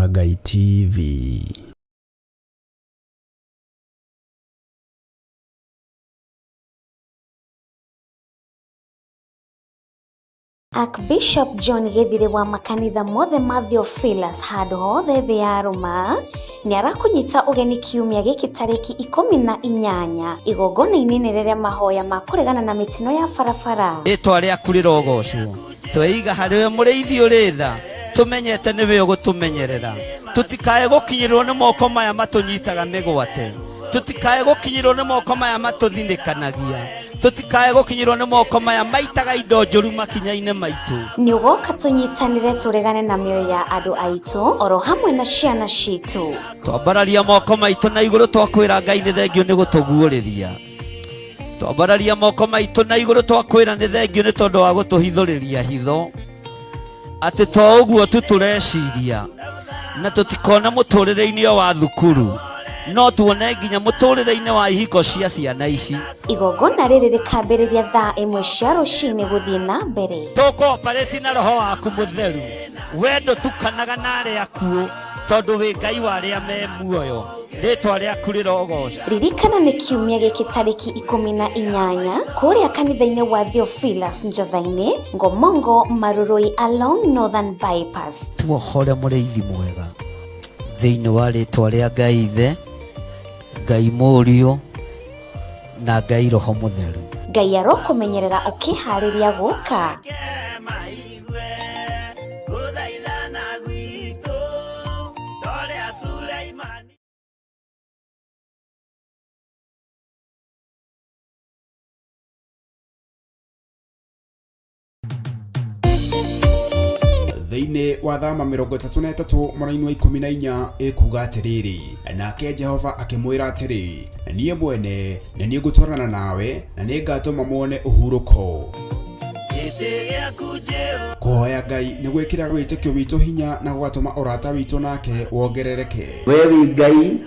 Wa Ngai TV. Archbishop John Gĩthirĩ wa makanitha mothe ma Theophilus handũ hothe thĩ ya Roma nĩ arakũnyita ũgeni kiumia gĩkĩ tarĩki 18 igongona-inĩ inene rĩa mahoya ma kũregana na mĩtino ya barabara. Rĩtwa rĩaku rĩrogocwo. Tweiga harĩ we mũrĩithi ũrĩ tha, tũmenyete nĩwe ũgũtũmenyerera. Tũtikae gũkinyĩrwo nĩ moko maya matũnyitaga mĩgwate. Tũtikae gũkinyĩrwo nĩ moko maya matũthinĩkanagia. Tũtikae gũkinyĩrwo nĩ moko maya maitaga indo njũru makinya-inĩ maitũ. Nĩ ũgoka tũnyitanĩre tũregane na mĩoyo ya andũ aitũ oro hamwe na ciana citũ. Twambararia moko maitũ na igũrũ twakwĩra Ngai nĩ thengio nĩ gũtũguũrĩria. Twambararia moko maitũ na igũrũ twakwĩra nĩ thengio nĩ tondũ wa gũtũhithũrĩria hitho. Atĩ to ũguo tu tũreciria na tũtikone mũtũrĩre-inĩ o wa thukuru, no tuone nginya mũtũrĩre-inĩ wa ihiko cia ciana ici. Igongona rĩrĩ rĩkambĩrĩria thaa 1 cia rũcinĩ gũthiĩ na mbere. Tũkooparĩti na roho waku mũtheru, we ndũtukanaga na arĩa akuũ, tondũ wĩ Ngai wa arĩa me muoyo. Rĩtwa rĩaku rĩrogocwo. Ririkana nĩ kiumia gĩkĩ tarĩki 18 kũrĩa kanitha-inĩ wa Theophilus Njotha-inĩ, Ngomongo, Marurui along Northern Bypass. Tuohore mũrĩithi mwega thĩinĩ wa rĩtwa rĩa Ngai Ithe, Ngai Mũriũ na Ngai Roho Mũtheru. Ngai arokũmenyerera ũkĩharĩria gũka. Thĩinĩ wa thama 33 mũraini wa 14 ĩkuga atĩrĩrĩ, nake Jehova akĩmwĩra atĩrĩ, niĩ mwene nĩ niĩ ngũtwarana nawe na nĩ ngatũma muone ũhurũko. Kũhoya Ngai nĩ gwĩkĩraga wĩtĩkio witũ hinya na gũgatũma ũrata witũ nake wongerereke. We wĩ Ngai,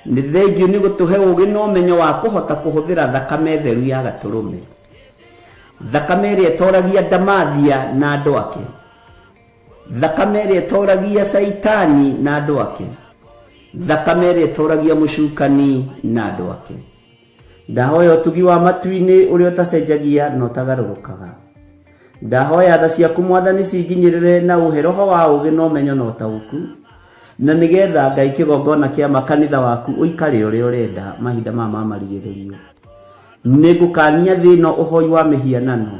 nĩ thengiũ nĩ gũtũhe ũũgĩ na ũmenyo wa kũhota kũhũthĩra thakame theru ya Gatũrũme, thakame ĩrĩa ĩtoragia ndamathia na andũ ake, thakame ĩrĩa ĩtoragia Caitani na andũ ake, thakame ĩrĩa ĩtoragia mũcukani na andũ ake. Ndahoya ũtugi wa matu-inĩ ũrĩa ũtacenjagia na ũtagarũrũkaga. Ndahoya tha ciaku Mwathani cinginyĩrĩre na ũhe roho wa ũũgĩ na ũmenyo na ũtaũku, na nĩgetha Ngai kĩgongona kĩa makanitha waku ũikare ũrĩa ũrenda mahinda maya ma marigĩrĩrio. Nĩngũkania thĩ ĩno ũhoi wa mĩhianano,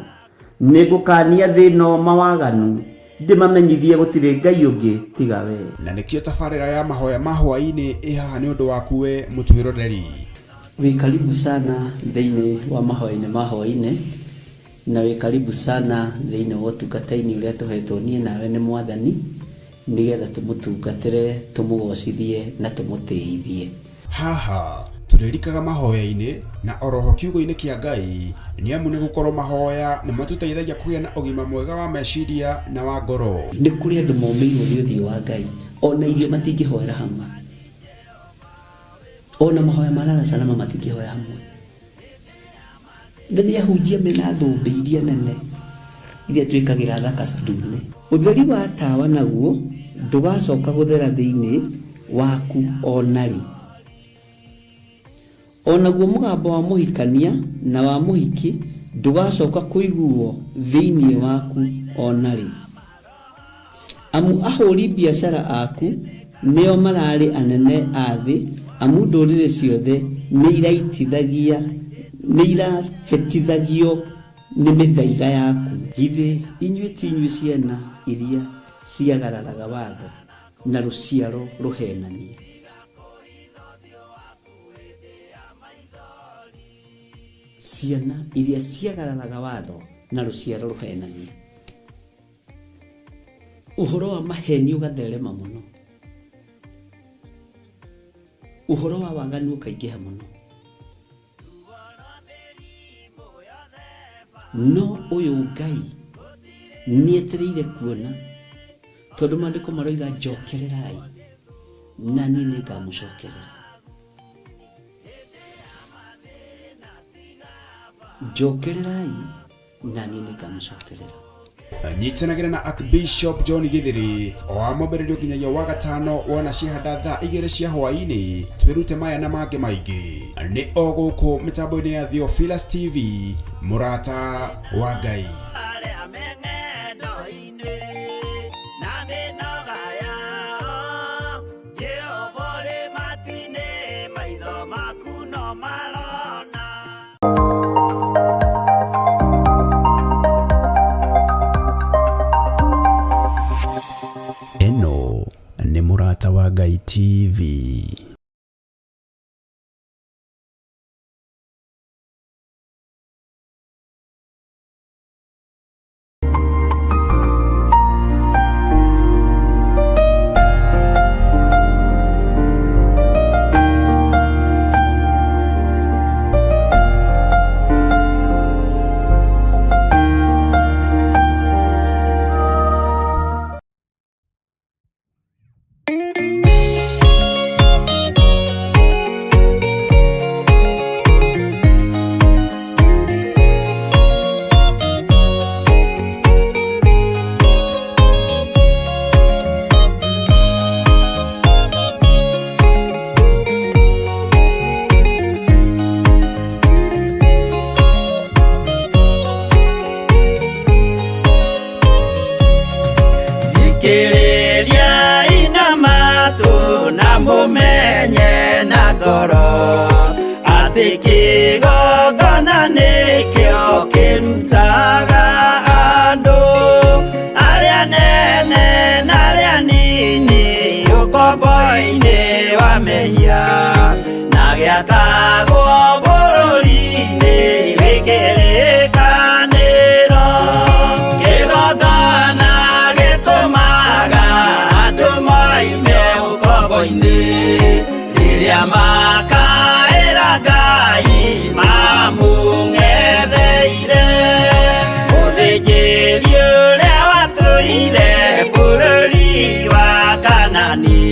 nĩngũkania thĩ ĩno mawaganu, ndĩmamenyithie gũtirĩ Ngai ũngĩ tiga we. Na nĩkĩo tabarĩra ya mahoya ma hwaĩ-inĩ ĩ haha nĩ ũndũ waku we mũtwĩroreri. Wĩ karibu sana thĩinĩ wa mahoya-inĩ ma hwaĩ-inĩ, na wĩ karibu sana thĩinĩ wa ũtungata-inĩ ũrĩa tũhetwo niĩ nawe nĩ Mwathani, nĩgetha tũmũtungatĩre, tũmũgocithie na tũmũtĩithie. Haha tũrĩrikaga mahoya-inĩ na oroho kiugo-inĩ kĩa Ngai, nĩ amu nĩ gũkorwo mahoya nĩ matũteithagia kũgĩa na ũgima mwega wa meciria na wa ngoro. Nĩ kũrĩ andũ momĩirwo nĩ ũthiũ wa Ngai, ona irio matingĩhoera hamwe, ona mahoya ma lala salama matingĩhoya hamwe. Na nĩ ahunjia mena thũmbĩ iria nene iria twĩkagĩra thaka ndune. Ũtheri wa tawa naguo ndũgacoka gũthera thĩinĩ waku o na rĩ. O naguo mũgambo wa mũhikania na wa mũhiki ndũgacoka kũiguwo thĩinĩ waku o na rĩ. Amu ahũri biacara aku nĩo mararĩ anene a thĩ, amu ndũrĩrĩ ciothe nĩirahĩtithagio nĩ mĩthaiga yaku. Githĩ inyuĩ ti inyuĩ ciana iria ciagararaga watho, na rũciaro rũheenania? Ciana iria ciagararaga watho, na rũciaro rũheenania. Ũhoro wa maheni ũgatherema mũno, ũhoro wa waganu ũkaingĩha mũno. No ũyũ Ngai nĩetereire kuona, tondũ maandĩko maroiga njokererai na niĩ nĩngamũcokerera. Njokererai na niĩ nĩngamũcokerera. Nyitanagĩra na Archbishop John Githiri o wa mwambĩrĩrio nginyagia wa gatano wona ciahanda thaa 2 cia hwaĩ-inĩ, twĩrute maya na mangĩ maingĩ nĩ o gũkũ mĩtambo-inĩ ya Theophilus TV, mũrata wa Ngai. Ĩno nĩ Mũrata wa Ngai TV. Thikĩrĩriai na matũ na mũmenye na ngoro atĩ kĩgongona nĩkĩo kĩrutaga andũ arĩa nene na arĩa nini ũkombo-inĩ wa mehia na gĩakagwo bũrũri-inĩ wĩ kĩrĩkanĩro. Kĩgongona gĩtũmaga andũ moime ũkombo-inĩ rĩrĩa makaĩra Ngai mamũng'etheire. Mũthĩnjĩri ũrĩa watũire bũrũri wa Kanani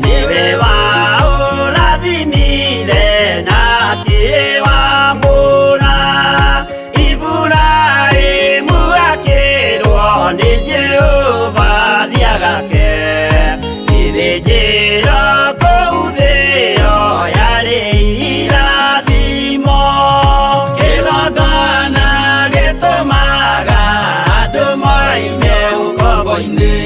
nĩwe waũrathimire na akĩwamũra. Iburahĩmu akĩrwo nĩ Jehova thiagake gĩthĩnjĩro kũu thĩo yarĩ irathimo. Kĩgongona gĩtũmaga andũ moime ũkombo-inĩ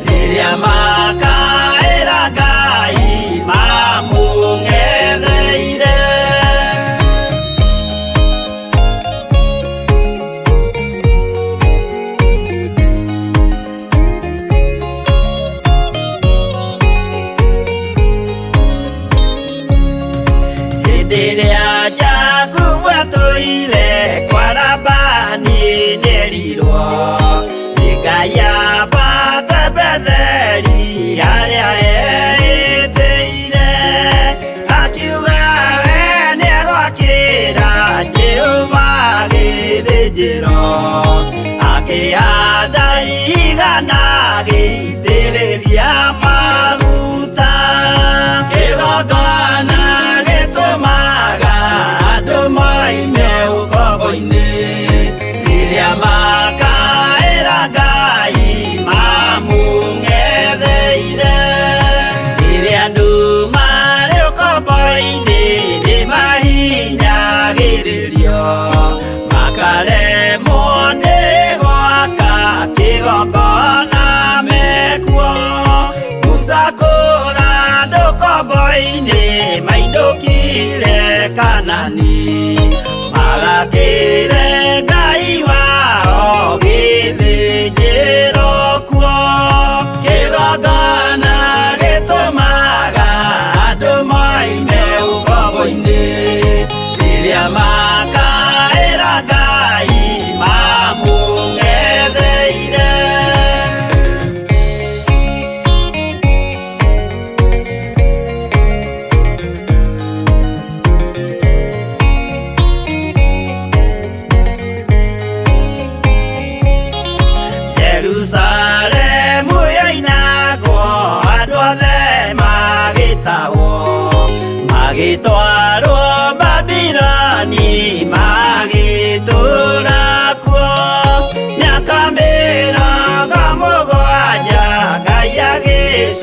rĩrĩa makaĩra Ngai mamũng'etheire. Hĩndĩ ĩrĩa Jakubu atũire kwa Labani nĩerirwo nĩ Ngai ambate Betheli harĩa eĩtĩire, akiuga we nĩegwakĩra Jehova gĩthĩnjĩro, akĩhanda igana agĩitĩrĩria maguta. Kĩgongona gĩtũmaga andũ moime ũkombo-inĩ rĩrĩa makaĩra Ngai mamũng'etheire. Rĩrĩa andũ marĩ ũkombo-inĩ nĩmahinyagĩrĩrio makaremwo nĩ gwaka kĩgongona mekuo. Musa kũra andũ ũkombo-inĩ mainũkire Kanani magakĩre Ngai wao gĩthĩnjĩro kuo. Kĩgongona gĩtũmaga andũ moime ũkombo-inĩ rĩrĩa makaĩra Ngai mamũng'etheire.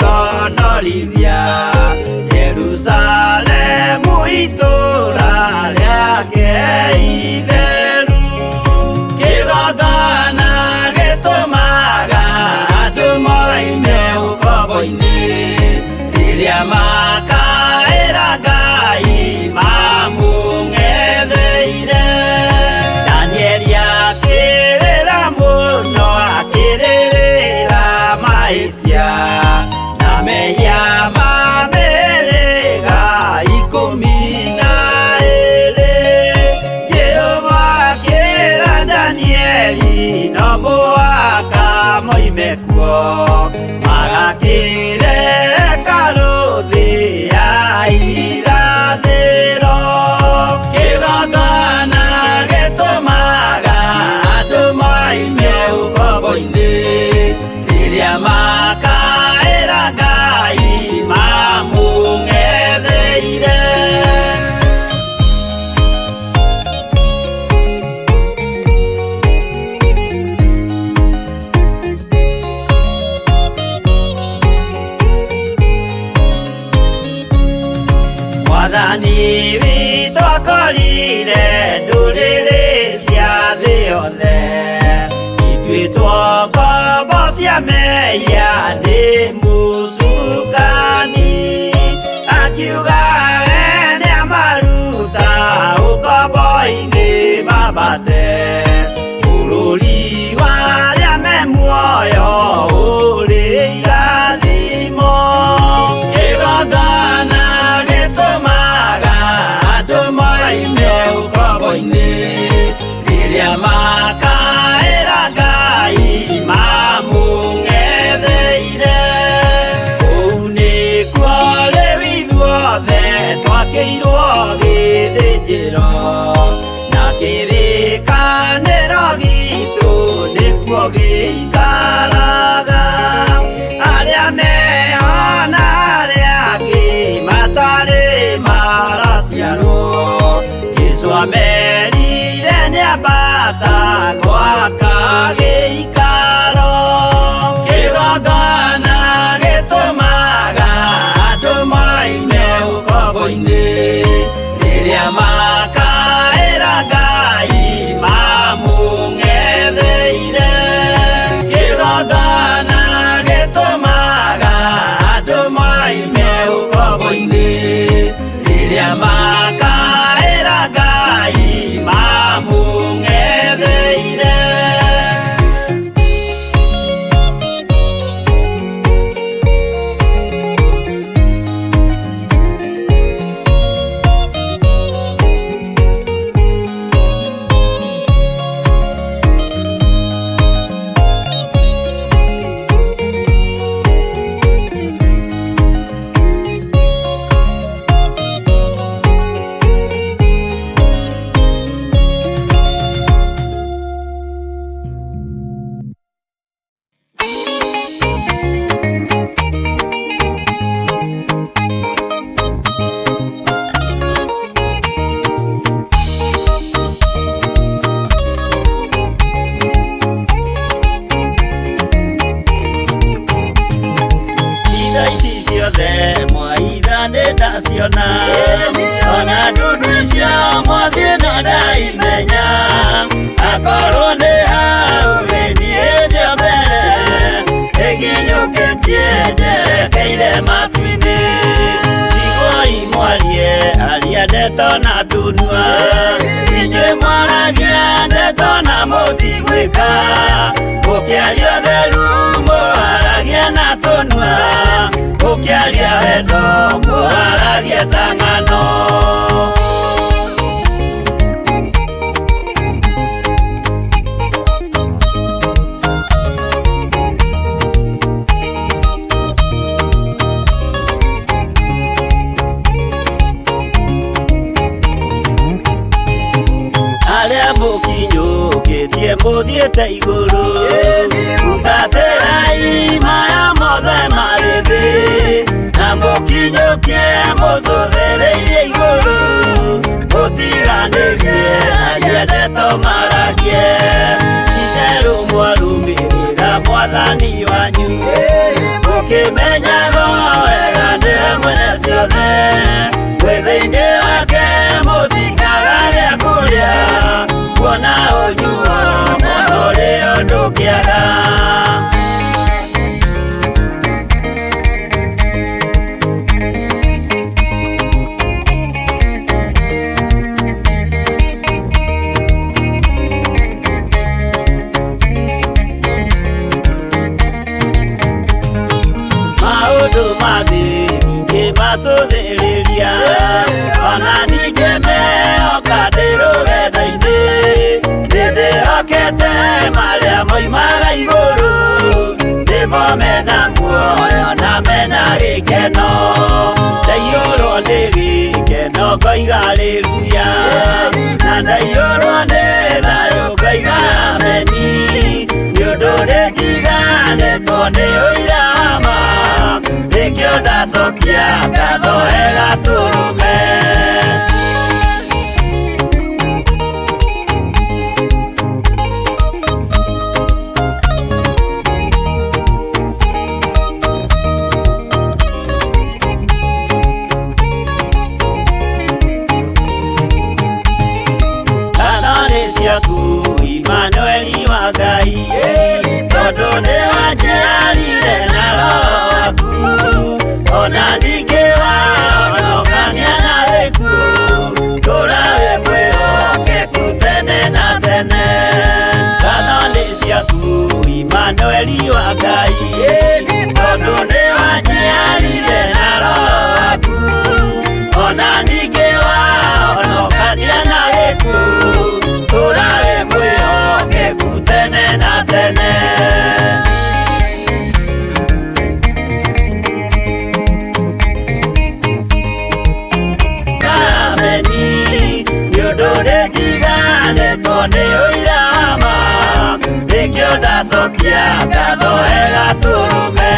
Agĩconorithia Jerusalemu itũũra rĩake itheru. Kĩgongona gĩtũmaga andũ moime ũkombo-inĩ, rĩrĩa makaĩra Ngai mamũng'etheire. Danieli akĩrĩra mũno, akĩrĩrĩra mahĩtia na mehia ma mĩhĩrĩga 12. Jehova akĩra Danieli no mũhaka moime kuo, magakĩre hekarũ thĩ ya irathĩro. Kĩgongona gĩtũmaga andũ moime ũkombo-inĩ, rĩrĩa makaĩra Ngai mamũng'etheire. Mwathani witũ akorire ndũrĩrĩ cia thĩ yothe ituĩtwo ngombo cia mehia nĩ mũcukani, akiuga we nĩamaruta ũkombo-inĩ mambate bũrũri wa arĩa me muoyo ũrĩ irathimo. Kĩgongona gĩtũmaga andũ moime ũkombo-inĩ, rĩrĩa makaĩra Ngai mamũng'etheire. Kũu nĩkuo rĩu ithuothe twakĩirwo gĩthĩnjĩro, na kĩrĩkanĩro gitũ nĩkuo gĩikaraga. Arĩa meho na arĩa angĩ matarĩ maraciarwo, Jesũ amerire nĩambata gwaka gĩikaro. Kĩgongona gĩtũmaga andũ moime ũkombo-inĩ, rĩrĩa makaĩra Ngai mamũng'etheire. Kĩgongona gĩtũmaga andũ moime ũkombo-inĩ, rĩrĩa makaĩra Ngai mamũng'etheire. Itha ici ciothe mwaitha nĩndaciona, ona ndundu icio mwathiĩ no ndaimenya. Akorwo nĩ hau niĩ ndĩ mbere, ĩnginyũkĩtie njerekeire matu-inĩ. Tigwoi mwarie aria ndeto na tũnua, inyuĩ mwaragia ndeto na mũtigwĩka. Mũkĩaria ũtheru mũharagia na tũnua, mũkĩaria wendo mũharagia ta ng'ano. Arĩa mũkinyũkĩtie mũthiĩte igũrũ, hutatĩrai maya mothe marĩ thĩ, na mũkinyũkie mũcũthĩrĩirie igũrũ, mũtiganĩrie aria ndeto maragie. Itherũ mwarũmĩrĩra mwathani wanyu, mũkĩ Mũkĩmenyaga wega nĩwe mwene ciothe, mwĩ thĩinĩ wake mũtikaga gĩa kũrĩa, kuona ũnyuo na ũrĩo ndũkĩaga. Maũndũ ma thĩ ndingĩmacũthĩrĩria, ona ndingĩmehoka ndĩ rũgendo-inĩ, nĩndĩhokete marĩa moimaga igũrũ, nĩmo mena muoyo na mena gĩkeno. Ndaiyũrwo nĩ gĩkeno ngoiga haleluya, na ndaiyũrwo nĩ thayũ ngoiga ameni, nĩ ũndũ nĩnjiganĩtwo nĩ ũira wa ma, nĩkĩo ndacokia ngatho he Gatũrũme. Ngatho nĩ ciaku Imanueli wa Ngai, tondũ nĩwanjiarire na Roho waku, ona ningĩ wahonokania na gĩkuũ, tũũra wĩ mwĩhokeku tene na tene. Ngatho nĩ ciaku Imanueli wa Ngai, tondũ nĩwanjiarire na Roho waku, ona ningĩ wahonokania na gĩkuũ, tũũra wĩ mwĩhokeku tene na tene. Ameni, nĩ ũndũ nĩnjiganĩtwo nĩ ũira wa ma, nĩkĩo ndacokia ngatho he Gatũrũme.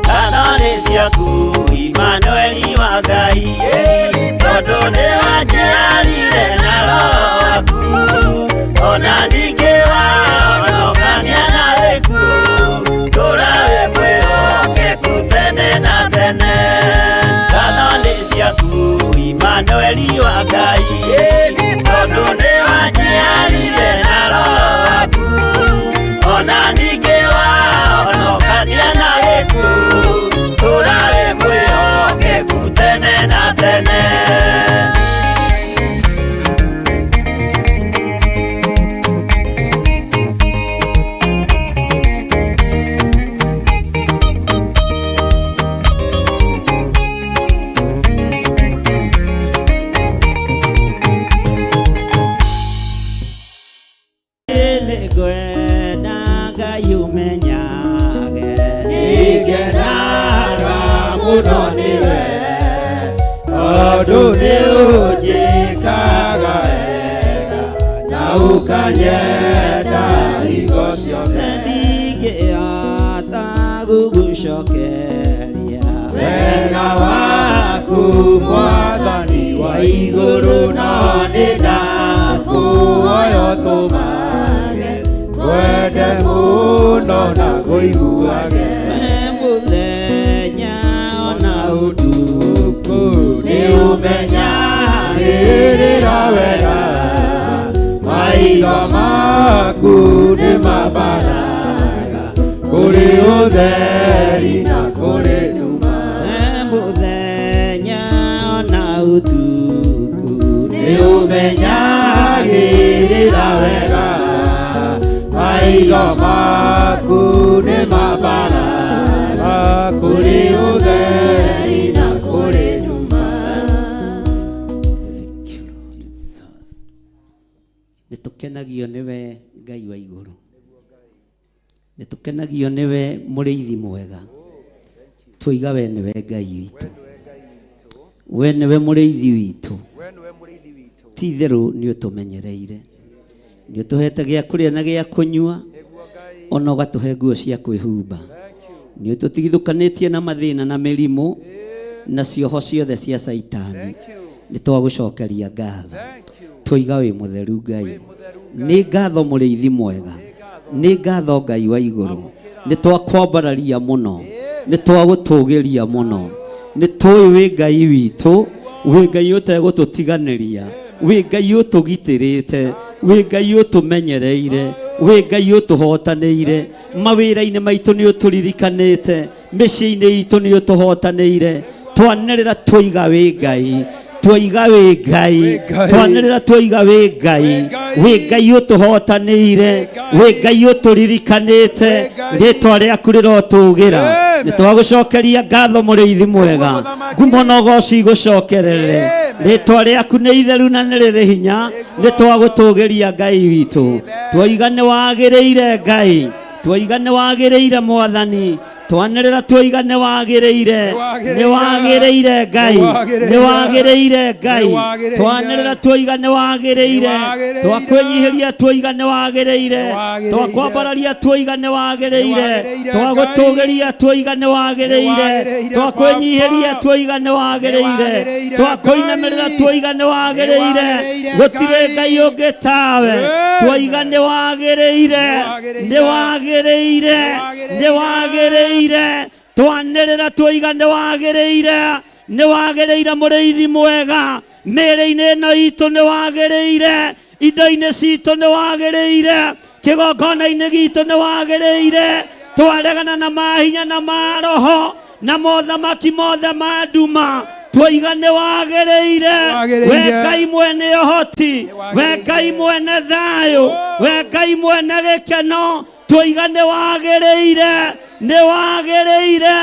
Ngatho nĩ ciaku Imanueli wa Ngai, tondũ nĩwanjiarire na Roho waku, ona ningĩ wahonokania na gĩkuũ, tũũra wĩ mwĩhokeku tene na tene. Ngatho nĩ ciaku Imanueli wa Ngai, tondũ nĩwanjiarire na Roho waku, ona ningĩ wahonokania na gĩkuũ, tũũra wĩ mwĩhokeku tene na tene. Nĩngwenda Ngai ũmenyage, Nĩngenaga mũno nĩwe, tondũ nĩũnjĩkaga wega na ũkanyenda hingo ciothe. Ndingĩhota gũgũcokeria Wega waku Mwathani wa igũrũ, no nĩndakũhoya ũtũmage ngwende mũno na ngũiguage. Mũthenya ona ũtukũ, Nĩũmenyagĩrĩra wega, maitho maku nĩmambaraga kũrĩ ũtheri na kũrĩ nduma. Mũthenya ona ũtukũ, Nĩũmenyagĩrĩra wega, maitho maku nĩmambaraga kũrĩ ũtheri na kũrĩ nduma. Thank you, Jesus. Nĩtũkenagio nĩwe Ngai wa igũrũ, nĩtũkenagio nĩwe mũrĩithi mwega, twoiga we nĩwe Ngai witũ, we nĩwe mũrĩithi witũ, ti itherũ nĩ ũtũmenyereire, nĩ ũtũhete gĩa kũrĩa na gĩa kũnyua, Ona ũgatũhe nguo cia kwĩhumba. Nĩ ũtũtigithũkanĩtie na mathĩna na mĩrimũ na cioho ciothe cia Caitani. Nĩ twagũcokeria ngatho. Twoiga wĩ mũtheru Ngai. Nĩ ngatho mũrĩithi mwega. Nĩ ngatho Ngai wa igũrũ. Nĩ twakwambararia mũno. Nĩ twagũtũgĩria mũno. Nĩ tũĩ wĩ Ngai witũ, wĩ Ngai ũtegũtũtiganĩria, wĩ Ngai ũtũgitĩrĩte, wĩ Ngai ũtũmenyereire, wĩ Ngai ũtũhotanĩire, mawĩra-inĩ maitũ nĩ ũtũririkanĩte, mĩciĩ-inĩ itũ nĩ ũtũhotanĩire. Twanĩrĩra twoiga wĩ Ngai, twoiga wĩ Ngai, twanĩrĩra twoiga wĩ Ngai, wĩ Ngai ũtũhotanĩire, wĩ Ngai ũtũririkanĩte, rĩtwa rĩaku rĩrotũgĩra. Nĩ twagũcokeria ngatho mũrĩithi mwega, ngumo na ũgoci igũcokerere. Rĩtwa rĩaku nĩ itheru na nĩ rĩrĩ hinya, nĩ twagũtũgĩria Ngai witũ. Twoiga nĩ wagĩrĩire Ngai, twoiga nĩ wagĩrĩire Mwathani, twanĩrĩra twoiga nĩ wagĩrĩire, nĩ wagĩrĩire Ngai, nĩ wagĩrĩire Ngai, twanĩrĩra twoiga nĩ wagĩrĩire, twakwĩnyihĩria twoiga nĩ wagĩrĩire, twakwambararia twoiga nĩ wagĩrĩire, twagũtũgĩria twoiga nĩ wagĩrĩire, twakwĩnyihĩria twoiga nĩ wagĩrĩire, twakũinamĩrĩra twoiga nĩ wagĩrĩire, gũtirĩ Ngai ũngĩ tawe, twoiga nĩ wagĩrĩire, nĩ wagĩrĩire, nĩ wagĩrĩire, twanĩrĩra twoiga nĩ wagĩrĩire, nĩ wagĩrĩire mũrĩithi mwega, mĩĩrĩ-inĩ ĩno itũ nĩ wagĩrĩire, indo-inĩ citũ nĩ wagĩrĩire, kĩgongona-inĩ gitũ nĩ wagĩrĩire, twaregana na mahinya na maroho na mothamaki mothe ma nduma, twoiga nĩ wagĩrĩire, we Ngai mwene ũhoti, we Ngai mwene thayũ, we Ngai mwene gĩkeno, twoiga nĩ wagĩrĩire, nĩ wagĩrĩire,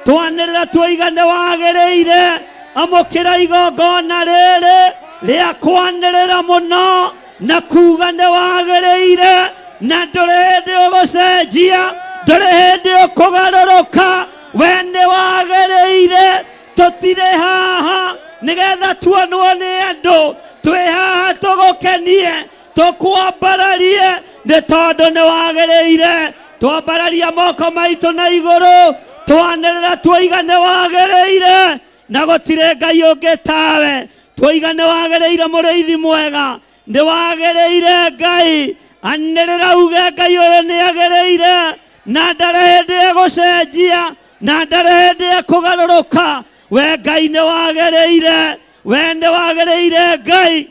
twanĩrĩra twoiga nĩ wagĩrĩire, amũkĩra igongona rĩrĩ rĩa kwanĩrĩra mũno na kuga nĩ wagĩrĩire, na ndũrĩ hĩndĩ ũgũcenjia, ndũrĩ hĩndĩ ũkũgarũrũka, we nĩ wagĩrĩire. Tũtirĩ haha nĩgetha tuonwo nĩ andũ, twĩ haha tũgũkenie, tũkwambararie, nĩ tondũ nĩ wagĩrĩire. Twambararia moko maitũ na igũrũ, twanĩrĩra twoiga nĩ wagĩrĩire, na gũtirĩ Ngai ũngĩ tawe. Twoiga nĩ wagĩrĩire mũrĩithi mwega, nĩ wagĩrĩire Ngai. Anĩrĩra uge Ngai ũyũ nĩ agĩrĩire, na ndarĩ hĩndĩ egũcenjia, na ndarĩ hĩndĩ ekũgarũrũka. We Ngai nĩ wagĩrĩire, we nĩ wagĩrĩire Ngai.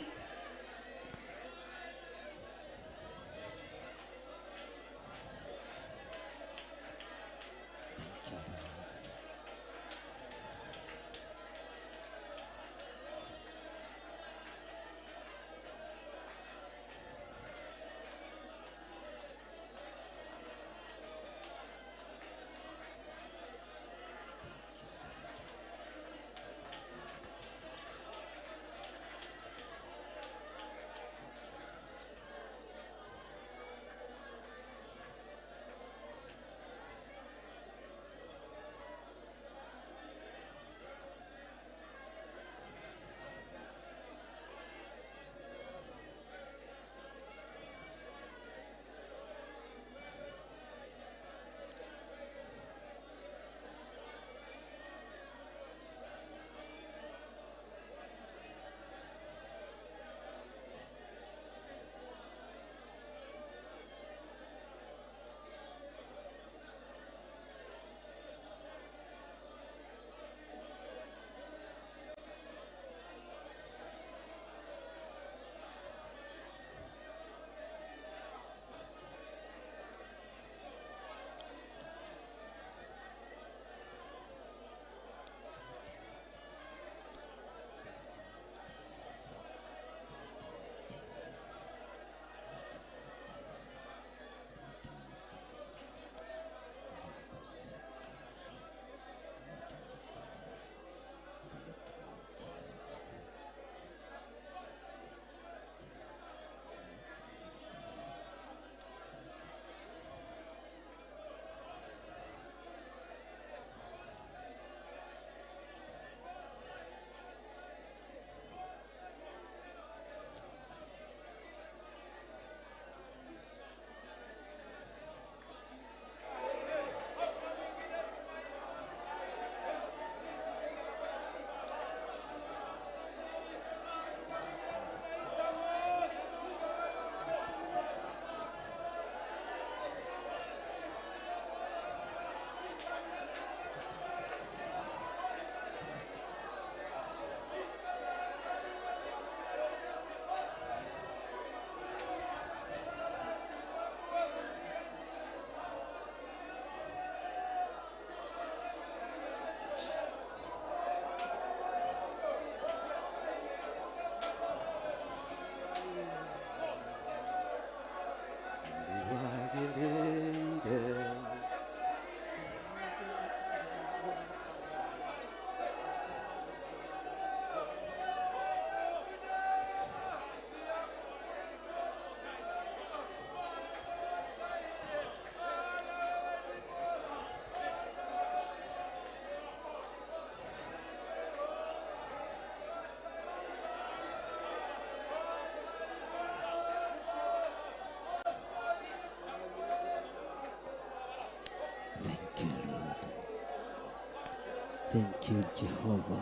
Thank you Jehova.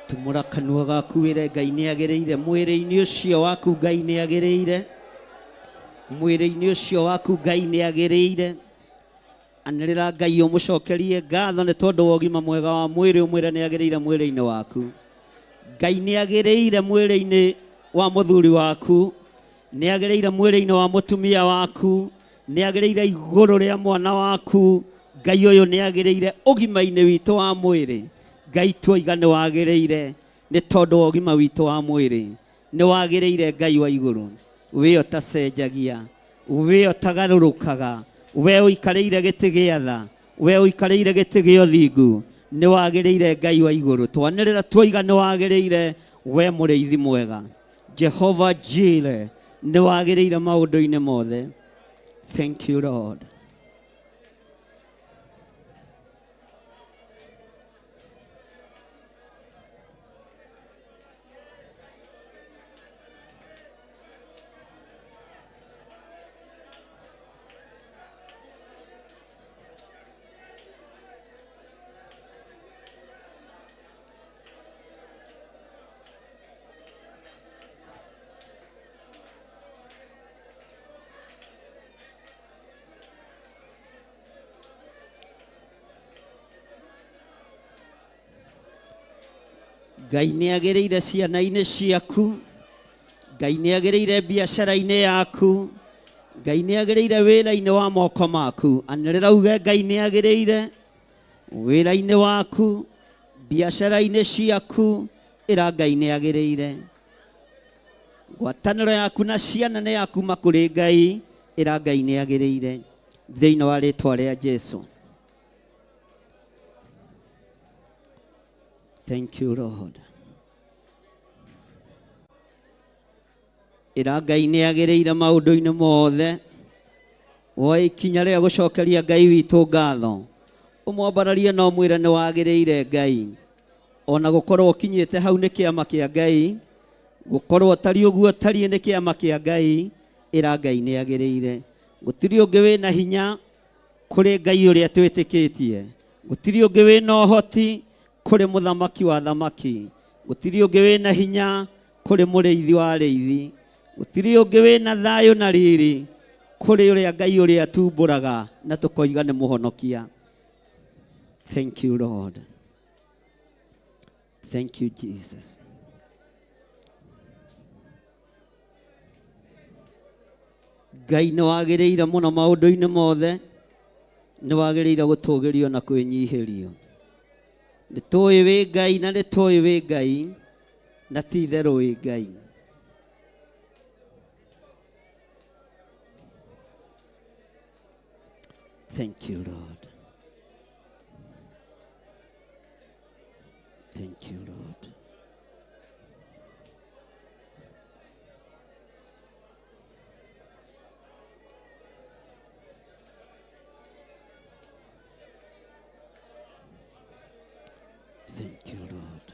Tumũra kanua gaku wĩre Ngai nĩ agĩrĩire mwĩrĩ-inĩ ũcio waku, Ngai nĩ agĩrĩire mwĩrĩ-inĩ ũcio waku, Ngai nĩ agĩrĩire. Anĩrĩra Ngai ũmũcokerie ngatho nĩ tondũ wa ũgima mwega wa mwĩrĩ, ũmwĩre nĩ agĩrĩire mwĩrĩ-inĩ waku. Ngai nĩ agĩrĩire mwĩrĩ-inĩ wa mũthuri waku, nĩ agĩrĩire mwĩrĩ-inĩ wa mũtumia waku, nĩ agĩrĩire igũrũ rĩa mwana waku. Ngai ũyũ nĩ agĩrĩire ũgima-inĩ witũ wa mwĩrĩ. Ngai tuoiga nĩ wagĩrĩire nĩ tondũ wa ũgima witũ wa mwĩrĩ, nĩ wagĩrĩire Ngai wa igũrũ. We ũtacenjagia, we ũtagarũrũkaga, we ũikarĩire gĩtĩ gĩa tha, we ũikarĩire gĩtĩ gĩa ũthingu, nĩ wagĩrĩire Ngai wa igũrũ. Twanĩrĩra tuoiga nĩ wagĩrĩire, we mũrĩithi mwega Jehova Jire, nĩ wagĩrĩire maũndũ-inĩ mothe. Thank you Lord. Ngai nĩ agĩrĩire ciana-inĩ ciaku, Ngai nĩ agĩrĩire biacara-inĩ yaku, Ngai nĩ agĩrĩire wĩra-inĩ wa moko maku. Anĩrĩra uge Ngai nĩ agĩrĩire wĩra-inĩ waku, biacara-inĩ ciaku, ĩra Ngai nĩ agĩrĩire. Ngwatanĩro yaku na ciana nĩ ya kuma kũrĩ Ngai, ĩra Ngai nĩ agĩrĩire thĩinĩ wa rĩtwa rĩa Jesu. Thank you Lord. Ĩra Ngai nĩ agĩrĩire maũndũ-inĩ mothe. Woe ikinya rĩa gũcokeria Ngai witũ ngatho, ũmwambararie na ũmwĩre nĩ wagĩrĩire Ngai. Ona gũkorwo ũkinyĩte hau nĩ kĩama kĩa Ngai, gũkorwo ũtariĩ ũguo ũtariĩ nĩ kĩama kĩa Ngai, ĩra Ngai nĩ agĩrĩire. Gũtirĩ ũngĩ wĩna hinya kũrĩ Ngai ũrĩa twĩtĩkĩtie, gũtirĩ ũngĩ wĩna ũhoti kũrĩ mũthamaki wa thamaki, gũtirĩ ũngĩ wĩna hinya kũrĩ mũrĩithi wa arĩithi, gũtirĩ ũngĩ wĩna thayũ na riri kũrĩ ũrĩa Ngai ũrĩa tumbũraga na tũkoiga nĩ mũhonokia. Thank you Lord. Thank you Jesus. Ngai nĩ wagĩrĩire mũno maũndũ-inĩ mothe, nĩ wagĩrĩire gũtũgĩrio na kwĩnyihĩrio. Nĩ tũĩ wĩ Ngai na nĩ tũĩ wĩ Ngai na ti itherũ wĩ Ngai. Thank you Lord. Thank you Lord. Thank you Lord.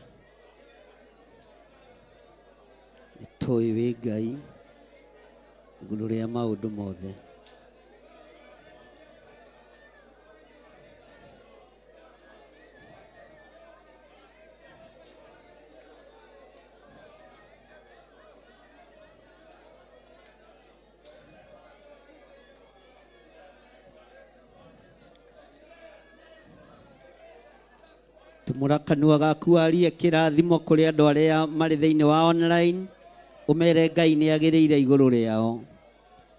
Nĩ tũĩ wĩ Ngai igũrũ rĩa maũndũ mothe. Tumũra kanua gaku warie kĩrathimo kũrĩ andũ arĩa marĩ thĩinĩ wa online, ũmere Ngai nĩ agĩrĩire igũrũ rĩao.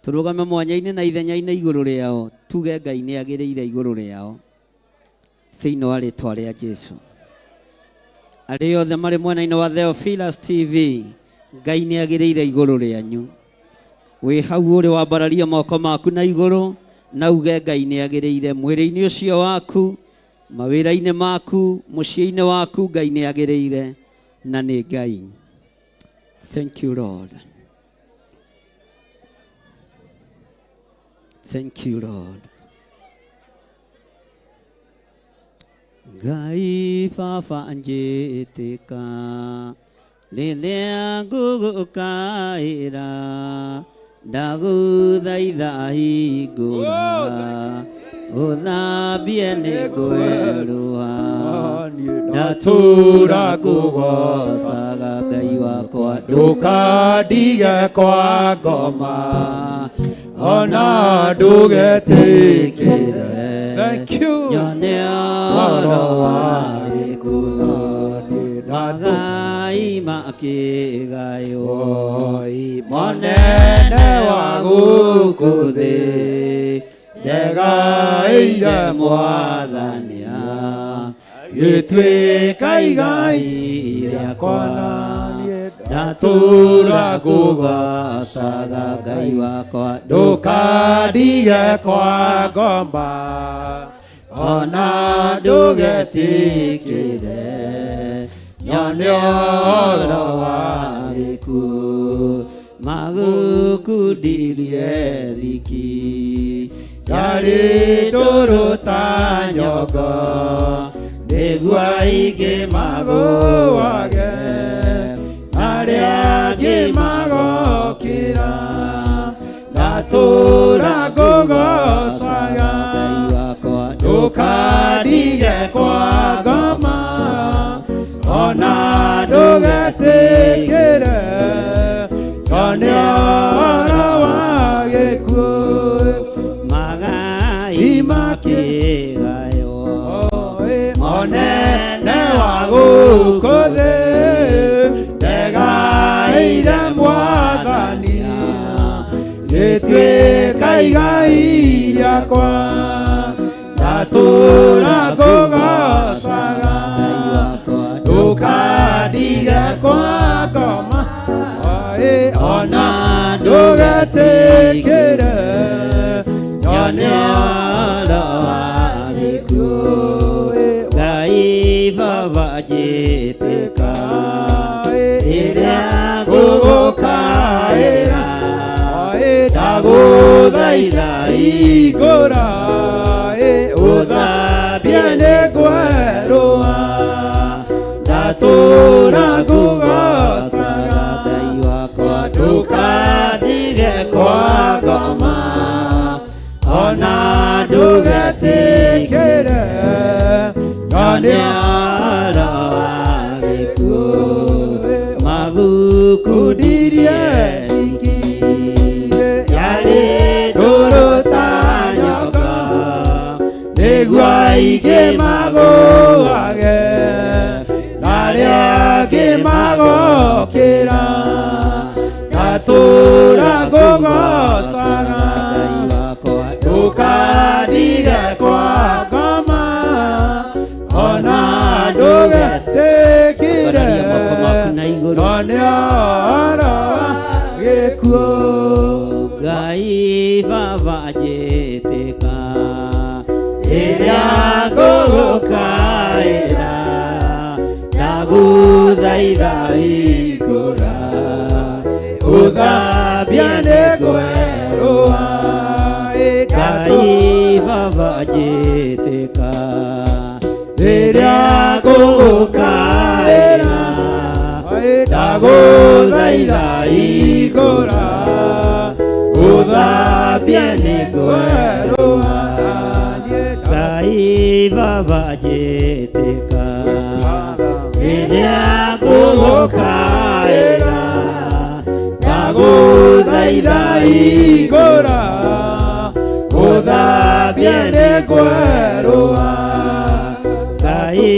Tũrũgame mwanya-inĩ na ithenya-inĩ igũrũ rĩao, tuge Ngai nĩ agĩrĩire igũrũ rĩao thĩinĩ wa rĩtwa rĩa Jesu. Arĩa othe marĩ mwena-inĩ wa Theophilus TV, Ngai nĩ agĩrĩire igũrũ rĩanyu. Wĩ hau ũrĩ wambararie moko maku na igũrũ na uge Ngai nĩ agĩrĩire mwĩrĩ-inĩ ũcio waku, mawĩra-inĩ maku, mũciĩ-inĩ waku, Ngai nĩ agĩrĩire na nĩ Ngai. Thank you Lord. Thank you Lord. Ngai baba njĩtĩka rĩrĩa ngũgũkaĩra, ndagũthaitha hingũra Ũthambie nĩ ngwerũha. Ndatũra ngũgocaga Ngũgocaga Ngai wakwa. Ndũkandige kwa ngoma ona ndũgetĩkĩre. Thank you. Nyone ũhoro wa gĩkuũ. Magai makĩgaywo. Monene wa gũkũ thĩ Ndegaĩire Mwathani gĩtuĩka igai rĩakwa. Ndatũra Ndatũra ngũgocaga Ngai wakwa. Ndũkandige kwa ngoma ona ndũgetĩkĩre Nyone ũhoro wa gĩkuũ. Magũkundirie thiki. Yarĩ ndũrũ ta nyongo Nĩguo aingĩ magũage arĩa angĩ magokĩra ndatũra ngũgocaga. Ngai wakwa. Ndũkandige kwa ngoma ona ndũgetĩkĩre nyone ũhoro wa gĩkuũ. Magai makĩgaywo. Monene wa gũkũ thĩ ndegaĩire Mwathani gĩtuĩka igai rĩakwa ndatũra ngũgocaga. Ngai wakwa. Ndũkandige kwa ngoma ona ndũgetĩkĩre nyone ũhoro wa gĩkuũ. Ngai Baba njĩtĩka. Rĩrĩa Ngũgũkaĩra ndagũthaitha hingũra ũthambie nĩ ngwerũha ndatũra ngũgocaga. Ngai wakwa. Ndũkandige kwa ngoma ona ndũgetĩkĩre nyone ũhoro wa gĩkuũ. Magũkundirie kundirie thiki. Yarĩ ndũrũ ta nyoka nĩguo aingĩ magũage na arĩa angĩ magokĩra ndatũra ngũgocaga. Ngai wakwa. Ndũkandige kwa ngoma ona ndũgetĩkĩre Ambararia moko maku na igũrũ. nyone ũhoro wa gĩkuũ. Ngai Baba njĩtĩka. Rĩrĩa Rĩrĩa ngũgũkaĩra ndagũthaitha hingũra ũthambie nĩ ngwerũha. Ngai Baba njĩtĩka. Rĩrĩa ngũgũkaĩra ndagũthaitha hingũra ũthambie nĩ ngwerũha. Ngai Baba njĩtĩka. Rĩrĩa ngũgũkaĩra Ndagũthaitha hingũra ũthambie nĩ ngwerũha. Ngai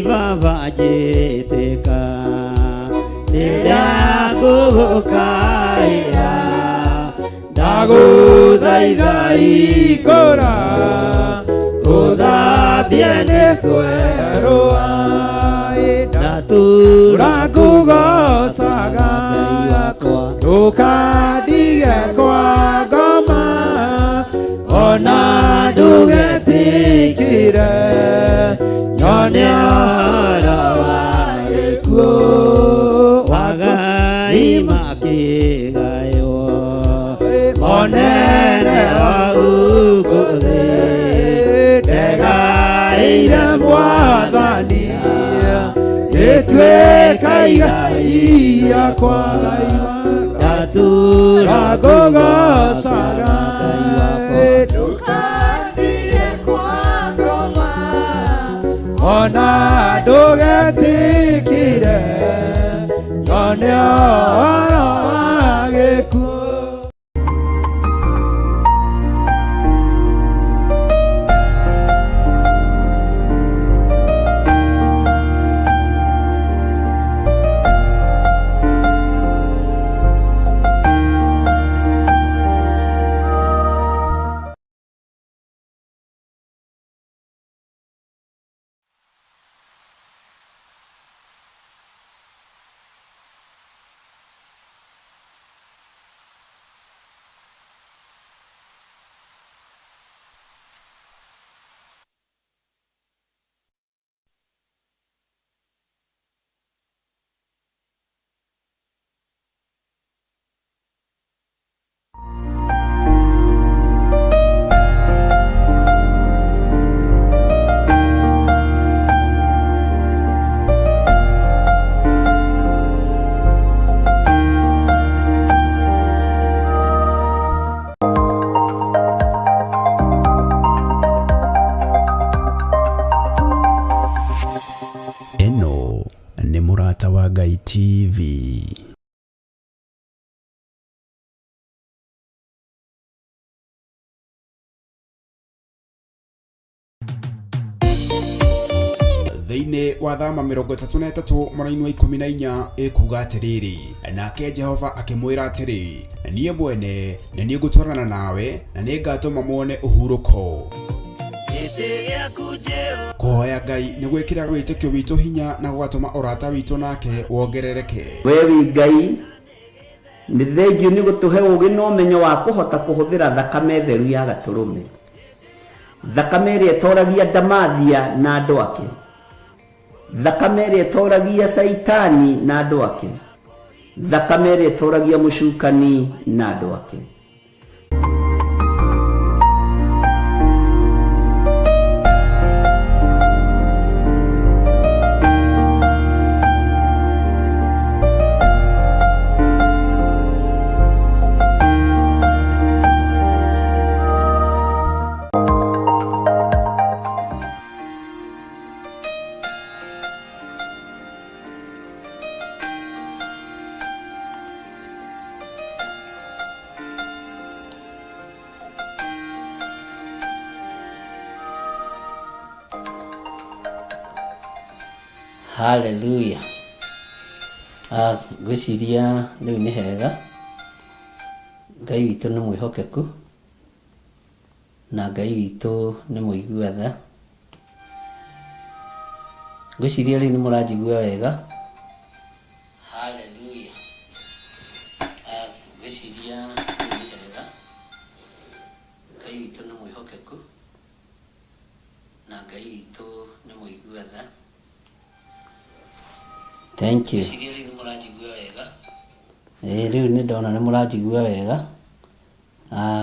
Baba njĩtĩka. Rĩrĩa ngũgũkaĩra Ndagũthaitha hingũra ũthambie nĩ ngwerũha. Ndatũra Ngũgocaga Ngai wakwa. Ndũkandige kwa ngoma ona ndũgetĩkĩre nyone Ũhoro wa gĩkuũ. Magai makĩgaywo. Monene wa gũkũ thĩ ndegaĩire Mwathani gĩtuĩka igai rĩakwa Ndatũra ngũgocaga. Ngai wakwa. Ndũkandige Ona ndũgetikire nyone ũhoro wa gĩkuũ. Ĩno nĩ Mũrata wa Ngai TV. Thĩinĩ wa thama 33 mũraini wa 14 ĩkuga atĩrĩrĩ, nake Jehova akĩmwĩra atĩrĩ, niĩ mwene nĩ niĩ ngũtwarana nawe na nĩ ngatũma muone ũhurũko. Kũhoya Ngai nĩ gwĩkĩra wĩtĩkio witũ hinya na gũgatũma ũrata witũ nake wongerereke. We wĩ Ngai, nĩ thengiũ nĩ gũtũhe ũũgĩ na ũmenyo wa kũhota kũhũthĩra thakame theru ya Gatũrũme, thakame ĩrĩa ĩtoragia ndamathia na andũ ake, thakame ĩrĩa ĩtoragia Caitani na andũ ake, thakame ĩrĩa ĩtoragia mũcukani na andũ ake. Haleluya. Ngwĩciria rĩu nĩ hega. Ngai witũ nĩ mwĩhokeku na Ngai witũ nĩ mũigua tha. Ngwĩciria rĩu nĩ mũranjigua wega. Haleluya. Ngwĩciria rĩu nĩ hega. Ngai witũ nĩ mwĩhokeku na Ngai witũ nĩ mũigua tha. Thank you. Ngwĩciria rĩu nĩ mũranjigua wega. Rĩu nĩ ndona nĩ mũranjigua wega.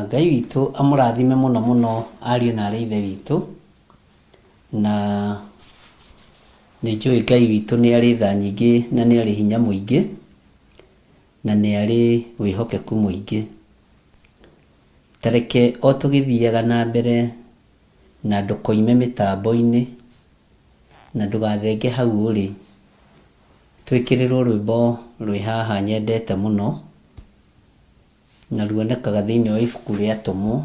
Ngai witũ amũrathime mũno mũno ariũ na arĩ ithe witũ. Na nĩ njũĩ Ngai witũ nĩ arĩ tha nyingĩ na nĩ arĩ hinya mũingĩ na nĩ arĩ wĩhokeku mũingĩ. Tareke o tũgĩthiaga na mbere na ndũkoime mĩtambo-inĩ na ndũgathenge hau ũrĩ. Twĩkĩrĩrwo rwĩmbo rwĩ haha nyendete mũno na ruonekaga thĩinĩ wa ibuku rĩa Atũmwo,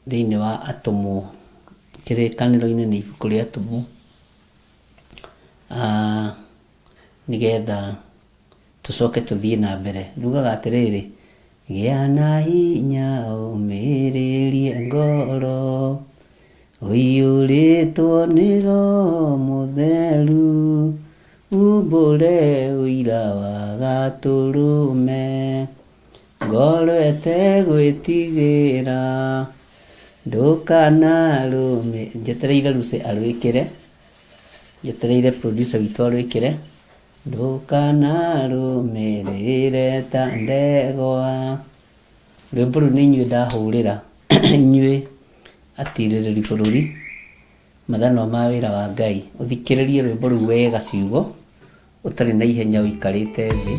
thĩinĩ wa Atũmwo, kĩrĩkanĩro-inĩ nĩ ibuku rĩa Atũmwo, nĩgetha tũcoke tũthiĩ na mbere. Rugaga atĩrĩrĩ, gĩa na hinya ũmĩrĩrie ngoro, ũiyũrĩtwo nĩ Roho Mũtheru, umbũre ũira wa Gatũrũme, ngoro ĩtegwĩtigĩra, ndũkanarũme. Njetereire Lucy arwĩkĩre, njetereire producer witũ arwĩkĩre, ndũkanarũmĩrĩre ta ndegwa. Rwĩmbo rũu nĩ inyuĩ ndahũrĩra, inyuĩ atirĩrĩri bũrũri, mathanwa ma wĩra wa Ngai. Ũthikĩrĩrie rwĩmbo rũu wega ciugo, ũtarĩ na ihenya ũikarĩte thĩ.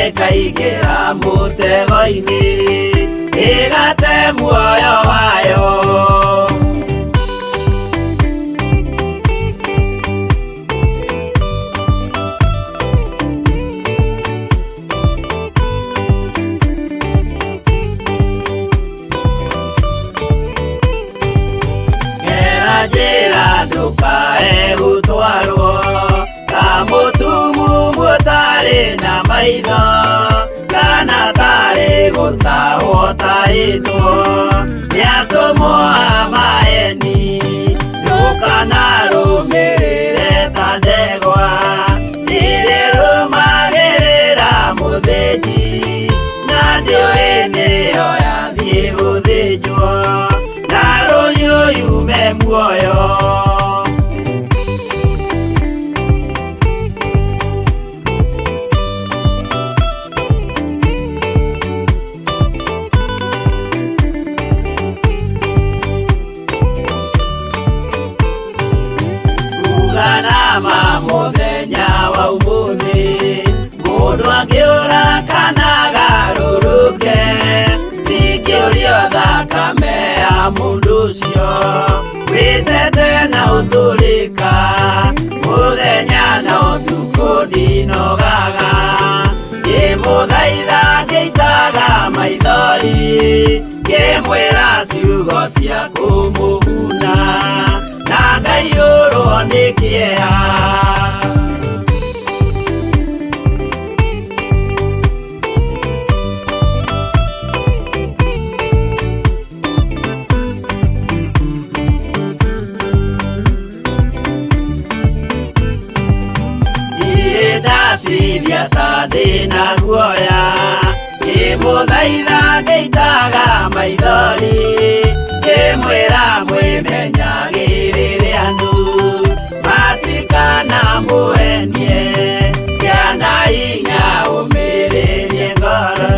Ĩkaingĩra mũtego-inĩ ĩgate muoyo wayo. Gera njĩra ndũkae gũtwarwo ta mũtumumu ũtarĩ na maitho kana tarĩ gũtahwo tahĩtwo nĩ atũmwo a maeni. Ndũkanarũmĩrĩre ta ndegwa ĩrĩa ĩrũmagĩrĩra mũthĩnji na ndĩũĩ nĩyo yathiĩ gũthĩnjwo na rũhiũ yume muoyo. Uganama mũthenya wa ũmũthĩ mũndũ angĩũra kana agarũrũke ndingĩũrio thakame ya mũndũ ũcio wĩtete na ũtũrĩka mũthenya na ũtukũ ndinogaga ngĩmũthaitha ngĩitaga maithori ngĩmwĩra ciugo cia kũmũguna na ngaiyũrwo nĩ kĩeha. Niĩ ndatithia ta ndĩna guoya ngĩmũthaitha ngĩitaga maithori ngĩmwĩra mwĩmenyagĩrĩre andũ matikanamũhenie kĩana hinya ũmĩrĩrie ngoro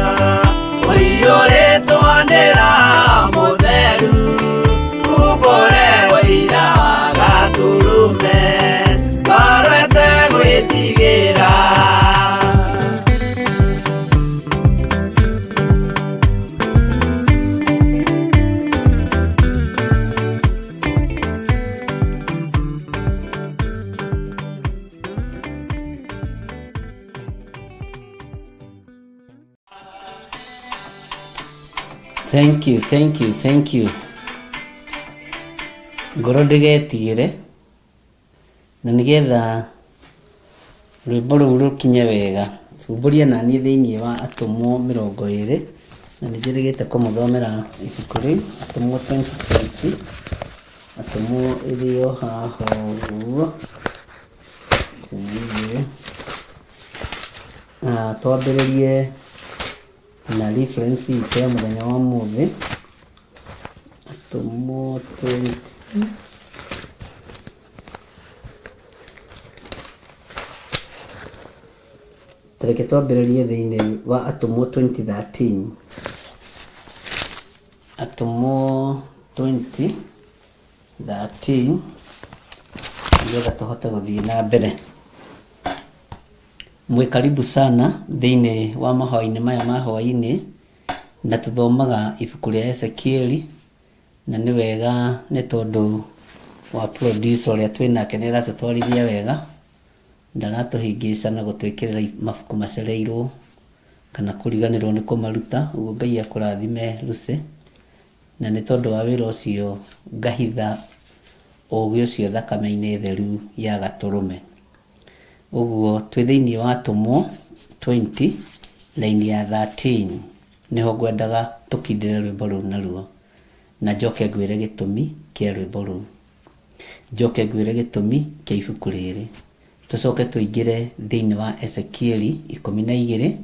ũiyũrĩtwo nĩ Roho Mũtheru umbũre ũira wa Gatũrũme ngoro ĩtegwĩtigĩra. Thank you, thank you, thank you. Ngoro ndĩgetigĩre na nĩgetha rwĩmbo rũu rũkinye wega humbũria naniĩ thĩinĩ wa Atũmwo 20 na nĩnjĩrĩgĩte kũmũthomera ibuku rĩu Atũmwo 2020 Atũmwo ĩrĩ o haha ũguo. Twambĩrĩrie na reference itũ ya mũthenya wa ũmũthĩ Atũmwo 20 Tareke twambĩrĩrie thĩinĩ wa Atũmwo 2013 Atũmwo 2013 nĩgetha tũhote gũthiĩ na mbere. Mwĩ karibu sana thĩinĩ wa mahoya-inĩ maya ma hwaĩ-inĩ na tũthomaga ibuku rĩa Ezekieli na nĩ wega nĩ tondũ wa producer ũrĩa twĩnake nĩ aratũtwarithia wega ndaratũhĩngĩca na gũtwĩkĩrĩra mabuku macereirwo kana kũriganĩrwo nĩ kũmaruta. Ũguo Ngai akũrathime Lucy, na nĩ tondũ wa wĩra ũcio ngahitha ũgĩ ũcio thakame-inĩ theru ya Gatũrũme. Ũguo twĩ thĩinĩ wa Atũmwo 20 line ya 13 nĩho ngwendaga tũkindĩre rwĩmbo rũu naruo na njoke ngwĩre gĩtũmi kĩa rwĩmbo rũu, njoke ngwĩre gĩtũmi kĩa ibuku rĩrĩ, tũcoke tũingĩre thĩinĩ wa Ezekieli 12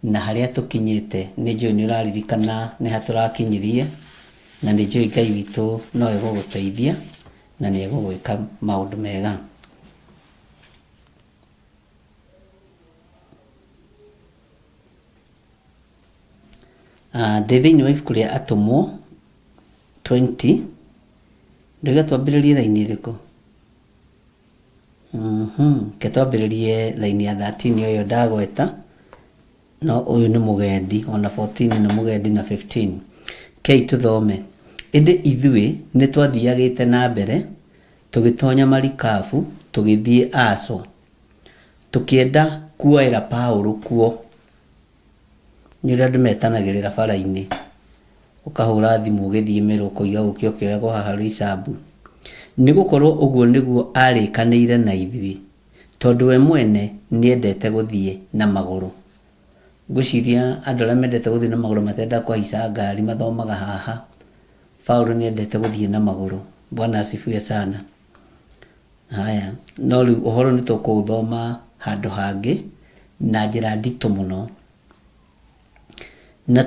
na harĩa tũkinyĩte. Nĩ njũĩ nĩ ũraririkana nĩ ha tũrakinyirie na nĩ njũĩ Ngai witũ no egũgũteithia na nĩ egũgwĩka maũndũ mega. Ndĩ thĩinĩ wa ibuku rĩa Atũmwo 20 ndauga twambĩrĩrie raini ĩrĩkũ? Reke twambĩrĩrie raini ya 13 ĩyo ndagweta. No ũyũ nĩ mũgendi, ona 14 nĩ mũgendi na 15. Kei tũthome. Ĩndĩ ithuĩ nĩtwathiagĩte na mbere, tũgĩtonya marikabu, tũgĩthiĩ Aso, tũkĩenda kuoera Paũlũ kuo. Nĩ ũrĩa andũ metanagĩrĩra bara-inĩ, ũkahũra thimũ ũgĩthiĩ Meru ũkoiga ũke ũkĩoyagwo haha Roysambu. Nĩ gũkorwo ũguo nĩguo aarĩkanĩire na ithuĩ, tondũ we mwene nĩendete gũthiĩ na magũrũ. Ngwĩciria andũ arĩa mendete gũthiĩ na magũrũ matendaga kũhaica ngari mathomaga haha. Paũlũ nĩendete gũthiĩ na magũrũ. Bwana asifiwe sana. Haya, no rĩu ũhoro nĩ tũkũũthoma handũ hangĩ na njĩra nditũ mũno. Na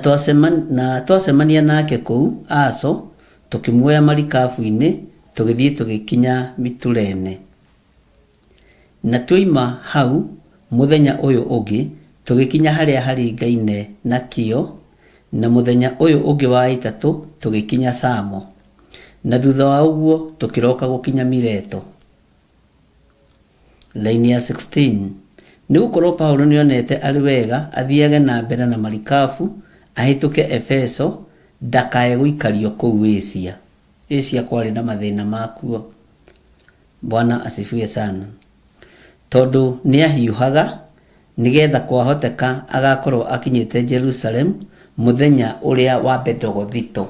na twacemania nake kũu Aso, tũkĩmuoya marikabu-inĩ, tũgĩthiĩ tũgĩkinya Mitulene. Na tuoima hau mũthenya ũyũ ũngĩ, tũgĩkinya harĩa haringaine na Kio, na mũthenya ũyũ ũngĩ wa ĩtatũ tũgĩkinya Samo. Na thutha wa ũguo tũkĩroka gũkinya Mileto. Laini ya 16, Nĩ gũkorũo Paulo nĩonete arĩ wega athiage na mbere na marikabu ahĩtũke Efeso, ndakae gũikario kũu Asia. Asia kwarĩ na mathĩna makuo. Bwana asifiwe sana. Tondũ nĩahiũhaga, nĩ getha kwahoteka agakorũo akinyĩte Jerusalemu mũthenya ũrĩa wa Bendegothito.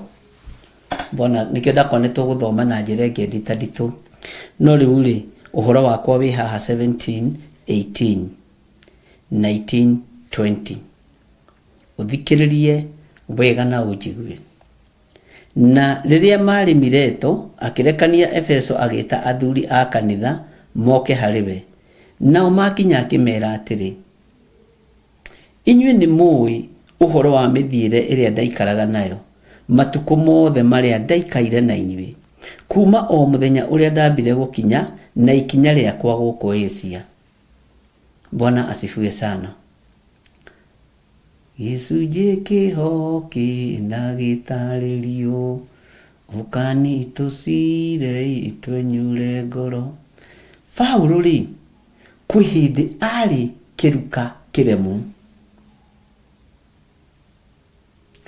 Bwana, nĩkĩo ndakwa nĩ tũgũthoma na njĩra ĩngĩ nditanditũ. No rĩu-rĩ, ũhoro wakwa wĩ haha 17, 18, 19, 20. Ũthikĩrĩrie wega na ũnjigue. Na rĩrĩa maarĩ Mileto, akĩrekania Efeso agĩĩta athuri a kanitha moke harĩ we. Nao maakinya akĩmeera atĩrĩ, Inyuĩ nĩ mũũĩ ũhoro wa mĩthiĩre ĩrĩa ndaikaraga nayo matukũ mothe marĩa ndaikaire na inyuĩ, kuuma o mũthenya ũrĩa ndaambire gũkinya na ikinya rĩakwa gũkũ Asia. Bwana asifiwe sana. Gĩcunjĩ kĩho kĩna gĩtarĩrio, ũkani tũcirei twenyure ngoro. Paũlũ-rĩ, kwĩ hĩndĩ aarĩ kĩruka kĩremu.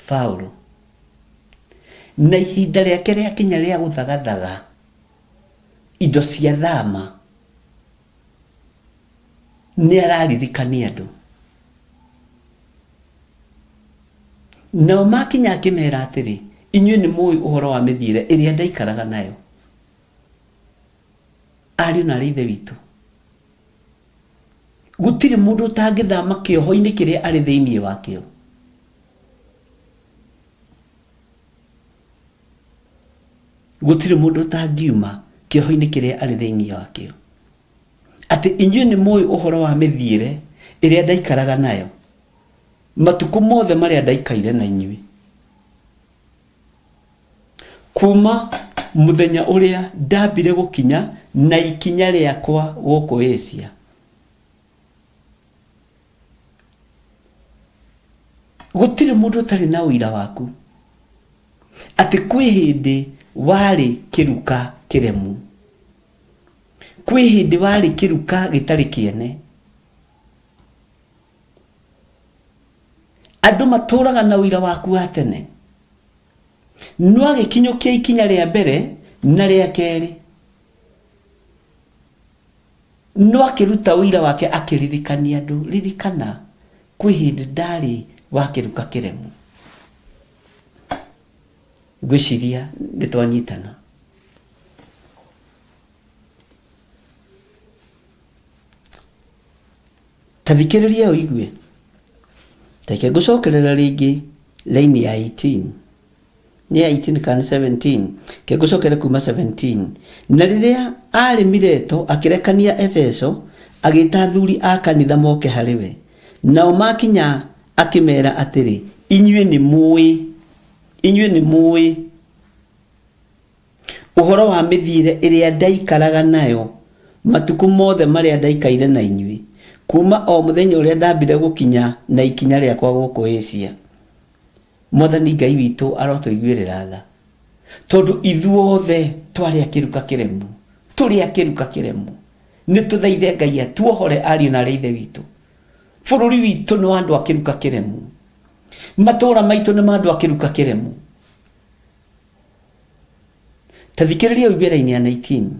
Paũlũ. Na ihinda rĩake rĩakinya rĩa gũthagathaga indo cia thama, nĩ araririkania andũ. Nao makinya akĩmera atĩrĩ, inyuĩ nĩ mũĩ ũhoro wa mĩthiĩre ĩrĩa ndaikaraga nayo. Ariũ na arĩ ithe witũ, gũtirĩ mũndũ ũtangĩthama kĩoho-inĩ kĩrĩa arĩ thĩinĩ wakĩo. Gũtirĩ mũndũ ũtangiuma kĩoho-inĩ kĩrĩa arĩ thĩinĩ wakĩo. Atĩ inyuĩ nĩ mũĩ ũhoro wa mĩthiĩre ĩrĩa ndaikaraga nayo matukũ mothe marĩa ndaikaire na inyuĩ, kuuma mũthenya ũrĩa ndambire gũkinya na ikinya rĩakwa gũkũ Asia. Gũtirĩ mũndũ ũtarĩ na ũira waku atĩ kwĩ hĩndĩ warĩ kĩruka kĩremu. Kwĩ hĩndĩ warĩ kĩruka gĩtarĩ kĩene. Andũ matũraga na ũira waku wa tene. No agĩkinyũkia ikinya rĩa mbere na rĩa kerĩ. No akĩruta ũira wake akĩririkania andũ, ririkana kwĩ hĩndĩ ndarĩ wa kĩruka kĩremu. Ngwĩciria nĩ twanyitana. Ta thikĩrĩria ũigue. Reke ngũcokerera rĩngĩ raini ya 18. Nĩ ya 18 kana 17? Reke ngũcokere kuma 17. Na rĩrĩa aarĩ Mileto akĩrekania Efeso, agĩĩta athuri a kanitha moke harĩ we. Nao makinya akĩmera atĩrĩ, inyuĩ nĩ mũĩ, inyuĩ nĩ mũĩ Ũhoro wa mĩthiĩre ĩrĩa ndaikaraga nayo matukũ mothe marĩa ndaikaire na inyuĩ, kuuma o mũthenya ũrĩa ndaambire gũkinya na ikinya rĩakwa gũkũ Asia. Mwathani Ngai witũ arotũiguĩrĩra tha, tondũ ithuothe twarĩ a kĩruka kĩremu, tũrĩ a kĩruka kĩremu. Nĩ tũthaithe Ngai atuohore ariũ na arĩ ithe witũ. Bũrũri witũ nĩ wa andũ a kĩruka kĩremu. Matũũra maitũ nĩ ma andũ a kĩruka kĩremu. Ta thikĩrĩria ũigue raini ya 19.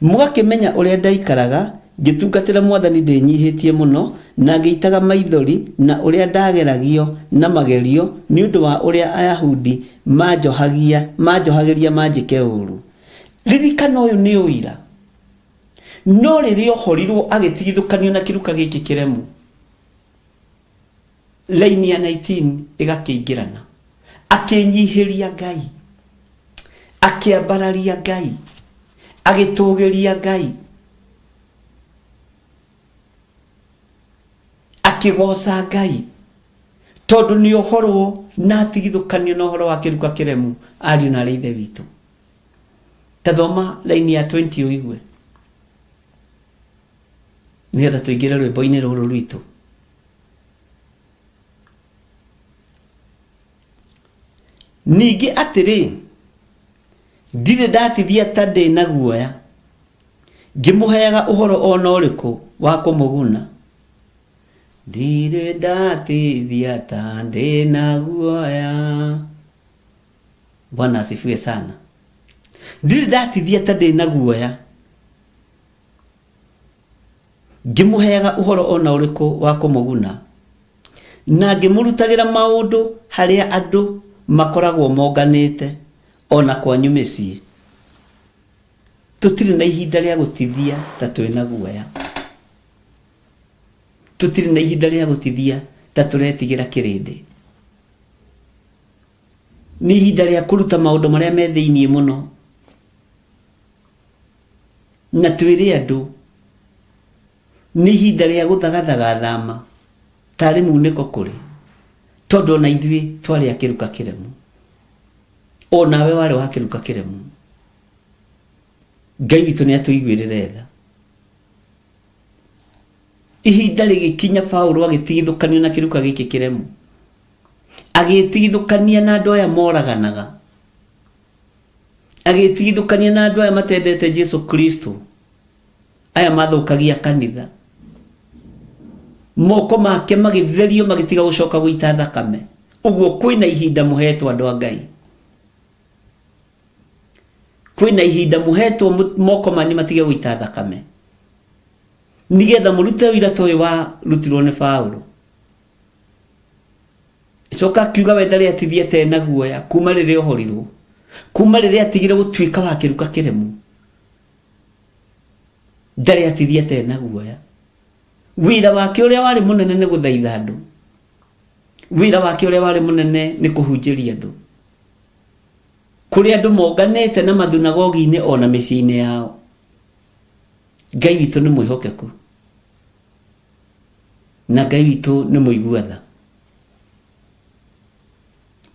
Mũgakĩmenya ũrĩa ndaikaraga ngĩtungatĩra Mwathani ndĩĩnyiihĩtie mũno, na ngĩitaga maithori, na ũrĩa ndageragio na magerio nĩ ũndũ wa ũrĩa Ayahudi maanjohagia, maanjohagĩria manjĩke ũũru. Ririkana ũyũ nĩ ũira. No rĩrĩa ohorirwo agĩtigithũkanio na kĩruka gĩkĩ kĩremu, Laini ya 19 ĩgakĩingĩrana. Akĩnyihĩria Ngai. Akĩambararia Ngai. Agĩtũgĩria Ngai. Akĩgoca Ngai. Tondũ nĩ ohorwo na atigithũkanio na ũhoro wa kĩruka kĩremu ariũ na arĩ ithe witũ. Ta thoma laini ya 20 ũigue. Nĩgetha tũingĩre rwĩmbo-inĩ rũrũ rwitũ. Ningĩ atĩrĩ, ndirĩ ndatithia ta ndĩ na guoya, ngĩmũheaga ũhoro o na ũrĩkũ wa kũmũguna. Ndirĩ ndatithia ta ndĩ na guoya. Bwana asifiwe sana. Ndirĩ ndatithia ta ndĩ na guoya, ngĩmũheaga ũhoro o na ũrĩkũ wa kũmũguna, na ngĩmũrutagĩra maũndũ harĩa andũ makoragwo monganĩte, o na kwanyu mĩciĩ. Tũtirĩ na ihinda rĩa gũtithia ta twĩ na guoya. Tũtirĩ na ihinda rĩa gũtithia ta tũretigĩra kĩrĩndĩ. Nĩ ihinda rĩa kũruta maũndũ marĩa me thĩinĩ mũno. Na twĩre andũ nĩ ihinda rĩa gũthagathaga thama tarĩ munĩko kũrĩ tondũ ona ithuĩ twarĩ a kĩruka kĩremu o nawe warĩ wa kĩruka kĩremu Ngai witũ nĩ atũiguĩrĩre tha ihinda rĩgĩkinya Paulo agĩtigithũkanio na kĩruka gĩkĩ kĩremu agĩtigithũkania na andũ aya moraganaga agĩtigithũkania na andũ aya matendete Jesu Kristo aya mathũkagia kanitha moko make magĩtherio magĩtiga gũcoka gũita thakame ũguo kwĩna ihinda mũhetwo andũ a Ngai kwĩna ihinda mũhetwo moko manyu matige gũita thakame nigetha mũrute ũira ta ũyũ warutirwo nĩ Paulo Coka akiuga we ndarĩ atithia atarĩ na guoya kuma rĩrĩa ohorirwo kuma rĩrĩa atigire gũtuĩka wa kĩruka kĩremu ndarĩ atithia atarĩ na guoya wĩra wake ũrĩa warĩ mũnene nĩ gũthaitha andũ wĩra wake ũrĩa warĩ mũnene nĩ kũhunjĩria andũ kũrĩa andũ monganĩte na mathunagogi-inĩ ona mĩciĩ-inĩ yao Ngai witũ nĩ mwĩhokeku na Ngai witũ nĩ mũigua tha.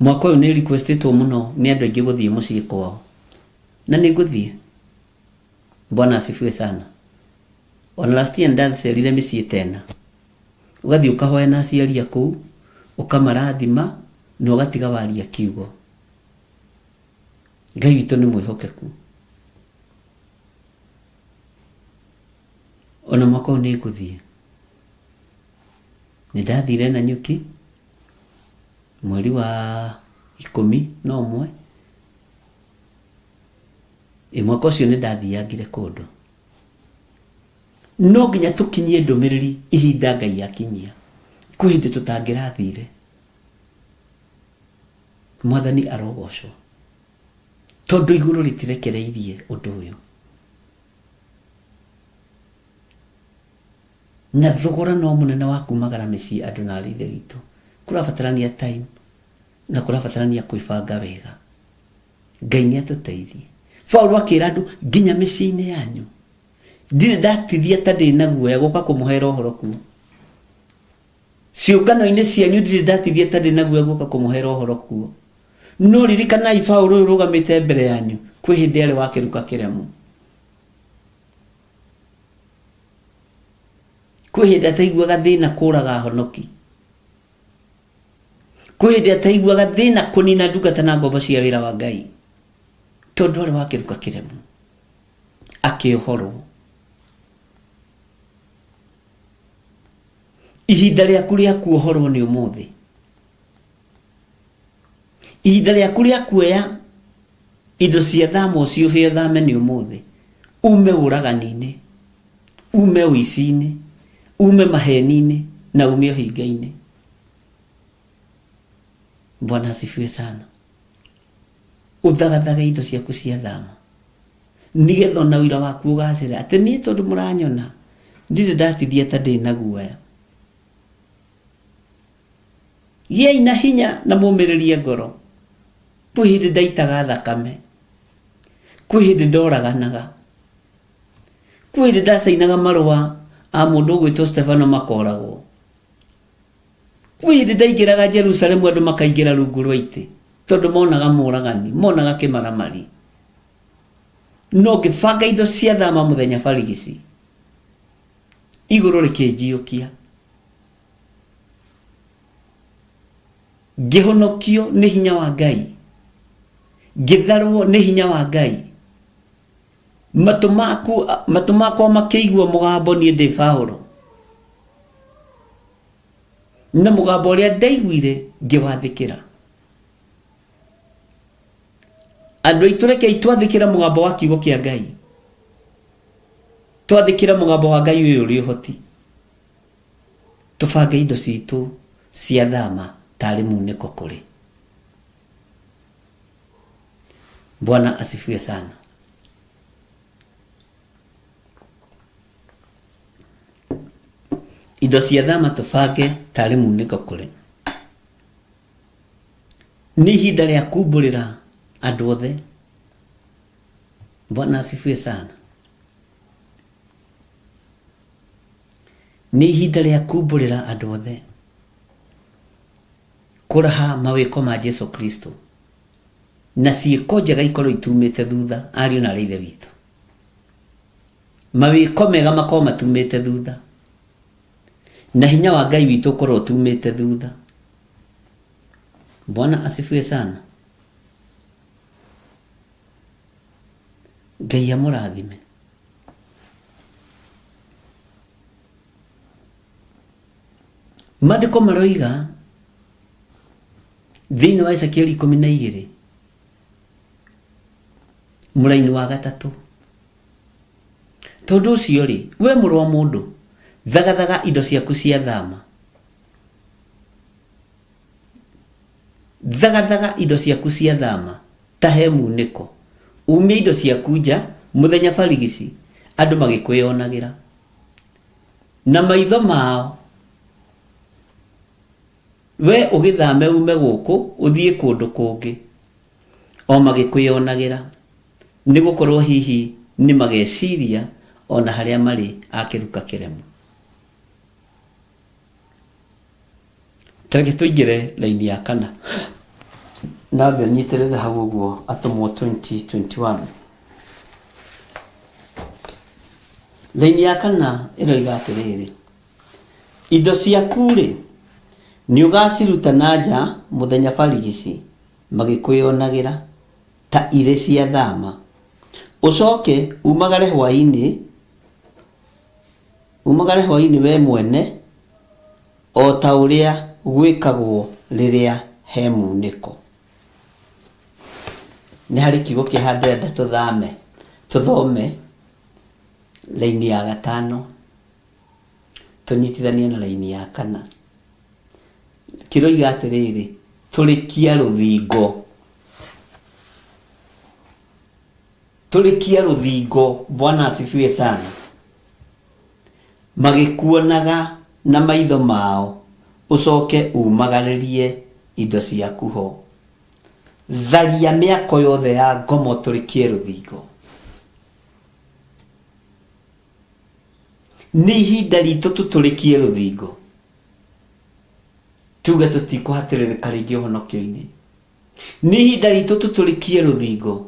Mwaka ũyũ nĩ requestĩtwo mũno nĩ andũ aingĩ gũthiĩ mũciĩ kwao na nĩ ngũthiĩ. Bwana asifiwe sana. Ona last year nĩndacerire mĩciĩ ta ĩna. Ũgathiĩ ũkahoya na aciari a kũu, ũkamarathima na ũgatiga waria kiugo. Ngai witũ nĩ mwĩhokeku. Ona mwaka ũyũ nĩ ngũthiĩ. Nĩ ndathire Nanyuki mweri wa 11. Ĩ mwaka ũcio nĩ ndathiangire kũndũ. No nginya tũkinyie ndũmĩrĩri ihinda Ngai akinyia. Kwĩ hĩndĩ tũtangĩrathire. Mwathani arogocwo. Tondũ igũrũ rĩtirekereirie ũndũ ũyũ. Na thogora no mũnene wa kumagara mĩciĩ andũ na arĩ ithe witũ. Kũrabatarania time na kũrabatarania kwĩbanga wega. Ngai nĩ atũteithie. Paulo akĩra andũ nginya mĩciĩ-inĩ yanyu. Ndirĩ ndatithia ta ndĩ na guoya gũka kũmũhera ũhoro kuo. Ciũngano-inĩ cianyu ndirĩ ndatithia ta ndĩ na guoya gũka kũmũhera ũhoro kuo. No ririkanai Paulo ũyũ ũrũgamĩte mbere yanyu kwĩ hĩndĩ arĩ wa kĩruka kĩremu. Kwĩ hĩndĩ ataiguaga thĩna kũraga ahonoki. Kwĩ hĩndĩ ataiguaga thĩna kũnina ndungata na ngombo cia wĩra wa Ngai. Tondũ arĩ wa kĩruka kĩremu. Akĩohorwo. Ihinda rĩaku rĩa kuohorwo nĩ ũmũthĩ. Ihinda rĩaku rĩa kuoya indo cia thama ũciũhe ũthame nĩ ũmũthĩ. Ume ũragani-inĩ, ume ũici-inĩ, ume maheni-inĩ na ume ũhinga-inĩ. Bwana asifiwe sana. Ũthagathage indo ciaku cia thama nigetha ona wĩra waku ũgacĩre. Atĩ niĩ tondũ mũranyona ndirĩ ndatithia ta ndĩ na guoya. Gĩai na hinya na mũmĩrĩrie ngoro. Kwĩ hĩndĩ ndaitaga thakame, kwĩ hĩndĩ ndoraganaga, kwĩ hĩndĩ ndacainaga marũa a mũndũ ũgwĩtwo Stefano makoragwo. Kwĩ hĩndĩ ndaingĩraga Jerusalemu andũ makaingĩra rungu rwa itĩ tondũ monaga mũragani, monaga kĩmaramari. No ngĩbanga indo cia thama mũthenya barigici, igũrũ rĩkĩnjiũkia. Ngĩhonokio nĩ hinya wa Ngai, ngĩtharwo nĩ hinya wa Ngai. Matũ maku matũ makwa makĩigua mũgambo niĩ ndĩ Paũlũ, na mũgambo ũrĩa ndaiguire ngĩwathĩkĩra. Andũ aitũ rekei twathĩkĩra mũgambo wa kiugo kĩa Ngai, twathĩkĩra mũgambo wa Ngai ũyũ ũrĩ ũhoti, tũbange indo citũ cia thama tarĩ munĩko kũrĩ. Bwana asifiwe sana. Indo cia thama tũbange tarĩ munĩko kũrĩ. Nĩ ihinda rĩa kumbũrĩra andũ othe. Bwana asifiwe sana. Nĩ ihinda rĩa kumbũrĩra andũ othe. Kũraha mawĩko ma Jesu Kristo. Na ciĩko njega ikorwo itumĩte thutha, ariũ na arĩ ithe witũ. Mawĩko mega makorwo matumĩte thutha. Na hinya wa Ngai witũ ũkorwo ũtumĩte thutha. Bwana asifiwe sana. Ngai amũrathime. Maandĩko maroiga thĩinĩ wa Ezekieli 12 mũraini wa gatatũ, tondũ ũcio rĩ, we mũrũ wa mũndũ, thagathaga indo ciaku cia thama, thagathaga indo ciaku cia thama ta he munĩko, umia indo ciaku nja mũthenya barigici andũ magĩkwĩyonagĩra na maitho mao, we ũgĩthame ume gũkũ ũthiĩ kũndũ kũngĩ o magĩkwĩyonagĩra, nĩ gũkorwo hihi nĩ mageciria o na harĩa marĩ a kĩruka kĩremu. Tareke tũingĩre raini ya kana. Nambe ũnyitĩrĩre hau ũguo atũmwo 2021. Raini ya kana ĩroiga atĩrĩrĩ, indo ciaku-rĩ, nĩ ũgaciruta na nja mũthenya barigici magĩkwĩonagĩra ta irĩ cia thama. Ũcoke umagare hwaĩ-inĩ, umagare hwaĩ-inĩ we mwene o ta ũrĩa gwĩkagwo rĩrĩa he munĩko. Nĩ harĩ kiugo kĩha ndĩrenda tũthame, tũthome raini ya gatano tũnyitithanie na raini ya kana. Kĩroiga atĩrĩrĩ, tũrĩkia rũthingo. Tũrĩkia rũthingo. Bwana asifiwe sana. Magĩkuonaga na maitho mao, ũcoke umagarĩrie indo ciaku ho. Tharia mĩako yothe ya ngomo tũrĩkie rũthingo. Nĩ ihinda ritũ tũtũrĩkie rũthingo. Tuge tũtikũhatĩrĩrĩka rĩngĩ ũhonokio-inĩ. Nĩ ihinda ritũ tũtũrĩkie rũthingo.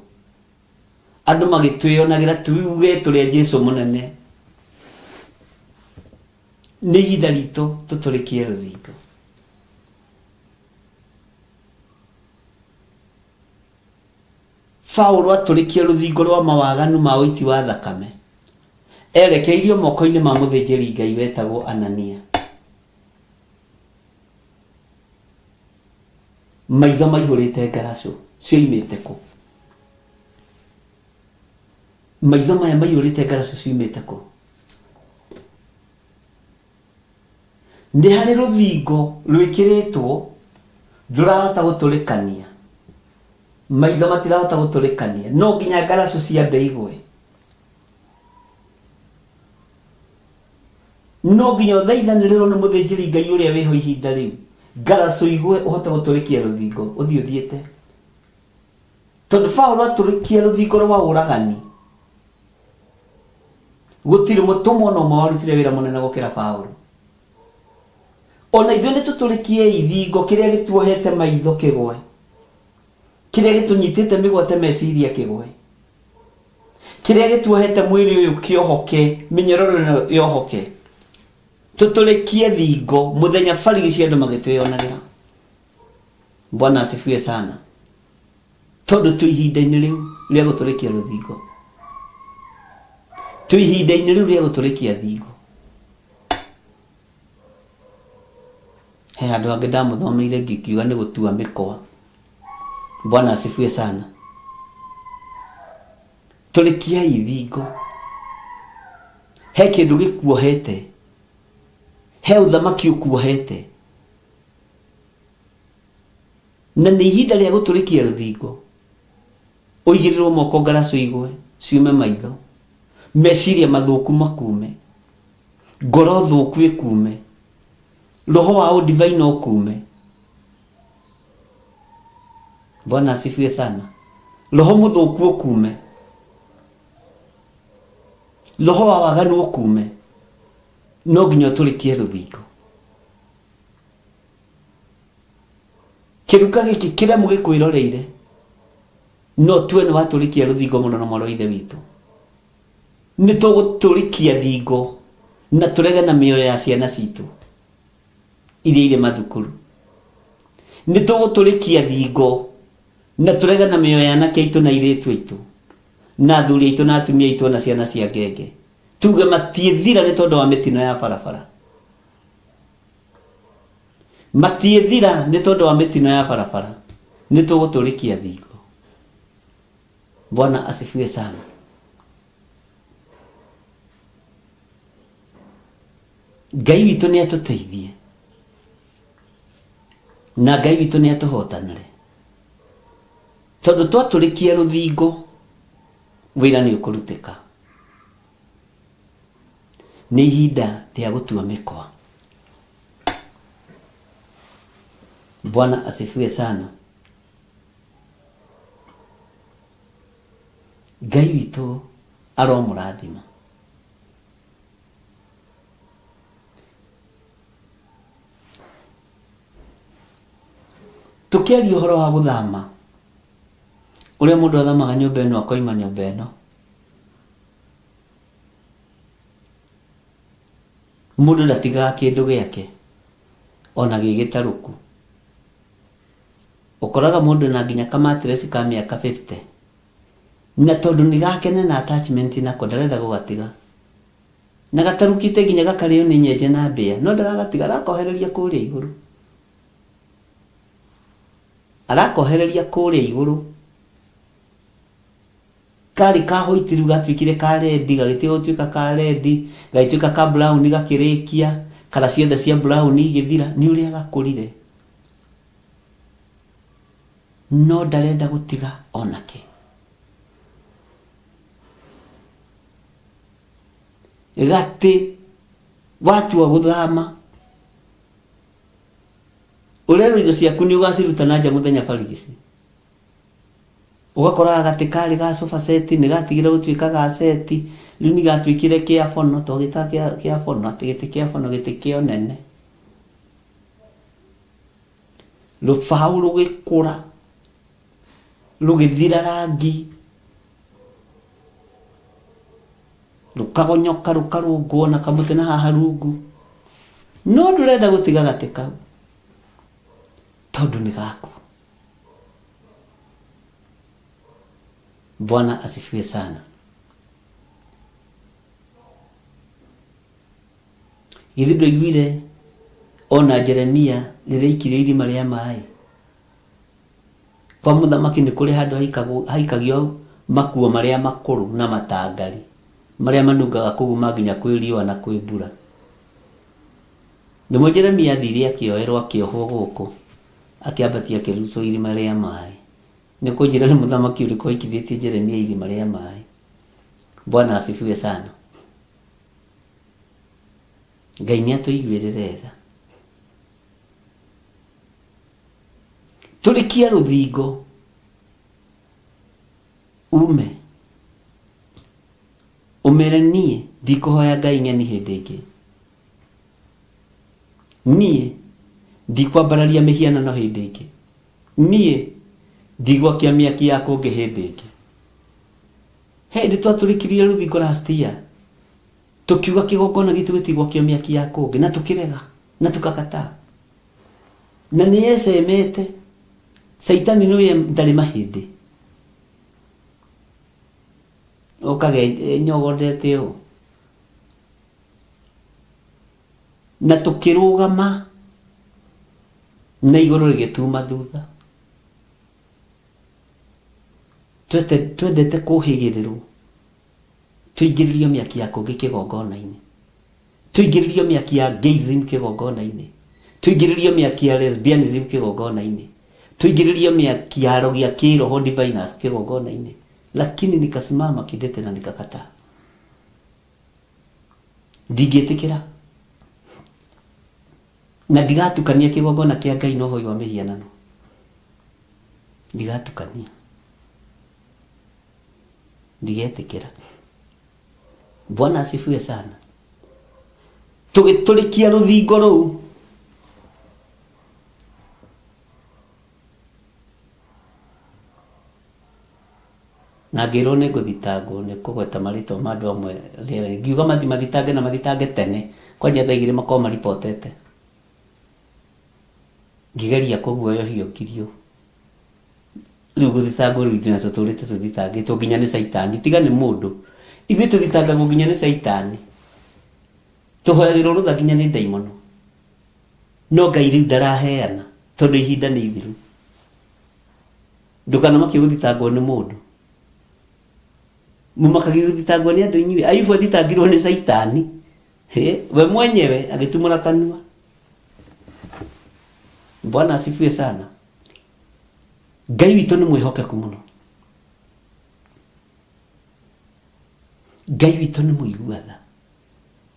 Andũ magĩtwĩyonagĩra tuge tũrĩ a Jesu mũnene. Nĩ ihinda ritũ tũtũrĩkie rũthingo. Paulo atũrĩkie rũthingo rwa mawaganu ma ũiti wa thakame. Erekeirio moko-inĩ ma mũthĩnjĩri Ngai wetagwo Anania. Maitho maihũrĩte ngaracũ cioimĩte kũ? Maitho maya maiyũrĩte ngaracũ ciumĩte kũ? Nĩ harĩ rũthingo rwĩkĩrĩtwo ndũrahota gũtũrĩkania. Maitho matirahota gũtũrĩkania. No nginya ngaracũ ciambe igwe. No nginya ũthaithanĩrĩrwo nĩ mũthĩnjĩri Ngai ũrĩa wĩho ihinda rĩu. Ngaracũ igwe ũhote gũtũrĩkia rũthingo ũthiĩ ũthiĩte. Tondũ Paũlũ atũrĩkia rũthingo rwa ũragani, gũtirĩ mũtũmwo ona ũmwe warutire wĩra mũnene gũkĩra Paũlũ. Ona ithuĩ nĩ tũtũrĩkiei thingo kĩrĩa gĩtuohete maitho kĩgwe, kĩrĩa gĩtũnyitĩte mĩgwate meciria kĩgwe, kĩrĩa gĩtuohete mwĩrĩ ũyũ kĩohoke, mĩnyororo ĩno yohoke. Tũtũrĩkie thingo mũthenya barigici andũ magĩtwĩyonagĩra. Bwana asifiwe sana. Tondũ twĩ ihinda-inĩ rĩu rĩa gũtũrĩkia rũthingo. Twĩ ihinda-inĩ rĩu rĩa gũtũrĩkia thingo. He handũ hangĩ ndamũthomeire ngĩkiuga nĩ gũtua mĩkwa. Bwana asifiwe sana. Tũrĩkiai thingo. He kĩndũ gĩkuohete. He ũthamaki ũkuohete. Na nĩ ihinda rĩa gũtũrĩkia rũthingo, ũigĩrĩrwo moko ngaracũ igwe, ciume maitho, meciria mathũku makume, ngoro thũku ĩkume, roho wa ũndivaina ũkume. Bwana asifiwe sana. Roho mũthũku ũkume, roho wa waganu ũkume, no nginya ũtũrĩkie rũthingo. Kĩruka gĩkĩ kĩremu gĩkwĩroreire no tue nĩ watũrĩkia rũthingo mũno na mwarĩ wa ithe witũ. Nĩ tũgũtũrĩkia thingo na tũrege na mĩoyo ya ciana citũ iria irĩ mathukuru. Nĩ tũgũtũrĩkia thingo na tũrege na mĩoyo ya anake aitũ na airĩtu aitũ na athuri aitũ na atumia aitũ ona ciana cia ngenge. Tuge matiĩthira nĩ tondũ wa mĩtino ya barabara. Matiĩthira nĩ tondũ wa mĩtino ya barabara. Nĩ tũgũtũrĩkia thingo. Bwana asifiwe sana. Ngai witũ nĩ atũteithie na Ngai witũ nĩ atũhotanĩre, tondũ twatũrĩkia rũthingo wĩra nĩ ũkũrutĩka. Nĩ ihinda rĩa gũtua mĩkwa. Bwana asifiwe sana. Ngai witũ aromũrathima. Tũkĩaria ũhoro wa gũthama, ũrĩa mũndũ athamaga nyũmba ĩno akoima nyũmba ĩno, Mũndũ ndatigaga kĩndũ gĩake ona gĩ gĩtarũku. Ũkoraga mũndũ ena nginya ka mattress ka mĩaka 50 na tondũ nĩ gake na ena attachment nako ndarenda gũgatiga. Na gatarũkĩte nginya gakarĩo nĩ nyenje na mbĩa no ndaragatiga arakohereria kũrĩa igũrũ. Arakohereria kũrĩa igũrũ. Karĩ ka white rĩu gatuĩkire ka red, gagĩtiga gũtuĩka ka red, gagĩtuĩka ka brown gakĩrĩkia, colour ciothe cia brown igĩthira, nĩ ũrĩa gakũrire. No ndarenda gũtiga ona kĩ. Gatĩ watua gũthama, ũrerwo indo ciaku nĩ ũgaciruta na nja mũthenya barigici. Ũgakoraga gatĩ karĩ ga sofa set nĩ gatigire gũtuĩka ga set, rĩu nĩ gatuĩkire kĩa bono, twagĩtaga kĩa bono, atĩ gĩtĩ kĩa bono, gĩtĩ kĩa ũnene. Rũbaũ rũgĩkũra, rũgĩthira rangi, rũkagonyoka rũkarũngwo na kamũtĩ na haha rungu, no ndũrenda gũtiga gatĩ kau tondũ nĩ gaku. Bwana asifiwe sana. Githĩ ndwaiguire ona Jeremia rĩrĩa aikirio irima rĩa maĩ? Kwa mũthamaki nĩ kũrĩ handũ haikagio makuo marĩa makũrũ na matangari marĩa manungaga kũguma nginya kwĩ riũa na kwĩ mbura. Nĩmo Jeremia athire akĩoerwo akĩohwo gũkũ akĩambatia akĩrutwo irima rĩa maĩ. Nĩ kũnjĩra nĩ mũthamaki ũrĩkũ waikithĩtie Jeremia irima rĩa maĩ. Bwana asifiwe sana. Ngai nĩ atũiguĩrĩre tha. Tũrĩkia rũthingo ume ũmere niĩ ndikũhoya Ngai ng'eni hĩndĩ ĩngĩ. Niĩ ndikwambararia mĩhianano hĩndĩ ĩngĩ. Niĩ ndigwakia mĩaki ya kũngĩ hĩndĩ ĩngĩ. He hĩndĩ twatũrĩkirie rũthingo last year tukiuga kĩgongona gitũ gĩtigwakio mĩaki ya kũngĩ na tũkĩrega na tũkakataa. Na nĩ yecemete Caitani nĩwe ndarĩ mahĩndĩ. Ũkage nyogondete ũũ. Na tũkĩrũgama na igũrũ rĩgĩtuma thutha. Twendete kũhĩgĩrĩrwo tũingĩrĩrio mĩaki ya kũngĩ kĩgongona-inĩ. Tũingĩrĩrio mĩaki ya gayism kĩgongona-inĩ. Tũingĩrĩrio mĩaki ya lesbianism kĩgongona-inĩ. Tũingĩrĩrio mĩaki ya arogi a kĩroho diviners kĩgongona-inĩ. Lakini nikasimama kidete na nikakataa. Ndingĩtĩkĩra. Na ndigatukania kĩgongona kĩa Ngai na ũhoi wa mĩhianano. Ndigatukania. Ndigetĩkĩra. Bwana asifiwe sana. Tũgĩtũrĩkia rũthingo rũu. Na ngĩrwo nĩ ngũthitangwo nĩ kũgweta marĩtwa ma andũ amwe rĩera-inĩ. Ngiuga mathi mathitange na mathitange tene kwanja thaa igĩrĩ makorwo maribotete. Ngĩgeria kũguoyohio ngirio. Rĩu gũthitangwo rĩu ithuĩ na tũtũrĩte tũthitangĩtwo nginya nĩ caitani. Tiga nĩ mũndũ. Ithuĩ tũthitangagwo nginya nĩ caitani. Tũhoyagĩrwo rũtha nginya nĩ ndaimono. No Ngai rĩu ndaraheana tondũ ihinda nĩ ithiru. Ndũkanamakio gũthitangwo nĩ mũndũ. Mũmakagio gũthitangwo nĩ andũ inyuĩ. Ayubu athitangirwo nĩ caitani. He, we mwenyewe agĩtumũra kanua. Bwana asifiwe sana. Ngai witũ nĩ mwĩhokeku mũno. Ngai witũ nĩ mũigua tha.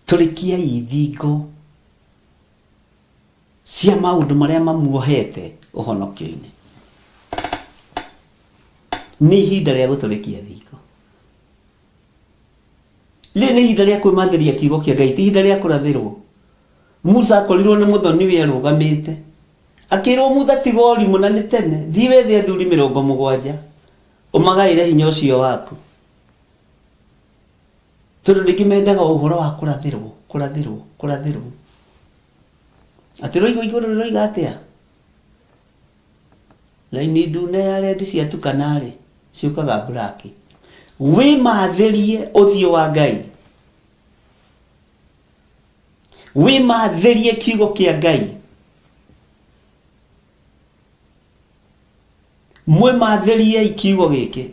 Tũrĩkiai thingo cia maũndũ marĩa mamuohete ũhonokio-inĩ. Nĩ ihinda rĩa gũtũrĩkia thingo. Rĩrĩ nĩ ihinda rĩa kwĩmathĩria kiugo kĩa Ngai, ti ihinda rĩa kũrathĩrwo. Musa akorirwo nĩ mũthoni we arũgamĩte. Akĩrwo Musa tiga ũrimũ na nĩ tene, thiĩ wethe athuri 70 ũmagaĩre hinya ũcio waku. Tondũ rĩngĩ mendaga ũhoro wa kũrathĩrwo, kũrathĩrwo, kũrathĩrwo. Atĩ rũigũ igũrũ rĩroiga atĩa? Raini ndune ya rendi ciatukana-rĩ, ciũkaga mburaki. Wĩmathĩrie ũthiũ wa Ngai. Wĩmathĩrie kiugo kĩa Ngai. Mwĩmathĩriei kiugo gĩkĩ.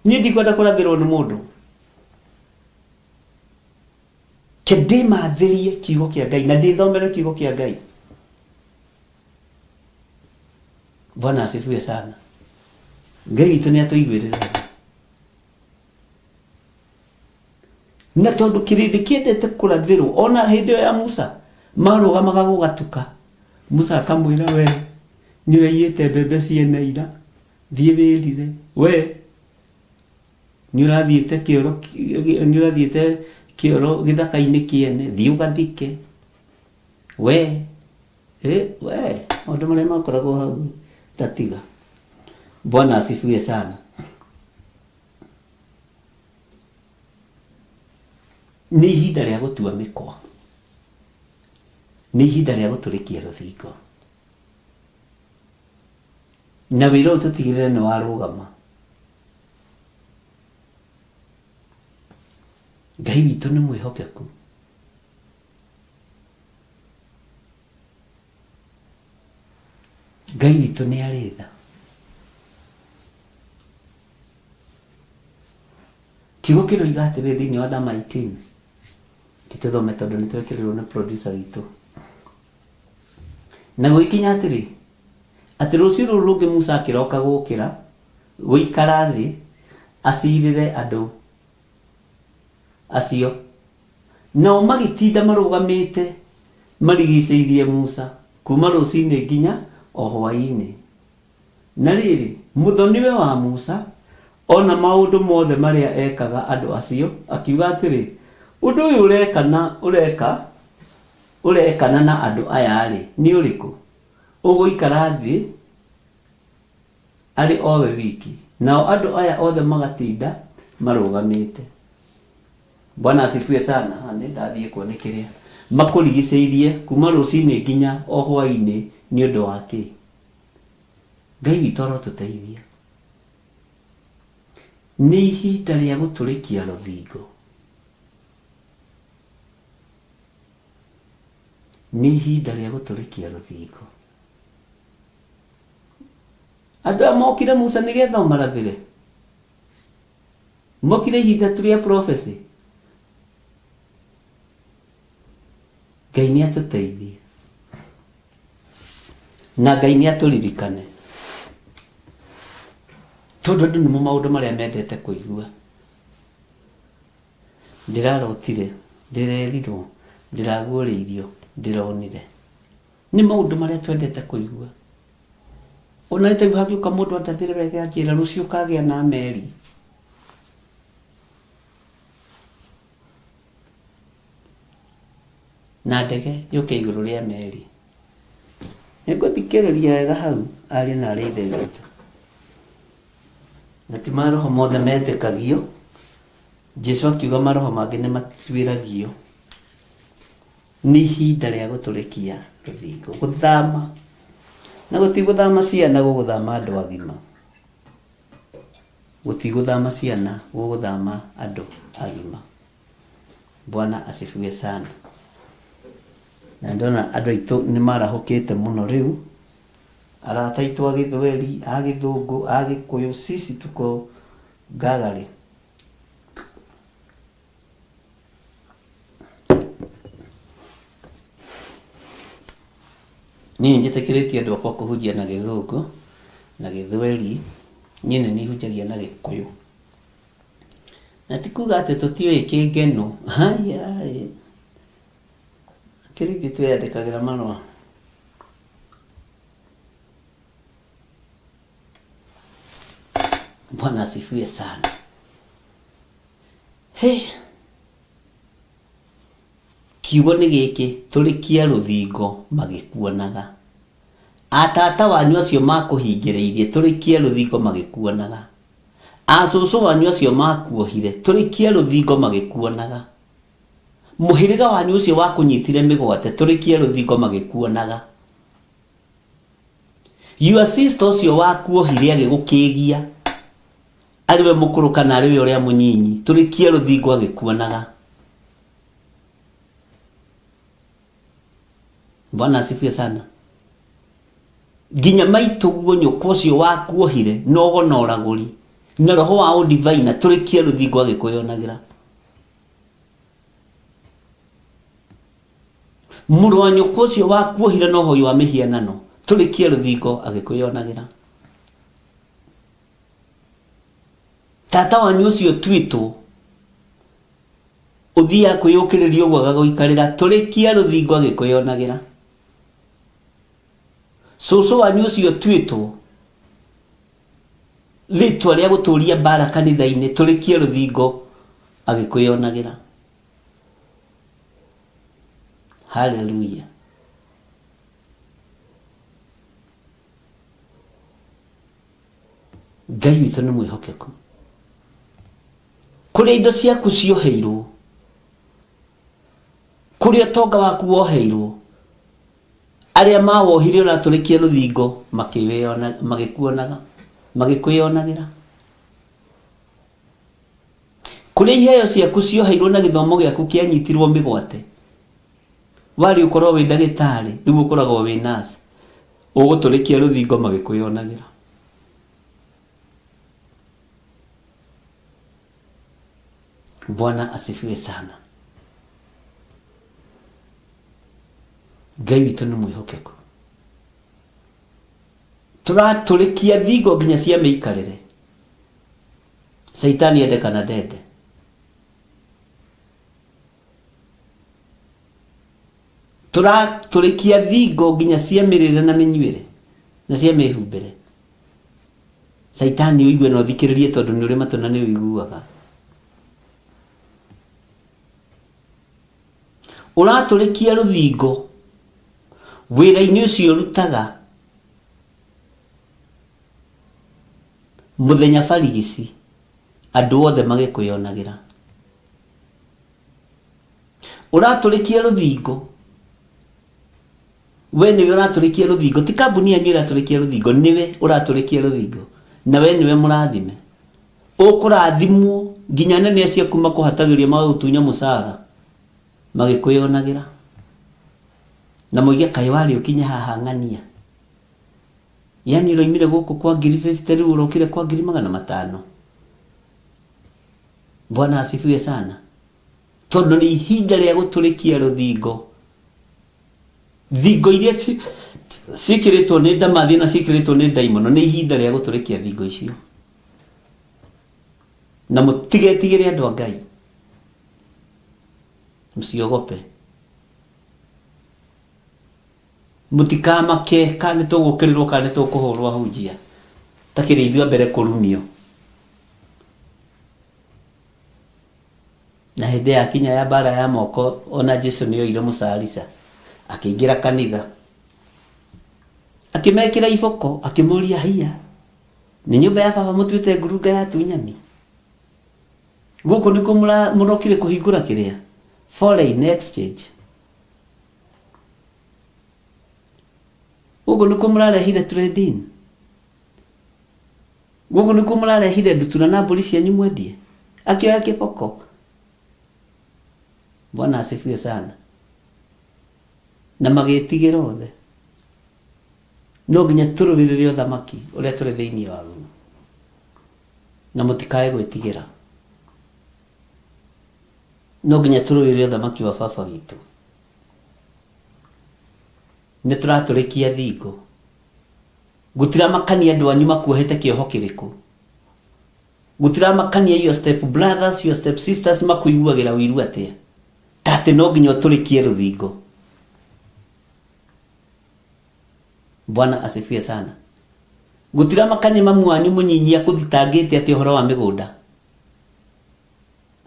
Niĩ ndikwenda kũrathĩrwo nĩ mũndũ. Ke ndĩmathĩrie kiugo kĩa Ngai na ndĩthomere kiugo kĩa Ngai. Bwana asifiwe sana. Ngai witũ nĩ atũiguĩrĩre tha. Na tondũ kĩrĩndĩ kĩendete kũrathĩrwo ona hĩndĩ ĩyo ya Musa marũgamaga gũgatuka. Musa akamwĩra we nĩ ũraiyĩte mbembe ciene ira thiĩ wĩrire we nĩ ũrathiĩte kĩoro nĩ ũrathiĩte kĩoro gĩthaka-inĩ kĩene thiĩ ũgathike we we maũndũ marĩa makoragwo hau tatiga. Bwana asifiwe sana. Nĩ ihinda rĩa gũtua mĩkwa. Nĩ ihinda rĩa gũtũrĩkia rũthingo. Na wĩra ũyũ tũtigĩrĩre nĩ warũgama. Ngai witũ nĩ mwĩhokeku. Ngai witũ nĩ arĩ tha. Kiugo kĩroiga atĩrĩrĩ thĩinĩ wa Thama 18. Tũthome tondũ nĩ twekĩrĩrwo nĩ producer witũ. Na gũgĩkinya atĩrĩ, atĩ rũciũ rũrũ rũngĩ Musa akĩroka gũkĩra gũikara thĩ acirĩre andũ acio. Nao magĩtinda marũgamĩte marigicĩirie Musa kuma rũcinĩ nginya o hwaĩ-inĩ. Na rĩrĩ, mũthoniwe wa Musa ona maũndũ mothe marĩa ekaga andũ acio, akiuga atĩrĩ, Ũndũ ũyũ ũrekana ũreka ũrekana na andũ aya-rĩ, nĩ ũrĩkũ? Ũgũikara thĩ arĩ o we wiki, nao andũ aya othe magatinda marũgamĩte. Bwana asifiwe sana. Nĩ ndathiĩ kuo nĩ kĩrĩa makũrigicĩirie kuma rũcinĩ nginya o hwaĩ-inĩ nĩ ũndũ wa kĩ? Ngai witũ arotũteithia. Nĩ ihinda rĩa gũtũrĩkia rũthingo. Nĩ ihinda rĩa gũtũrĩkia rũthingo. Andũ aya mokire Musa nĩgetha ũmarathĩre. Mokire ihinda tu rĩa prophecy. Ngai nĩ atũteithie. Na Ngai nĩ atũririkane. Tondũ andũ nĩmo maũndũ marĩa mendete kũigua. Ndĩrarotire, ndĩrerirwo, ndĩraguũrĩirio, ndĩronire. Nĩ maũndũ marĩa twendete kũigua. Ona nĩ tarĩu hangĩũka mũndũ andathĩre wega anjĩra rũciũ ũkagĩa na meri. Na ndege yũke igũrũ rĩa meri. Nĩngũthikĩrĩria wega hau aria na arĩ ithe witũ. Na ti maroho mothe metĩkagio. Jesu akiuga maroho mangĩ nĩ matuĩragio. Nĩ ihinda rĩa gũtũrĩkia rũthingo, gũthama. Na gũtigũthama ciana, gũgũthama andũ agima. Gũtigũthama ciana, gũgũthama andũ agima. Bwana asifiwe sana. Na ndona andũ aitũ nĩ marahũkĩte mũno rĩu. Arata aitũ a Gĩthweri, a Gĩthũngũ, a Gĩkũyũ, sisi tuko ngangari. Niĩ nĩnjĩtĩkĩrĩtie andũ akwa kũhunjia na Gĩthũngũ na Gĩthweri, niĩ nĩ niĩ hunjagia na Gĩkũyũ. Na ti kuga atĩ tũtiũĩ kĩngeno, haiya akĩrĩ ithuĩ twĩyandĩkagĩra marũa. Bwana asifiwe sana. Hey. Kiugo nĩ gĩkĩ, tũrĩkia rũthingo magĩkuonaga. Atata wanyu acio makũhingĩrĩirie, tũrĩkie rũthingo magĩkuonaga. Acũcũ wanyu acio makuohire, tũrĩkie rũthingo magĩkuonaga. Mũhĩrĩga wanyu ũcio wakũnyitire mĩgwate, tũrĩkie rũthingo magĩkuonaga. Your sister ũcio wakuohire agĩgũkĩgia, arĩ we mũkũrũ kana arĩ we ũrĩa mũnyinyi, tũrĩkie rũthingo agĩkuonaga. Bwana asifiwe sana. Nginya maitũguo nyũkwa ũcio wakuohire na ũgo na ũragũri na roho wa ũdivaina tũrĩkie rũthingo agĩkwĩyonagĩra. Mũrũ wa nyũkwa ũcio wakuohire na ũhoi wa mĩhianano tũrĩkie rũthingo agĩkwĩyonagĩra. Tata wanyu ũcio ũtuĩtwo ũthiaga kwĩyũkĩrĩria ũguo agagũikarĩra tũrĩkie rũthingo agĩkwĩyonagĩra. Cũcũ wanyu ũcio ũtuĩtwo rĩtwa rĩa gũtũria mbara kanitha-inĩ tũrĩkie rũthingo agĩkwĩyonagĩra. Haleluya. Ngai witũ nĩ mwĩhokeku. Kũrĩa indo ciaku cioheirwo, kũrĩa ũtonga waku woheirwo, arĩa mawohire ũratũrĩkia rũthingo magĩkuonaga, magĩkwĩyonagĩra. Kũrĩa iheo ciaku cioheirwo na gĩthomo gĩaku kĩanyitirwo mĩgwate, warĩ ũkorwo wĩ ndagĩtarĩ, rĩu ũkoragwo wĩ nurse, ũgũtũrĩkia rũthingo magĩkwĩyonagĩra. Bwana asifiwe sana. Ngai witũ nĩ mwĩhokeku. Tũratũrĩkia thingo nginya cia mĩikarĩre. Caitani ende kana ndende. Tũratũrĩkia thingo nginya cia mĩrĩre na mĩnyuĩre na cia mĩhumbĩre. Caitani ũigue na ũthikĩrĩrie tondũ nĩ ũrĩ matũ na nĩ ũiguaga. Ũratũrĩkia rũthingo wĩra-inĩ ũcio ũrutaga mũthenya barigici andũ othe magĩkwĩonagĩra. Ũratũrĩkia rũthingo we nĩwe ũratũrĩkia rũthingo, ti kambuni yanyu ĩratũrĩkia rũthingo, nĩwe ũratũrĩkia rũthingo na we nĩwe mũrathime. Ũkũrathimwo nginya anene acio aku makũhatagĩria magagũtunya mũcara magĩkwĩonagĩra na moige kaĩ warĩ ũkinye haha ng'ania. Yani ũroimire gũkũ kwa ngiri 50 rĩu ũrokire kwa ngiri 500. Bwana asifiwe sana. Tondũ nĩ ihinda rĩa gũtũrĩkia rũthingo. Thingo iria ciĩkĩrĩtwo nĩ ndamathia na ciĩkĩrĩtwo nĩ ndaimono, nĩ ihinda rĩa gũtũrĩkia thingo icio. Na mũtigetigĩre andũ a Ngai. Msiogope. Mũtikamake kana nĩ tũgũkĩrĩrwo kana nĩ tũkũhũrwo ahunjia. Takĩrĩ ithuĩ a mbere kũrumio. Na hĩndĩ ya kinya ya mbara ya moko ona Jesu nĩ oire mũcarica akĩingĩra kanitha akĩmekĩra iboko akĩmoria haiya nĩ nyũmba ya baba mũtuĩte ngurunga ya atunyani gũkũ nĩkuo mũrokire kũhingũra kĩrĩa foreign exchange gũkũ nĩkuo mũrarehire trading gũkũ nĩkuo mũrarehire ndutura na mbũri cianyu mwendie akĩoya kĩboko. Bwana asifiwe sana. Na magĩtigĩra othe. No nginya tũrũĩrĩre ũthamaki ũrĩa tũrĩ thĩinĩ waguo. Na mũtikae gwĩtigĩra. No nginya tũrũĩrĩre ũthamaki wa baba witũ. Nĩ tũratũrĩkia thingo. Gũtiramakania andũ anyu makuohete kĩoho kĩrĩkũ. Gũtiramakania your step brothers, your step sisters makuiguagĩra ũiru atĩa. Ta atĩ no nginya ũtũrĩkie rũthingo. Bwana asifiwe sana. Gũtiramakania mamu wanyu mũnyinyi akũthitangĩte atĩ ũhoro wa mĩgũnda.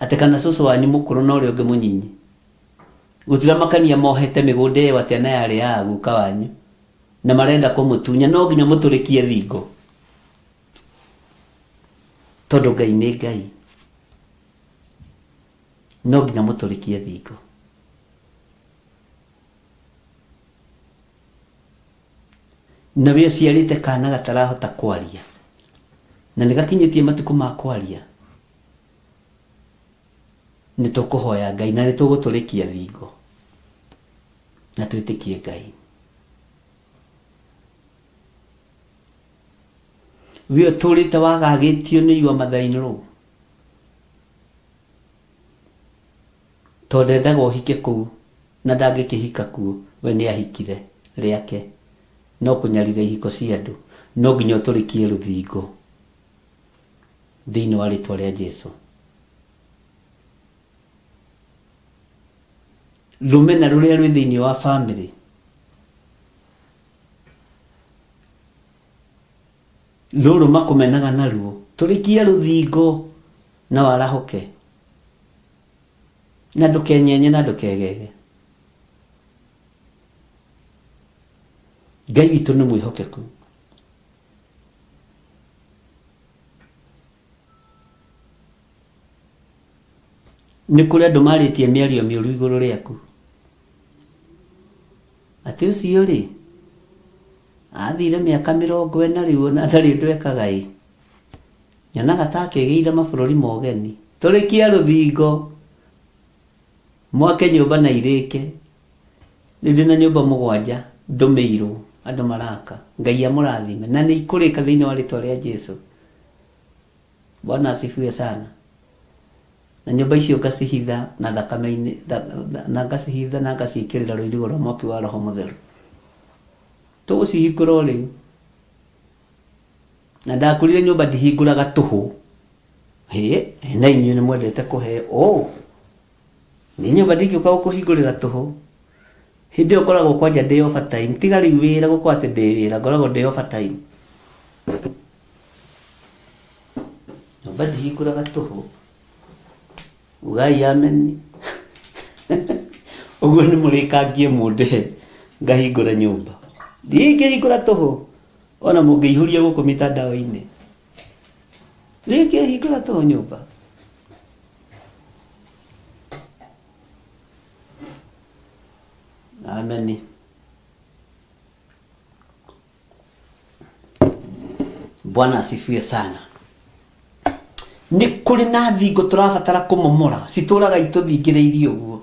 Atĩ kana cũcũ wanyu mũkũrũ na ũrĩa ũngĩ mũnyinyi. Gũtiramakania mohete mĩgũnda ĩyo atĩa na yarĩ ya guka wanyu. Na marenda kũmũtunya no nginya mũtũrĩkie thingo. Tondũ Ngai nĩ Ngai. No nginya mũtũrĩkie thingo. Na we ũciarĩte kana gatarahota kwaria. Na nĩ gakinyĩtie matukũ ma kwaria. Nĩ tũkũhoya Ngai na nĩ tũgũtũrĩkia thingo. Na twĩtĩkie Ngai. We ũtũrĩte wagagĩtio nĩ your mother-in-law. Tondũ endaga ũhike kũu na ndangĩkĩhika kuo, we nĩ ahikire rĩake. No kũnyarira ihiko cia andũ, no nginya ũtũrĩkie rũthingo thĩinĩ wa rĩtwa rĩa Jesu. Rũmena rũrĩa rwĩ thĩinĩ wa family rũrũ makũmenaga naruo, tũrĩkie rũthingo na warahũke. Na ndũkenyenye na ndũkegege. Ngai witũ nĩ mwĩhokeku. Nĩ kũrĩ andũ marĩtie mĩario mĩũru igũrũ rĩaku. Atĩ ũcio rĩ, athire mĩaka 40 rĩu ona ndarĩ ũndũ ekaga ĩ. Nyonaga ta akĩgĩire mabũrũri ma ũgeni. Tũrĩkie rũthingo, mwake nyũmba na irĩke. Rĩu ndĩna nyũmba 7 ndũmĩirwo andũ maraka. Ngai amũrathime na nĩ ikũrĩka thĩinĩ wa rĩtwa rĩa Jesu. Bwana asifiwe sana. Na nyũmba icio ngacihitha na thakame-inĩ, na ngacihitha na ngaciĩkĩrĩra rũirigo rwa mwaki wa Roho Mũtheru. Tũgũcihingũra o rĩu. Na ndakwĩrire nyũmba ndihingũraga tũhũ. Hĩ, na inyuĩ nĩ mwendete kũheo. Oh, nĩ nyũmba ndingĩũka gũkũhingũrĩra tũhũ. Hĩndĩ ĩyo ngoragwo kwanja ndĩ overtime. Tiga rĩu wĩra gũkorwo atĩ ndĩ wĩra, ngoragwo ndĩ overtime. Nyũmba ndihingũraga tũhũ. Ugai ameni. Ũguo nĩ mũrĩkangie mũndĩhe ngahingũra nyũmba. Ndingĩhingũra tũhũ ona mũngĩihũria gũkũ mitandao-inĩ. Ndingĩhingũra tũhũ nyũmba. Ameni. Bwana asifiwe sana. Nĩ kũrĩ na thingo tũrabatara kũmomora citũraga itũthingĩrĩirie ũguo.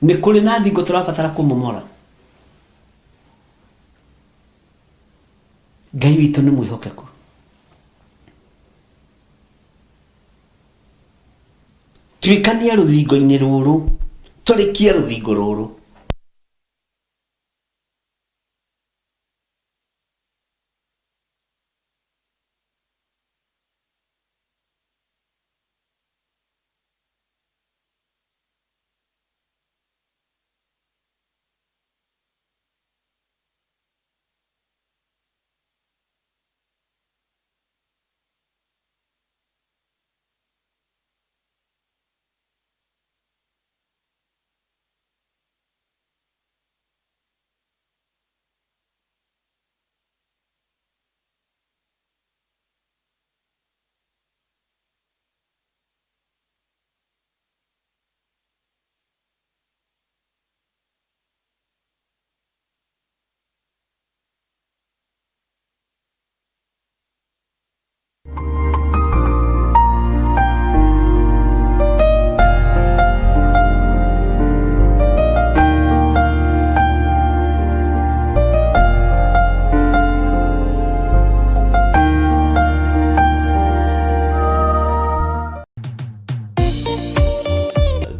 Nĩ kũrĩ na thingo tũrabatara kũmomora. Ngai witũ nĩ mwĩhokeku. Tuĩkania rũthingo-inĩ rũrũ, tũrĩkie rũthingo rũrũ.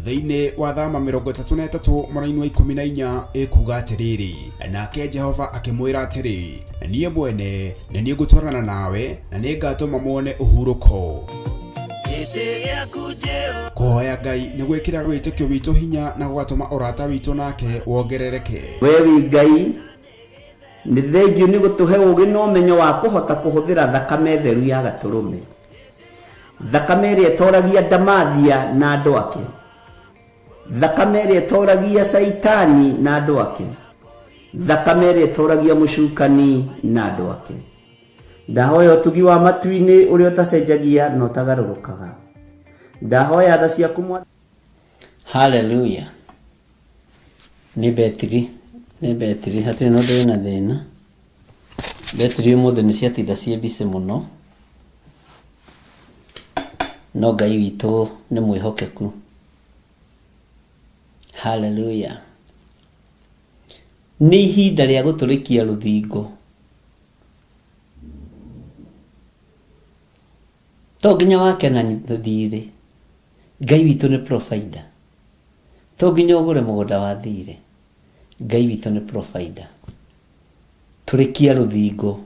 Thĩinĩ wa Thama 33 mũraini wa 14 ĩkuga atĩrĩrĩ, nake Jehova akĩmwĩra atĩrĩ, niĩ mwene nĩ niĩ ngũtwarana nawe na nĩ ngatũma muone ũhurũko. Kũhoya Ngai nĩ gwĩkĩraga wĩtĩkio witũ hinya na gũgatũma ũrata witũ nake wongerereke. We wĩ Ngai, nĩ thengiũ nĩ gũtũhe ũũgĩ na ũmenyo wa kũhota kũhũthĩra thakame theru ya Gatũrũme, thakame ĩrĩa ĩtoragia ndamathia na andũ ake, thakame ĩrĩa ĩtoragia Caitani na andũ ake, thakame ĩrĩa ĩtoragia mũcukani na andũ ake. Ndahoya ũtugi wa matu-inĩ ũrĩa ũtacenjagia na ũtagarũrũkaga. Ndahoya tha ciaku Mwathani. Hallelujah. Nĩ betiri, nĩ betiri, hatirĩ na ũndũ wĩna thĩna. Betiri ũmũthĩ nĩ ciatinda ciĩ busy mũno, no Ngai witũ nĩ mwĩhokeku. Hallelujah. Nĩ ihinda rĩa gũtũrĩkia rũthingo. To nginya wake na thirĩ. Ngai witũ nĩ provider. To nginya ũgũre mũgũnda wa thirĩ. Ngai witũ nĩ provider. Tũrĩkia rũthingo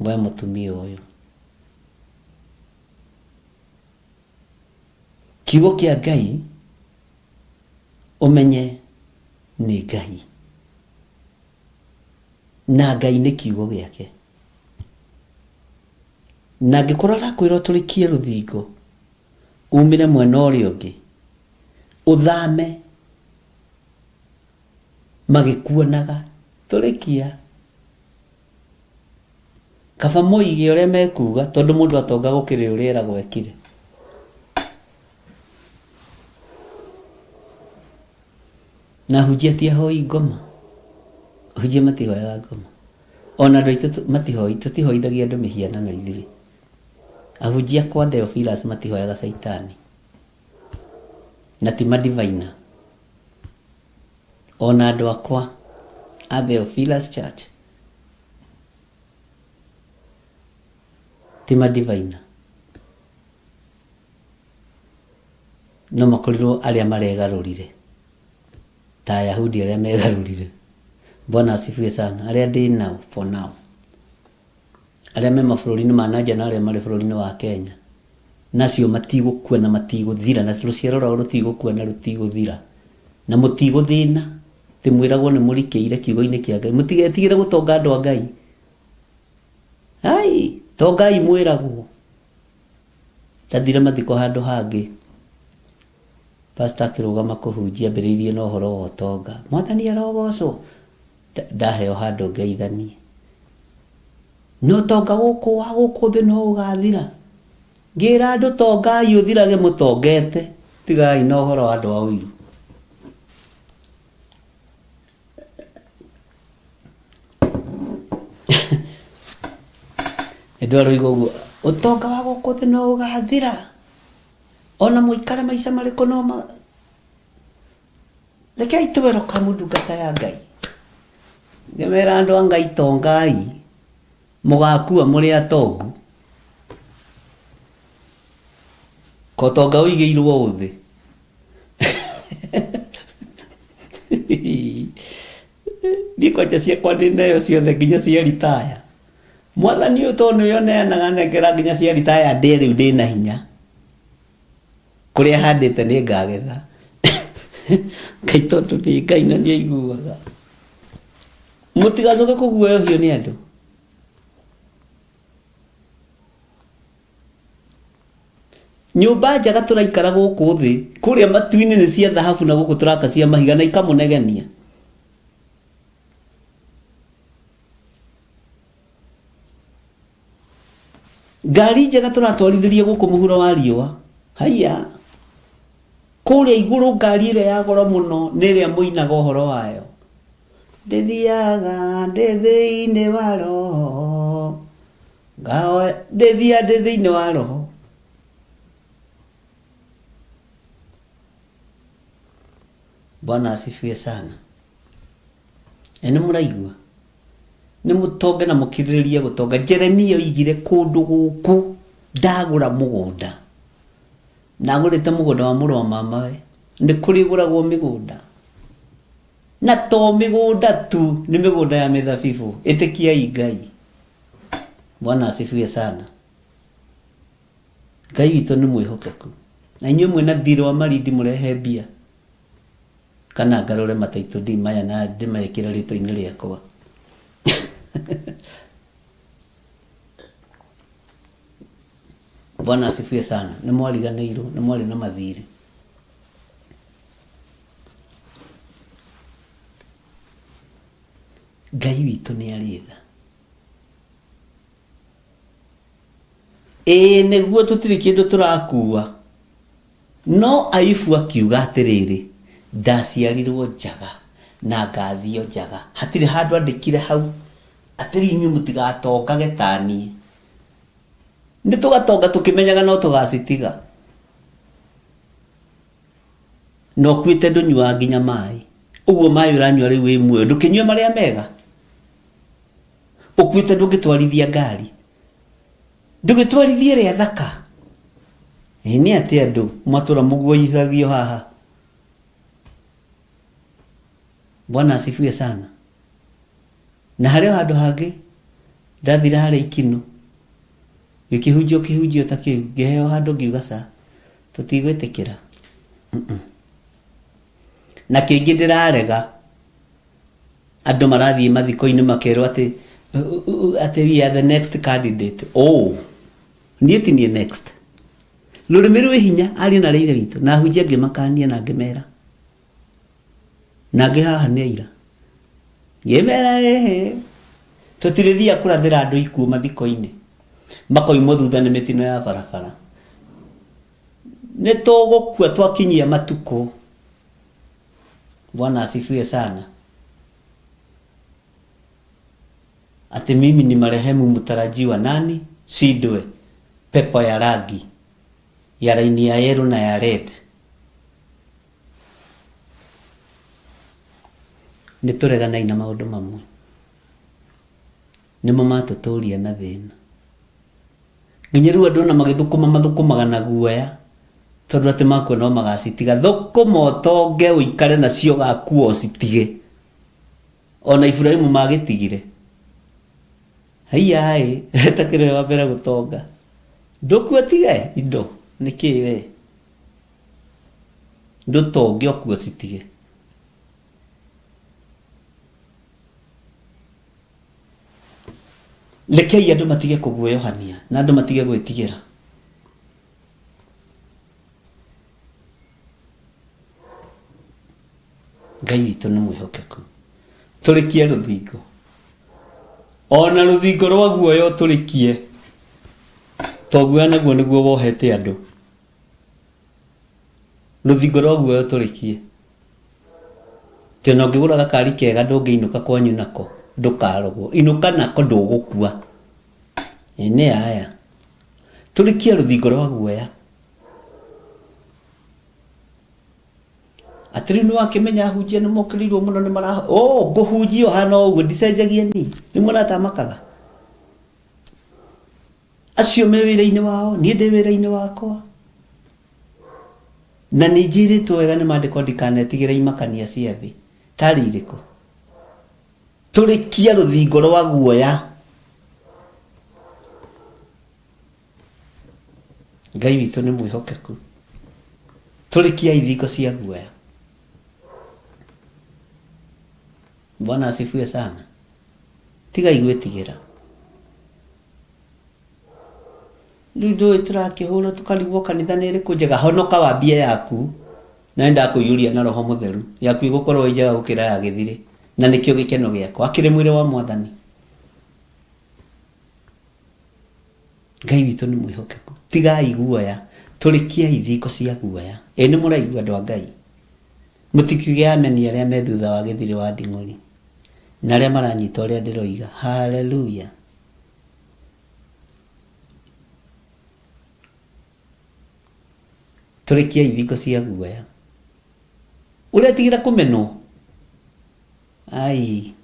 we mũtumia ũyũ. Kiugo kĩa Ngai ũmenye nĩ Ngai. Na Ngai nĩ kiugo gĩake. Na angĩkorwo arakwĩra ũtũrĩkie rũthingo, umĩre mwena ũrĩa ũngĩ, ũthame magĩkuonaga, tũrĩkia. Kaba moige ũrĩa mekuga tondũ mũndũ atonga gũkĩrĩ ũrĩa eragwo ekire. Na ahunjia ti ahoi ngoma. Ahunjia matihoyaga ngoma. Ona andũ aitũ matihoi, tũtihoithagia andũ mĩhianano ithuĩ. Ahunjia kwa Theophilus matihoyaga caitani. Na ti madivaina. Ona andũ akwa a Theophilus Church ti madivaina. No makorirwo arĩa maregarũrire ta Ayahudi arĩa megarũrire. Bwana asifiwe sana. Arĩa ndĩ nao for now, arĩa me mabũrũri-inĩ ma nanja na arĩa marĩ bũrũri-inĩ wa Kenya, nacio matigũkua na matigũthira, na rũciaro rwao rũtigũkua na rũtigũthira, na mũtigũthĩna. Atĩ mwĩragwo nĩ mũrikĩire kiugo-inĩ kĩa Ngai. Mũtigetigĩre gũtonga andũ a Ngai. Ai, tongai mwĩragwo. Ndathire mathiko handũ hangĩ, pastor akĩrũgama kũhunjia ambĩrĩirie na ũhoro wa ũtonga. Mwathani arogocwo. Ndaheo handũ ngeithanie. Na ũtonga gũkũ wa gũkũ thĩ no ũgathira. Ngĩra andũ tongai ũthirage mũtongete. Tigai na ũhoro wa andũ a ũiru. Nĩndwaroiga ũguo, ũtonga wa gũkũ thĩ no ũgathira. Ona mũikare maica marĩkũ no ma... Rekei tũwe rũkamu ndungata ya Ngai. Ngĩmera andũ a Ngai tongai, mũgakua mũrĩ atongu. Kotonga ũigĩirwo ũthĩ. Niĩ kwanja ciakwa ndĩ nayo ciothe nginya cia ritaya. Mwathani ũyũ tondũ nĩwe ũneanaga nengera nginya cia ritaya ndĩe rĩu ndĩna hinya. Kũrĩa handĩte nĩ ngagetha. Ngai tondũ nĩ Ngai na nĩ aiguaga. Mũtigacoke kũguoyohio nĩ andũ. Nyũmba njega tũraikara gũkũ thĩ, kũrĩa matu-inĩ nĩ cia thahabu na gũkũ tũraka cia mahiga na ikamũnegenia. Ngari njega tũratwarithĩria gũkũ mũhuro wa riũa. Haiya. Kũrĩa igũrũ ngari ĩrĩa ya goro mũno nĩ ĩrĩa mũinaga ũhoro wayo. Ndĩthiaga ndĩ thĩinĩ wa roho. Ngahoya ndĩthiaga ndĩ thĩinĩ wa roho. Bwana asifiwe sana. Ĩ nĩ mũraigua? Nĩ mũtonge na mũkirĩrĩrie gũtonga. Jeremia oigire kũndũ gũkũ ndagũra mũgũnda. Na agũrĩte mũgũnda wa mũrũ wa mamawe. Nĩ kũrĩgũragwo mĩgũnda. Na to mĩgũnda tu, nĩ mĩgũnda ya mĩthabibũ. Ĩtĩkiai Ngai. Bwana asifiwe sana. Ngai witũ nĩ mwĩhokeku. Na inyuĩ mwĩna thirĩ wa Malindi mũrehe mbia. Kana ngarũre mataitũ ndi maya na ndĩmekĩre rĩtwa-inĩ rĩakwa. Bwana asifiwe sana. Nĩ mwariganĩirwo, nĩ mwarĩ na mathirĩ. Ngai witũ nĩ arĩ tha. Ĩĩ nĩguo tũtirĩ kĩndũ tũrakua. No Ayubu akiuga atĩrĩrĩ, Ndaciarirwo njaga na ngathiĩ o njaga. Hatirĩ handũ andĩkire hau atĩ rĩu inyuĩ mũtigatongage ta niĩ. Nĩ tũgatonga tũkĩmenyaga no tũgacitiga. Na ũkuĩte ndũnyuaga nginya maĩ. Ũguo maĩ ũranyua rĩu wĩ muoyo ndũkĩnyue marĩa mega. Ũkuĩte ndũngĩtwarithia ngari. Ndũgĩtwarithie ĩrĩa thaka. Ĩ nĩ atĩ andũ mwatũra mũguoyohagio haha. Bwana asifiwe sana. Na harĩ o handũ hangĩ ndathire harĩa Ikinũ, gĩkĩhunjio kĩhunjio ta kĩu, ngĩheo handũ ngiuga ca, tũtigwĩtĩkĩra. Na kĩngĩ ndĩrarega, andũ marathiĩ mathiko-inĩ makerwo atĩ atĩ we are the next candidate. Oh, niĩ ti niĩ next. Rũrĩmĩ rwĩ hinya, ariũ na aarĩ a Ithe witũ, na ahunjia ngĩmakania na ngĩmera. Na angĩ haha nĩ aira. Ngĩmera ĩhĩ, tũtirĩthiaga kũrathĩra andũ ikuũ mathiko-inĩ, makoimwo thutha nĩ mĩtino ya barabara. Nĩ tũgũkua twakinyia matukũ. Bwana asifiwe sana. Ati mimi ni marehemu mtarajiwa nani? Shindwe pepo ya rangi ya raini ya yellow na ya red. Nĩ tũreganai na maũndũ mamwe. Nĩmo matũtũria na thĩna. Nginya rĩu andũ ona magĩthũkũma mathũkũmaga na guoya. Tondũ atĩ makua no magacitiga. Thũkũma ũtonge ũikare nacio ũgakua ũcitige. Ona Iburahimu magĩtigire. Haiya ĩ, etakĩrĩ wa mbere gũtonga. Ndũkua ũtige indo nĩkĩ we? Ndũtonge ũkue ũcitige. Rekei andũ matige kũguoyohania na andũ matige gwĩtigĩra. Ngai witũ nĩ mwĩhokeku. Tũrĩkie rũthingo. Ona rũthingo rwa guoya ũtũrĩkie. To guoya naguo nĩguo wohete andũ. Rũthingo rwa guoya ũtũrĩkie. Atĩ ona ũngĩgũra gakari kega ndũngĩinũka kwanyu nako ndũkarogwo. Inũka nako ndũgũkua. Ĩ nĩ aya. Tũrĩkie rũthingo rwa guoya. Atĩ rĩu nĩwakĩmenya ahunjia nĩ mokĩrĩirwo mũno nĩ mara oh ngũhunjia ũhana o ũguo ndicenjagia ni. Nĩ muona ta makaga. Acio me wĩra-inĩ wao, niĩ ndĩ wĩra-inĩ wakwa. Na nĩ njĩrĩtwo wega nĩ maandĩko ndikanetigĩre imakania cia thĩ. Tarĩ irĩkũ? Tũrĩkia rũthingo rwa guoya. Ngai witũ nĩ mwĩhokeku. Tũrĩkiai thingo cia guoya. Bwana asifiwe sana. Tigai gwĩtigĩra. Rĩu ndũĩ tũrakĩhũrwo tũkarigwo kanitha nĩ ĩrĩkũ njega. Honoka wambie yaku na nĩndakũiyũria na roho mũtheru. Yaku ĩgũkorwo ĩ njega gũkĩra ya gĩthirĩ. Na nĩkĩo gĩkeno gĩakwa. Akĩrĩ mwĩrĩ wa mwathani. Ngai witũ nĩ mwĩhokeku. Tigai guoya. Tũrĩkiai thingo cia guoya. Ĩ nĩ mũraigua andũ a Ngai? Mũtikiuge ameni arĩa me thutha wa gĩthirĩ wa nding'ũri. Na arĩa maranyita ũrĩa ndĩroiga. Haleluya. Tũrĩkiai thingo cia guoya. Ũretigĩra kũmenwo? Ai.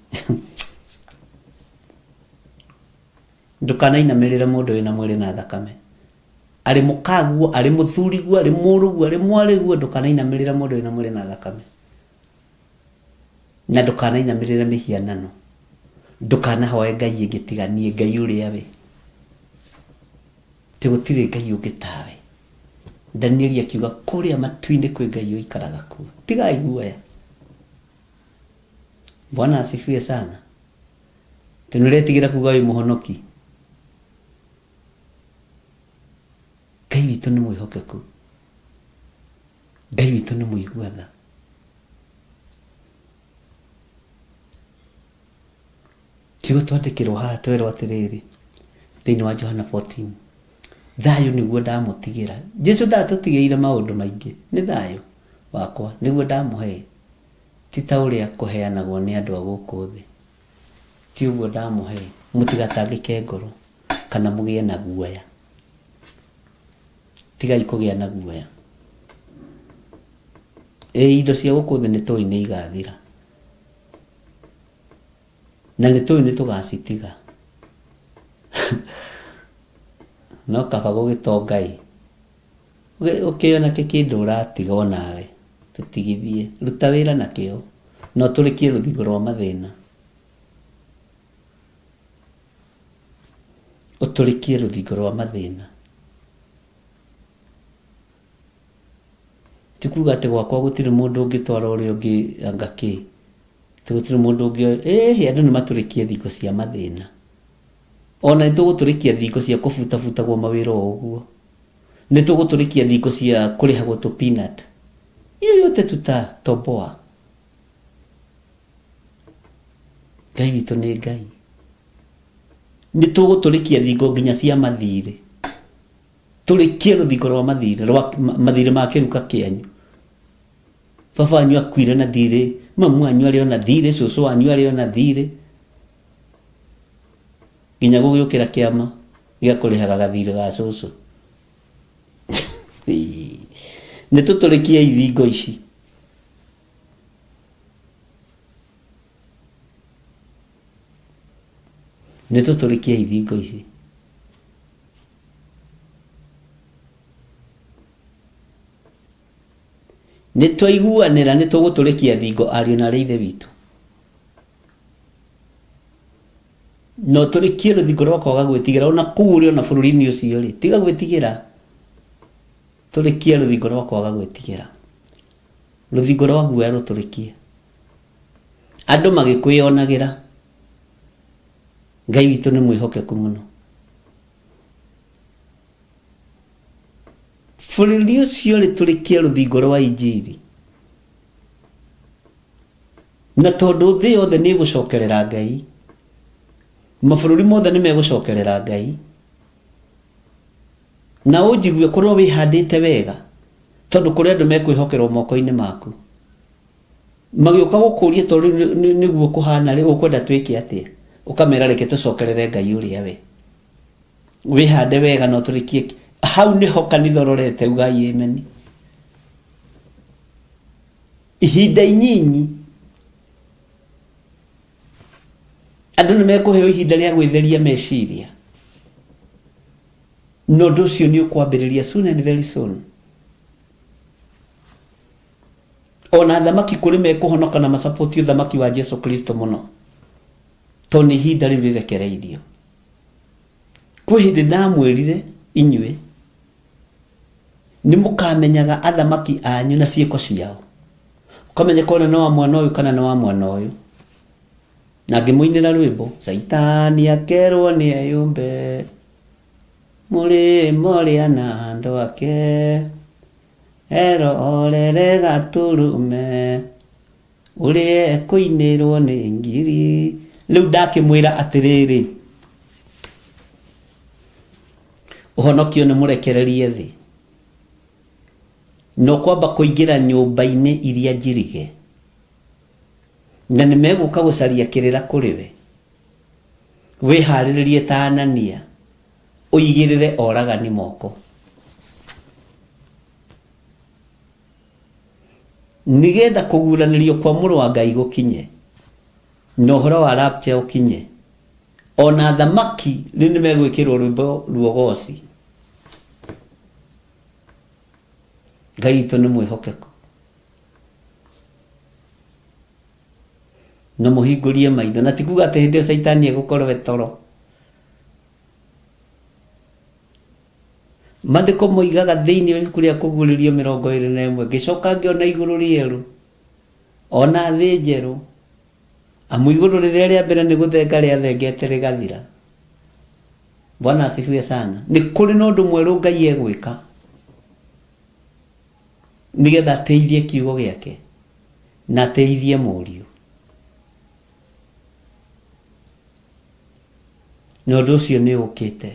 Ndũkanainamĩrĩre mũndũ wĩna mwĩrĩ na thakame. Arĩ mũkaguo, arĩ mũthuriguo, arĩ mũrũguo, arĩ mwarĩguo, ndũkanainamĩrĩre mũndũ wĩna mwĩrĩ na thakame. Na ndũkanainamĩrĩre mĩhianano. Ndũkanahoe ngai ĩngĩ tiga niĩ, Ngai ũrĩa we. Atĩ gũtirĩ Ngai ũngĩ tawe. Danieli akiuga kũrĩa matu-inĩ kwĩ Ngai ũikaraga kuo. Tigai guoya. Bwana asifiwe sana. Atĩ nĩũretigĩra kuga wĩ mũhonoki? Ngai witũ nĩ mwĩhokeku. Ngai witũ nĩ mũigua tha. Kiugo twandĩkĩrwo haha twerwo atĩrĩrĩ thĩinĩ wa Johana 14 thayũ nĩguo ndamũtigĩra. Jesu ndatũtigĩire maũndũ maingĩ, nĩ thayũ wakwa nĩguo ndamũhe, ti ta ũrĩa kũheanagwo nĩ andũ a gũkũ thĩ. Ti ũguo ndamũhe, mũtigatangĩke ngoro kana mũgĩe na guoya. Tigai kũgĩa na guoya. Ĩ indo cia gũkũ thĩ nĩ tũĩ nĩ igathira. Na nĩ tũĩ nĩ tũgacitiga. No kaba gũgĩtonga ĩ, ũkĩona kĩ kĩndũ ũratiga o nawe, tũtigithie. Ruta wĩra na kĩo, na ũtũrĩkie rũthingo rwa mathĩna. Ũtũrĩkie rũthingo rwa mathĩna. Ti kuga atĩ gwakwa gũtirĩ mũndũ ũngĩtwara ũrĩa ũngĩ anga kĩ. Atĩ gũtirĩ mũndũ ũngĩ, ĩhĩ andũ nĩ matũrĩkie thingo cia mathĩna. Ona nĩ tũgũtũrĩkia thingo cia kũbutabutagwo mawĩra o ũguo. Nĩ tũgũtũrĩkia thingo cia kũrĩhagwo tũ peanut. Hiyo yote tutatoboa. Ngai witũ nĩ Ngai. Nĩ tũgũtũrĩkia thingo nginya cia mathirĩ. Tũrĩkie rũthingo rwa mathirĩ, rwa mathirĩ ma kĩruka kĩanyu. Baba wanyu akuire na thirĩ, mamu wanyu arĩ o na thirĩ, cũcũ wanyu arĩ o na thirĩ. Nginya gũgĩũkĩra kĩama gĩa kũrĩhaga gathirĩ ga cũcũ. Nĩ tũtũrĩkie thingo ici. Nĩ tũtũrĩkie thingo ici. Nĩ twaiguanĩra nĩ tũgũtũrĩkia thingo ariũ na aarĩ a Ithe witũ. Na ũtũrĩkie rũthingo rwa kwaga gwĩtigĩra ona kũu ũrĩ ona bũrũri-inĩ ũcio rĩ, tiga gwĩtigĩra. Tũrĩkia rũthingo rwa kwaga gwĩtigĩra. Rũthingo rwa guoya rũtũrĩkie. Andũ magĩkwĩyonagĩra. Ngai witũ nĩ mwĩhokeku mũno. Bũrũri ũcio rĩ tũrĩkie rũthingo rwa injiri. Na tondũ thĩ yothe nĩ ĩgũcokerera Ngai, mabũrũri mothe nĩ megũcokerera Ngai, na ũnjigue korwo wĩhandĩte wega, tondũ kũrĩ andũ mekwĩhokerwo moko-inĩ maku. Magĩũka gũkũria tondũ rĩu nĩguo kũhana rĩ, ũkwenda twĩke atĩa? Ũkamera reke tũcokerere Ngai ũrĩa we. Wĩhande wega na ũtũrĩkie. Hau nĩho kanitha ũrorete, ugai amen. Ihinda inyinyi andũ nĩ mekũheo ihinda rĩa gwĩtheria meciria, na ũndũ ũcio nĩ ũkwambĩrĩria soon and very soon. Ona athamaki kũrĩ mekũhonoka na macapoti ũthamaki wa Jesu Kristo mũno, tondũ nĩ ihinda rĩu rĩrekereirio. Kwĩ hĩndĩ ndamwĩrire inyuĩ nĩ mũkamenyaga athamaki anyu na ciĩko ciao, ũkamenya korwo nĩ wa mwena ũyũ kana nĩ wa mwena ũyũ. Na ngĩmũinĩra rwĩmbo, Caitani akerwo nĩ eyũmbe mũrĩmo ũrĩa na andũ ake, erorere gatũrũme ũrĩa ekũinĩrwo nĩ ngiri. Rĩu ndakĩmwĩra atĩrĩrĩ, ũhonokio nĩ mũrekererie thĩ, na ũkwamba kũingĩra nyũmba-inĩ iria njirige, na nĩ megũka gũcaria kĩrĩra kũrĩ we. Wĩharĩrĩrie ta Anania, ũigĩrĩre oragani moko. Nĩgetha kũguũranĩrio kwa Mũrũ wa Ngai gũkinye, na ũhoro wa rapture ũkinye, o na athamaki rĩu nĩ megwĩkĩrwo rwĩmbo ruogoci. Ngai witũ nĩ mwĩhokeku. Na mũhingũrie maitho, na ti kuga atĩ hĩndĩ ĩyo Caitani egũkorwo e toro. Maandĩko moigaga thĩinĩ wa ibuku rĩa Kũguũrĩrio 21, ngĩcoka ngĩona igũrũ rĩerũ, o na thĩ njerũ, amu igũrũ rĩrĩa rĩa mbere nĩ gũthenga rĩathengete rĩgathira. Bwana asifiwe sana. Nĩ kũrĩ na ũndũ mwerũ Ngai egwĩka nĩgetha ateithie kiugo gĩake na ateithie mũriũ. Na ũndũ ũcio nĩ ũkĩte.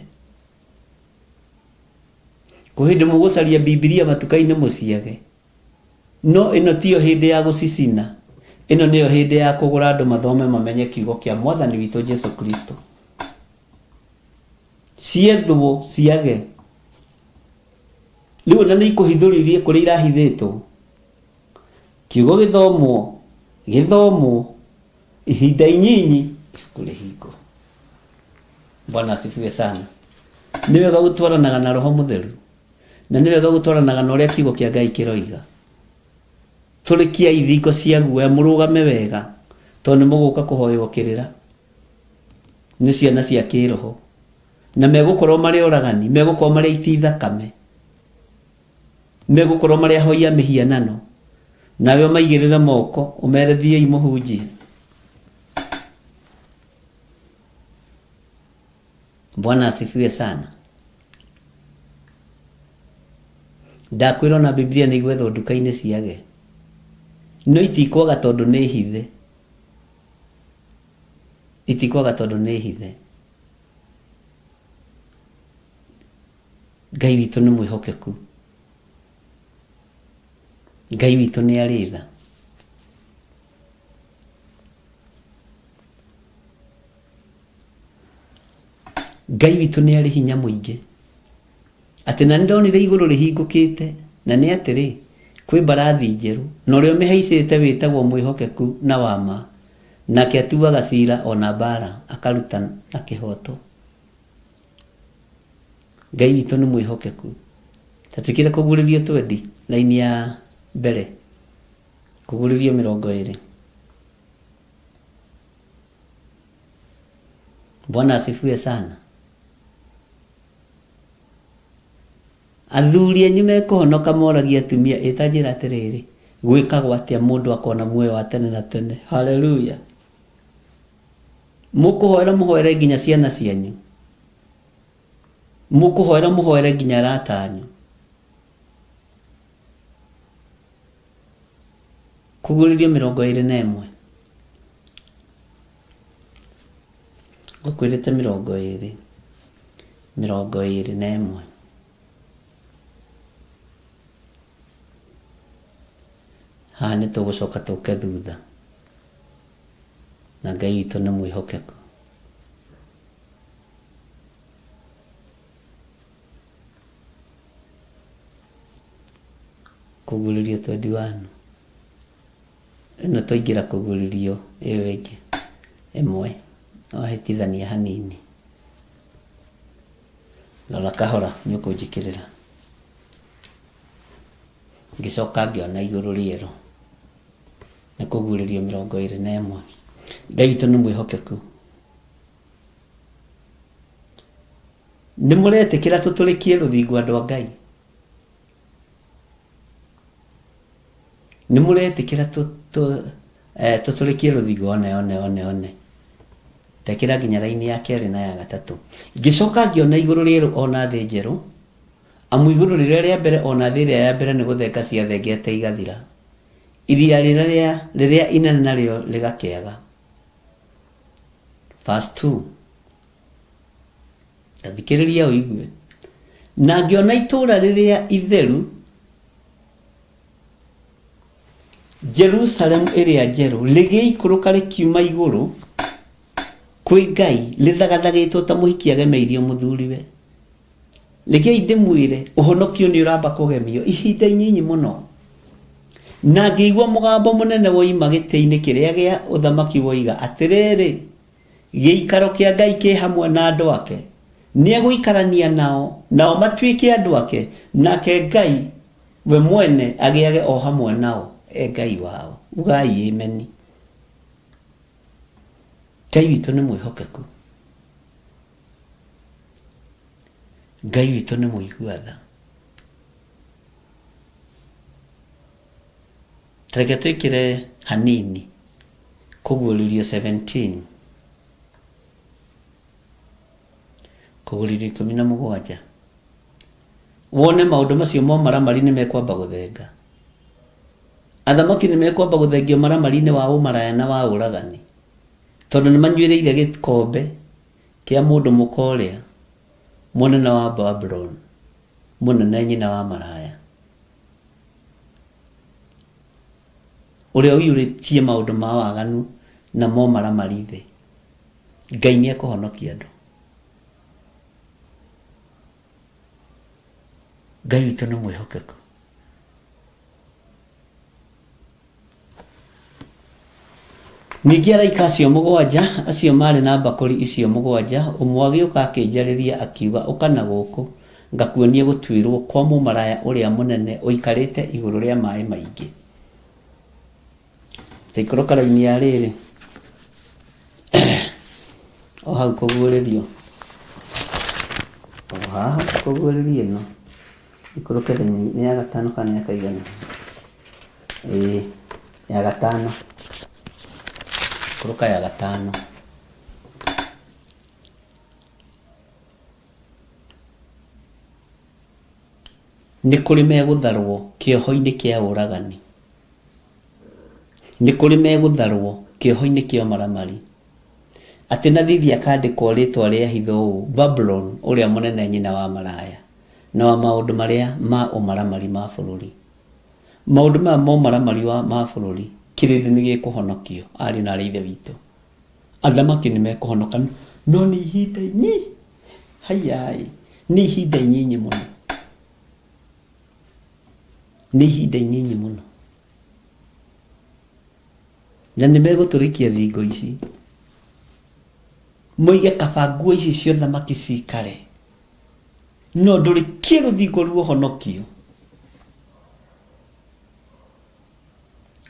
Kwĩ hĩndĩ mũgũcaria Bibilia matuka-inĩ mũciage. No ĩno tiyo hĩndĩ ya gũcicina. Ĩno nĩyo hĩndĩ ya kũgũra andũ mathome mamenye kiugo kĩa Mwathani witũ Jesu Kristo. Ciethwo ciage. Rĩu ona nĩ ikũhithũrĩrie kũrĩa irahithĩtwo. Kiugo gĩthomwo, gĩthomwo, ihinda inyinyi, ibuku rĩhingwo. Bwana asifiwe sana. Nĩ wega gũtwaranaga na Roho Mũtheru, na nĩ wega gũtwaranaga na ũrĩa kiugo kĩa Ngai kĩroiga. Tũrĩkiai thingo cia guoya, mũrũgame wega, tondũ nĩ mũgũka kũhoywo kĩrĩra nĩ ciana cia kĩroho, na megũkorwo marĩ oragani, megũkorwo marĩ aiti thakame, megũkorwo marĩ ahoi a mĩhianano, nawe ũmaigĩrĩre moko ũmere thiĩi mũhunjie. Bwana asifiwe sana. Ndakwĩra ona Biblia nĩ igwethwo nduka-inĩ ciage, no itikwaga tondũ nĩ hithe, itikwaga tondũ nĩ hithe. Ngai witũ nĩ mwĩhokeku, Ngai witũ nĩ arĩ tha. Ngai witũ nĩ arĩ hinya mũingĩ. Atĩ na nĩndonire igũrũ rĩhingũkĩte, na nĩ atĩrĩ, kwĩ mbarathi njerũ, na ũrĩa ũmĩhaicĩte wĩtagwo mwĩhokeku na wa ma, nake atuaga cira o na mbaara, akaruta na kĩhooto. Ngai witũ nĩ mwĩhokeku. Ta twĩkĩre kũguũrĩrio twendi, raini ya mbere. Kũguũrĩrio 20. Bwana asifiwe sana. Athuri anyu mekũhonoka moragia atumia ĩta njĩra atĩrĩrĩ, gwĩkagwo atĩa mũndũ akona muoyo wa tene na tene? Haleluya. Mũkũhoera mũhoere nginya ciana cianyu. Mũkũhoera mũhoere nginya arata anyu. Kũguũrĩrio 21. Ngũkwĩrĩte 20. 21. Haha nĩ tũgũcoka tũke thutha. Na Ngai witũ nĩ mwĩhokeku. Kũguũrĩrio 21. Ĩno twaingĩra kũguũrĩrio ĩyo ĩngĩ ĩmwe. Wahĩtithania hanini. Rora kahora nĩ ũkũnjĩkĩrĩra. Ngĩcoka ngĩona igũrũ rĩerũ. Nĩ kũguũrĩrio 21. Ngai witũ nĩ mwĩhokeku. Nĩ mũretĩkĩra tũtũrĩkie rũthingo andũ a Ngai? Nĩ mũretĩkĩra tũtũrĩkie rũthingo? One, one, one, one. Tekĩra nginya raini ya kerĩ na ya gatatũ. Ngĩcoka ngĩona igũrũ rĩerũ ona thĩ njerũ, amu igũrũ rĩrĩa rĩa mbere ona thĩ ĩrĩa ya mbere nĩ gũthenga ciathengete igathira. Iria rĩrĩa inene narĩo rĩgakĩaga. Verse 2. Ta thikĩrĩria ũigue. Na ngĩona itũũra rĩrĩa itheru, Jerusalemu ĩrĩa njerũ, rĩgĩikũrũka rĩkiuma igũrũ kwĩ Ngai, rĩthagathagĩtwo ta mũhiki agemeirio mũthuriwe. Rekei ndĩmwĩre, ũhonokio nĩ ũramba kũgemio ihinda inyinyi mũno. Na ngĩigua mũgambo mũnene woima gĩtĩ-inĩ kĩrĩa gĩa ũthamaki woiga atĩrĩrĩ, gĩikaro kĩa Ngai kĩ hamwe na andũ ake, nĩegũikarania nao, nao matuĩke andũ ake, nake Ngai we mwene agĩage o hamwe nao, e Ngai wao. Ugai ameni. Ngai witũ nĩ mwĩhokeku. Ngai witũ nĩ mũigua tha. Reke twĩkĩre hanini kũguũrĩrio 17. Kũguũrĩrio 17. Wone maũndũ macio mo maramari nĩ mekwamba gũthenga. Athamaki nĩ mekwamba gũthengio maramari-inĩ wa ũmaraya na wa ũragani. Tondũ nĩ manyuĩrĩire gĩkombe kĩa mũndũ mũka ũrĩa mũnene wa Babuloni, mũnene nyina wa maraya, ũrĩa ũiyũrĩtie maũndũ ma waganu na mo maramari thĩ. Ngai nĩ ekũhonokia andũ. Ngai witũ nĩ mwĩhokeku. Ningĩ araika acio mũgwanja, acio maarĩ na mbakũri icio mũgwanja, ũmwe agĩũka akĩnjarĩria, akiuga, Ũka na gũkũ, ngakuonie gũtuĩrũo kwa mũmaraya ũrĩa mũnene ũikarĩte igũrũ rĩa maĩ maingĩ. Ta ikũrũka raini ya rĩrĩ, o hau kũguũrĩrio, o haha kũguũrĩrio ĩno, ikũrũke raini nĩ ya gatano kana nĩ ya kaigana? Ĩĩ, ya gatano. Ikũrũka ya gatano. Nĩ kũrĩ megũtharwo kĩoho-inĩ kĩa ũragani. Nĩ kũrĩ megũtharwo kĩoho-inĩ kĩa ũmaramari. Atĩ na thithi akandĩkwo rĩtwa rĩa hitho ũũ, Babuloni ũrĩa mũnene nyina wa maraya, na wa maũndũ marĩa ma ũmaramari ma bũrũri. Maũndũ maya ma ũmaramari wa ma bũrũri, kĩrĩndĩ nĩ gĩkũhonokio, ariũ na aarĩ a Ithe witũ. Athamaki nĩ mekũhonoka, no nĩ ihinda inyi, haiyaĩ, nĩ ihinda inyinyi mũno. Nĩ ihinda inyinyi mũno. Na nĩ megũtũrĩkia thingo ici. Moige kaba nguo ici cia ũthamaki cikare. No ndũrĩkie rũthingo rwa ũhonokio.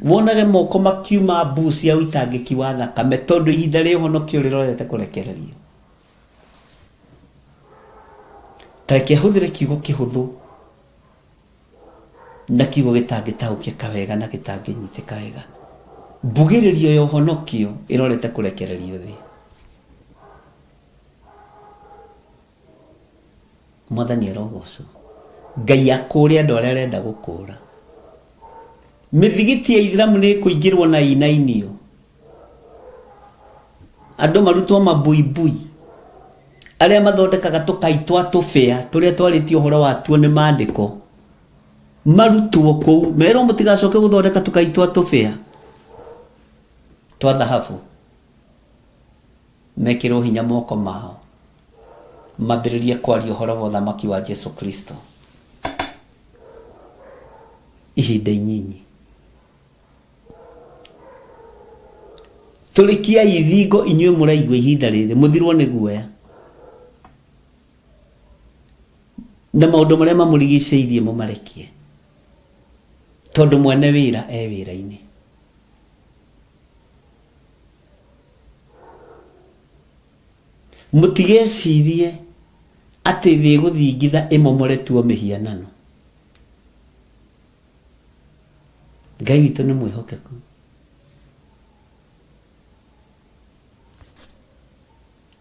Wonage moko makiuma mbu cia ũitangĩki wa thakame tondũ ihinda rĩa ũhonokio rĩrorete kũrekererio. Ta reke hũthĩre kiugo kĩhũthũ na kiugo gĩtangĩtaũkĩka wega na gĩtangĩnyitĩka wega. Mbugĩrĩrio ya ũhonokio ĩrorete kũrekererio thĩ. Mwathani arogocwo. Ngai akũre andũ arĩa arenda gũkũra. Mĩthigiti ya Ithiramu nĩ ĩkũingĩrwo na ĩinainio. Andũ marutwo mabuibui. Arĩa mathondekaga tũkai twa tũbĩa tũrĩa twarĩtie ũhoro watuo nĩ maandĩko marutwo kũu merwo mũtigacoke gũthondeka tũkai twa tũbĩa twa thahabu mekĩrwo hinya moko mao mambĩrĩrie kwaria ũhoro wa ũthamaki wa Jesu Kristo ihinda inyinyi. Tũrĩkiai ithingo inyuĩ mũraigua ihinda rĩrĩ mũthirwo nĩ guoya na maũndũ marĩa mamũrigicĩirie mũmarekie tondũ mwene wĩra e wĩra-inĩ. Mũtigecirie atĩ thĩ ĩgũthingitha ĩmomore tuo mĩhianano. Ngai witũ nĩ mwĩhokeku.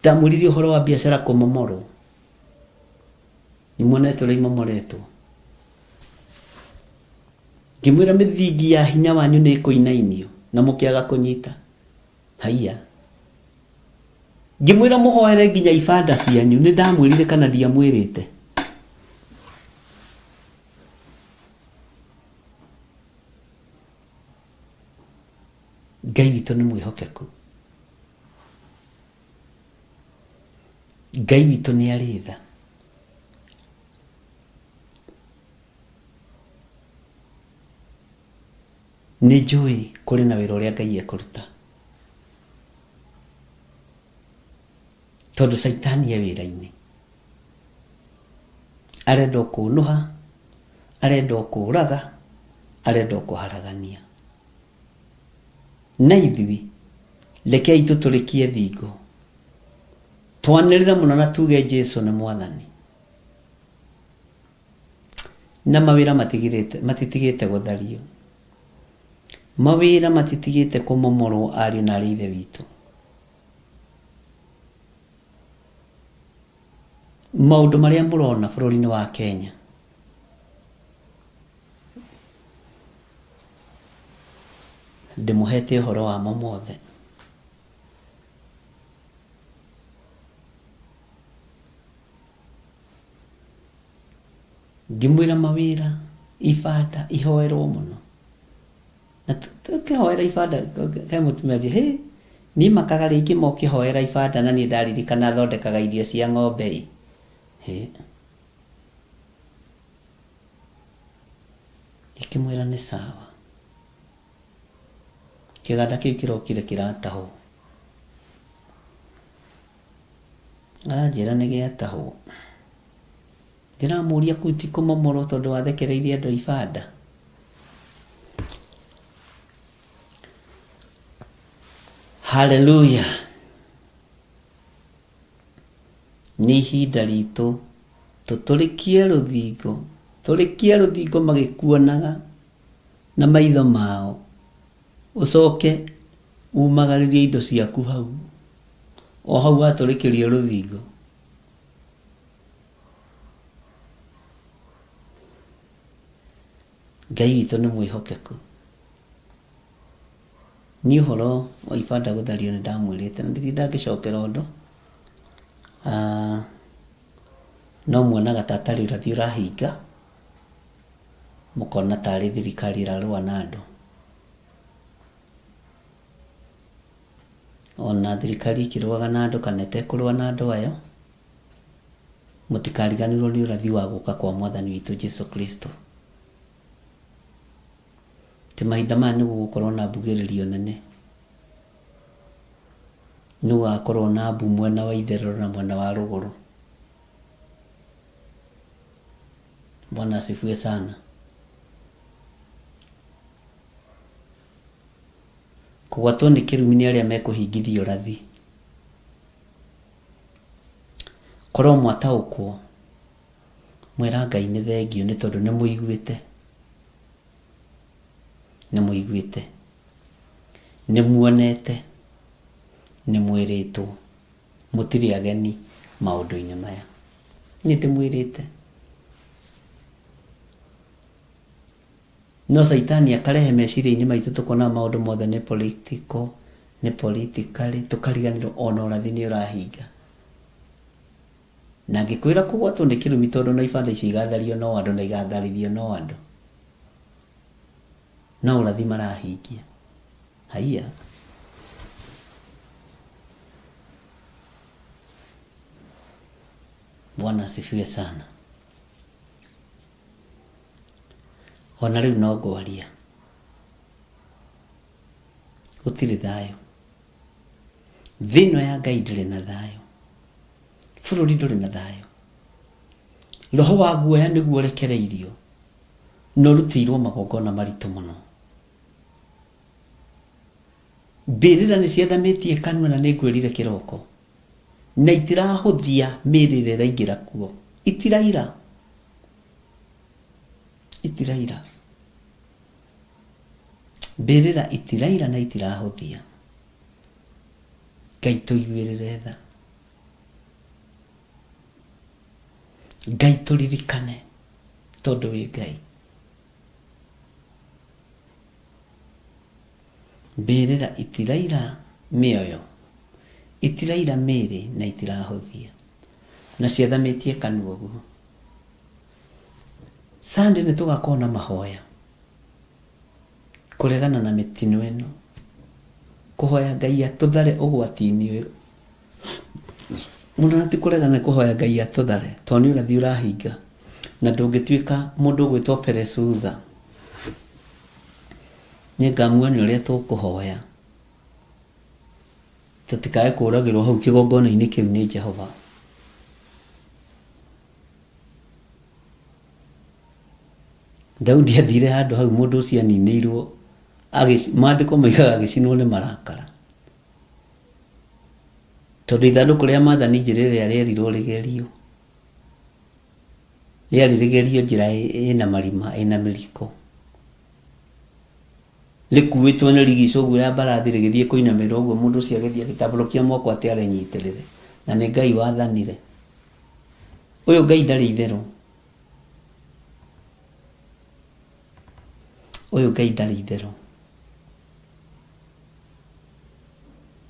Ndamwĩrire ũhoro wa biacara kũmomorwo. Nĩmuonete ũrĩa imomoretwo. Ngĩmwĩra mĩthingi ya hinya wanyu nĩ ĩkũinainio na mũkĩaga kũnyita. Haiya. Ngĩmwĩra mũhoere nginya ibanda cianyu. Nĩ ndamwĩrire kana ndiamwĩrĩte? Ngai witũ nĩ mwĩhokeku. Ngai witũ nĩ arĩ tha. Nĩ njũĩ kũrĩ na wĩra ũrĩa Ngai ekũruta. Tondũ Caitani e wĩra-inĩ. Arenda o kũnũha, arenda o kũraga, arenda o kũharagania. Na ithuĩ, rekei tũtũrĩkie thingo, twanĩrĩre mũno na tuge Jesu nĩ Mwathani. Na mawĩra matigirĩte, matitigĩte gũthario. Mawĩra matitigĩte kũmomorwo ariũ na arĩ ithe witũ. Maũndũ marĩa mũrona bũrũri-inĩ wa Kenya ndĩmũhete ũhoro wamo mothe. Ngĩmwĩra mawĩra ibanda ihoerwo mũno. Na tũkĩhoera ibanda he mũtumia anjĩra hĩ niĩ makaga rĩngĩ mokĩhoera ibanda na niĩ ndaririkana thondekaga irio cia ng'ombe ĩ. Hĩ. Ngĩkĩmwĩra nĩ sawa. Kĩganda kĩu kĩrokire kĩratahwo. Aranjĩra nĩ gĩatahwo. Ndĩramũria kũu ti kũmomorwo tondũ wathekereirie andũ a ibanda? Haleluya! Nĩ ihinda ritũ tũtũrĩkie rũthingo, tũrĩkie rũthingo magĩkuonaga na maitho mao, ũcoke umagarĩrie indo ciaku hau, o hau watũrĩkĩrio rũthingo. Ngai witũ nĩ mwĩhokeku. Niĩ ũhoro wa ibanda gũthario nĩ ndamwĩrĩte na nditinda ngĩcokera ũndũ. Ah, no muonaga ta atarĩ ũrathi ũrahinga, mũkona tarĩ thirikari ĩrarũa na andũ. Ona thirikari ĩkĩrũaga na andũ kana ĩtekũrũa na andũ ayo, mũtikariganĩrwo nĩ ũrathi wa gũka kwa Mwathani witũ Jesu Kristo. Atĩ mahinda maya nĩ gũgũkorwo na mbugĩrĩrio nene. Nĩ gũgakorwo na mbu mwena wa itherero na mwena wa rũgũrũ. Bwana asifiwe sana. Kũgwatwo nĩ kĩrumi nĩ arĩa mekũhingithia ũrathi. Korwo mwataũkwo, mwĩra Ngai nĩ thengiũ nĩ tondũ nĩ mũiguĩte. Nĩ mũiguĩte. Nĩ muonete. Nĩ mwĩrĩtwo. Mũtirĩ ageni maũndũ-inĩ maya. Nĩ ndĩmwĩrĩte. No caitani akarehe meciria-inĩ maitũ tũkona maũndũ mothe nĩ political, nĩ politically, tũkariganĩrwo ona ũrathi nĩ ũrahinga. Na ngĩkwĩra kũgwatwo nĩ kĩrumi tondũ na ibanda icio igathario no andũ na igatharithio no andũ. No ũrathi marahingia. Haiya. Bwana asifiwe sana. Ona rĩu no ngwaria. Gũtirĩ thayũ. Thĩ ĩno ya Ngai ndĩrĩ na thayũ. Bũrũri ndũrĩ na thayũ. Roho wa guoya nĩguo ũrekereirio na ũrutĩirwo magongona maritũ mũno. Mbĩrĩra nĩ ciathamĩtie kanua na nĩ ngwĩrire kĩroko. Na itirahũthia mĩĩrĩ ĩrĩa ĩraingĩra kuo. Itiraira. Itiraira. Mbĩrĩra itiraira na itirahũthia. Ngai tũiguĩrĩre tha. Ngai tũririkane tondũ wĩ Ngai. Mbĩrĩra itiraira mĩoyo, itiraira mĩĩrĩ na itirahũthia. Na ciathamĩtie kanua ũguo. Sunday nĩ tũgakorwo na mahoya kũregana na mĩtino ĩno, kũhoya Ngai atũthare ũgwati-inĩ ũyũ. Mũno na ti kũregana nĩ kũhoya Ngai atũthare tondũ nĩ ũrathi ũrahinga na ndũngĩtuĩka mũndũ ũgwĩtwo Peresuza. Nĩ ngamuonia ũrĩa tũkũhoya tũtikae kũragĩrwo hau kĩgongona-inĩ kĩu nĩ Jehova. Daudi athire handũ hau mũndũ ũcio aninĩirwo, maandĩko moigaga agĩcinwo nĩ marakara. Tondũ ithandũkũ rĩa maathani njĩra ĩrĩa rĩerirwo rĩgerio, rĩarĩ rĩgerio njĩra ĩna marima, ĩna mĩriko. Rĩkuĩtwo nĩ rigicũ ũguo ya mbarathi rĩgĩthiĩ kũinamĩrĩra ũguo mũndũ ũcio agĩthiĩ agĩtambũrũkia moko atĩ arĩnyitĩrĩre. Na nĩ Ngai wathanire. Ũyũ Ngai ndarĩ itherũ. Ũyũ Ngai ndarĩ itherũ.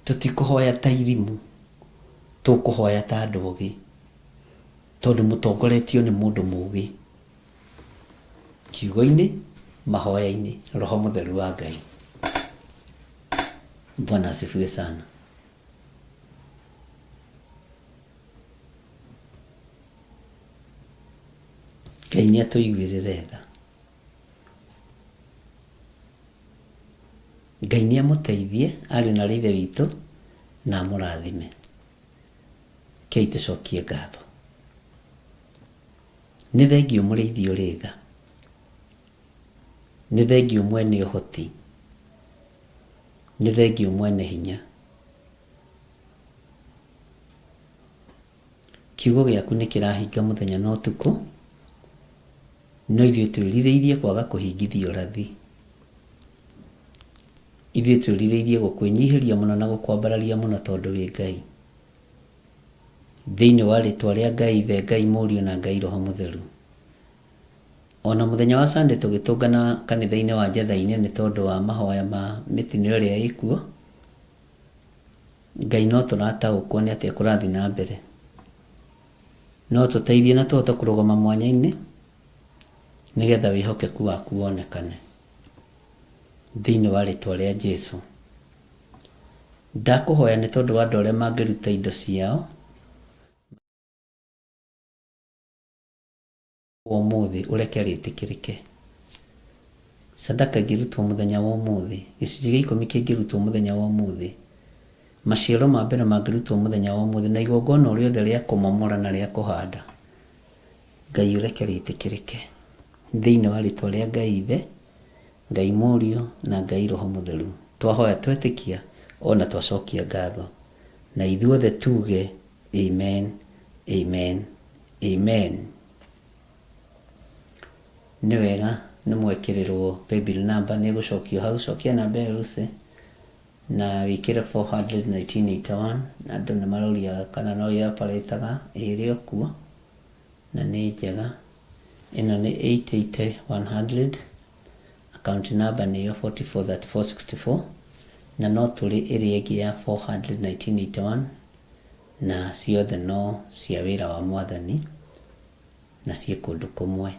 Tũtikũhoya ta irimũ, tũkũhoya ta andũ ogĩ, tondũ mũtongoretio nĩ mũndũ mũgĩ. Kiugo-inĩ, mahoya-inĩ, Roho Mũtheru wa Ngai. Bwana asifiwe sana. Ngai nĩ atũiguĩrĩre tha. Ngai nĩ amũteithie ariũ na aarĩ a Ithe witũ na amũrathime. Rekei tũcokie ngatho. Nĩ thengiũ mũrĩithi ũrĩ tha. Nĩ thengiũ mwene ũhoti. Nĩ thengiũ mwene hinya. Kiugo gĩaku nĩ kĩrahinga mũthenya na ũtukũ, no ithuĩ twĩrirĩirie kwaga kũhingithia ũrathi. Ithuĩ twĩrirĩirie gũkwĩnyihĩria mũno na gũkwambararia mũno tondũ wĩ Ngai. Thĩinĩ wa rĩtwa rĩa Ngai Ithe, Ngai Mũriũ na Ngai Roho Mũtheru. Ona mũthenya wa Sunday tũgĩtũngana kanitha-inĩ wa Njatha-inĩ nĩ tondũ wa mahoya ma mĩtino ĩrĩa ĩkuo, Ngai no tũrataũkwo nĩ atĩa kũrathiĩ na mbere. No tũteithie na tũhote kũrũgama mwanya-inĩ nĩgetha wĩhokeku waku wonekane. Thĩinĩ wa rĩtwa rĩa Jesu. Ndakũhoya nĩ tondũ wa andũ arĩa mangĩruta indo ciao wa ũmũthĩ ũreke rĩtĩkĩrĩke. Sadaka ĩngĩrutwo mũthenya wa ũmũthĩ, gĩcunjĩ gĩa ikũmi kĩngĩrutwo mũthenya wa ũmũthĩ, maciaro ma mbere mangĩrutwo mũthenya wa ũmũthĩ, na igongona o rĩothe rĩa kũmomora na rĩa kũhanda, Ngai ũreke rĩtĩkĩrĩke. Thĩinĩ wa rĩtwa rĩa Ngai Ithe, Ngai Mũriũ, na Ngai Roho Mũtheru. Twahoya twetĩkia ona twacokia ngatho, na ithuothe tuge amen, amen, amen. Nĩ wega nĩ mwekĩrĩrwo paybill number, nĩ ĩgũcokio hau. Cokia namba ĩyo Lucy, na wĩkĩre 41981. Na andũ nĩ maroria kana no ĩoparĩtaga, ĩrĩ o kuo na nĩ njega. Ĩno nĩ 88100, account number nĩyo 443464, na no tũrĩ ĩrĩa ĩngĩ ya 41981, na ciothe no cia wĩra wa Mwathani na ciĩ kũndũ kũmwe.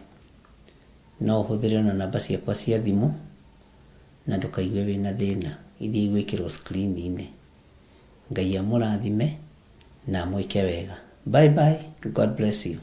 No ũhũthĩre ona namba ciakwa cia thimũ na ndũkaigue wĩna thĩna, iria igwĩkĩrwo screen-inĩ. Ngai amũrathime na amwĩke wega. Bye bye, God bless you.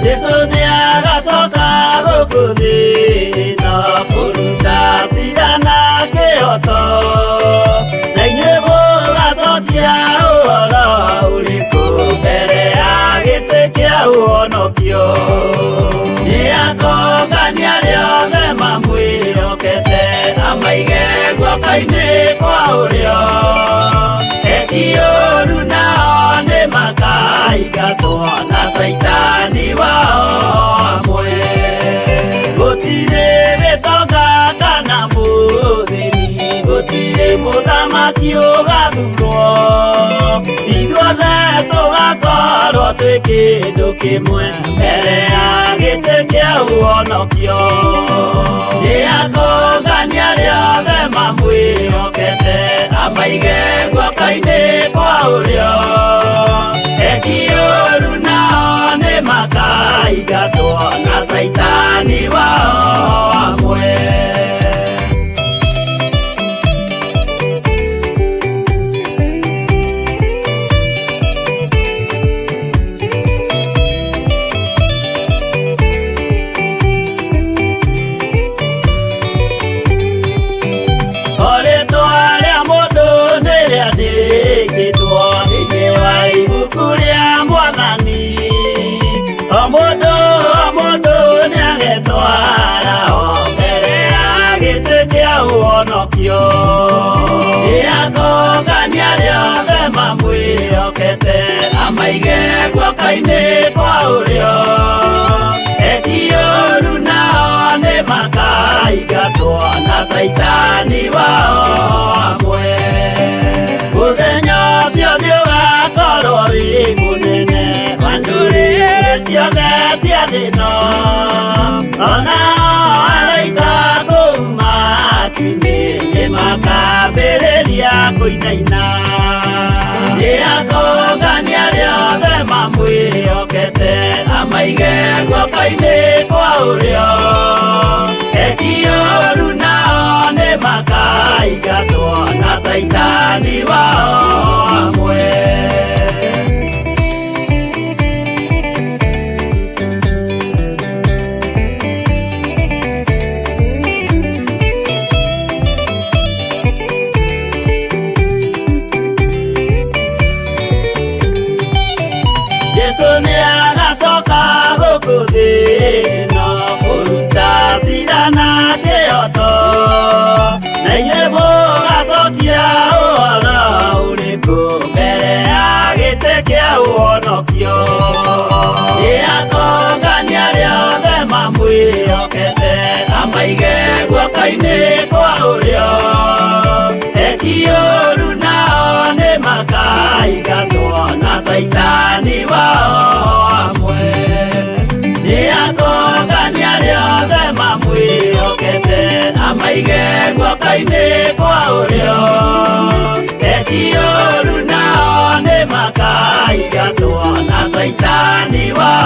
Jesu nĩ agacoka gũkũ thĩ na kũruta cira na kĩhoto, na inyuĩ mũgacokia ũhoro ũrĩkũ mbere ya gĩtĩ kĩa ũhonokio? Nĩ akongania arĩa othe mamwĩhokete, amaige guoko-inĩ kwa ũrĩo. Eki ũũru nao nĩ makaingatwo na Caitani wao amwe. Gũtirĩ gĩtonga kana mũthĩni, gũtirĩ mũthamaki ũgathurwo, ithuothe tũgakorwo twĩ kĩndũ kĩmwe mbere ya gĩtĩ kĩa ũhonokio. Nĩ akongania arĩa othe mamwĩhokete, amaige guoko-inĩ kwa ũrĩo. Eki ũũru nao nĩ makaingatwo na Caitani wao amwe. Rĩtwa rĩa mũndũ nĩ rĩandĩkĩtwo thĩinĩ wa ibuku rĩa Mwathani, o mũndũ o mũndũ nĩagetwara o mbere ya gĩtĩ kĩa ũhonokio. Nĩ akongania arĩa othe mamwĩhokete, amaige guoko-inĩ kwa ũrĩo. Eki ũũru nao nĩ makaingatwo na Caitani wao amwe. Mũthenya ũcio nĩ ũgakorwo wĩ mũnene wa ndũrĩrĩ ciothe cia thĩ ĩno, ona araika kũu matu-inĩ nĩ makambĩrĩria kũinaina. Nĩ akongania arĩa othe mamwĩhokete, amaige guoko-inĩ kwa ũrĩo. Eki ũũru nao nĩ makaingatwo na Caitani wao amwe. guoko-inĩ kwa ũrĩo. Eki ũru nao nĩ makaingatwo na caitani wao hamwe. Nĩ akongania arĩa othe mamwĩhokete amaige guoko-inĩ kwa ũrĩo. Eki ũru nao nĩ makaingatwo na caitani wao.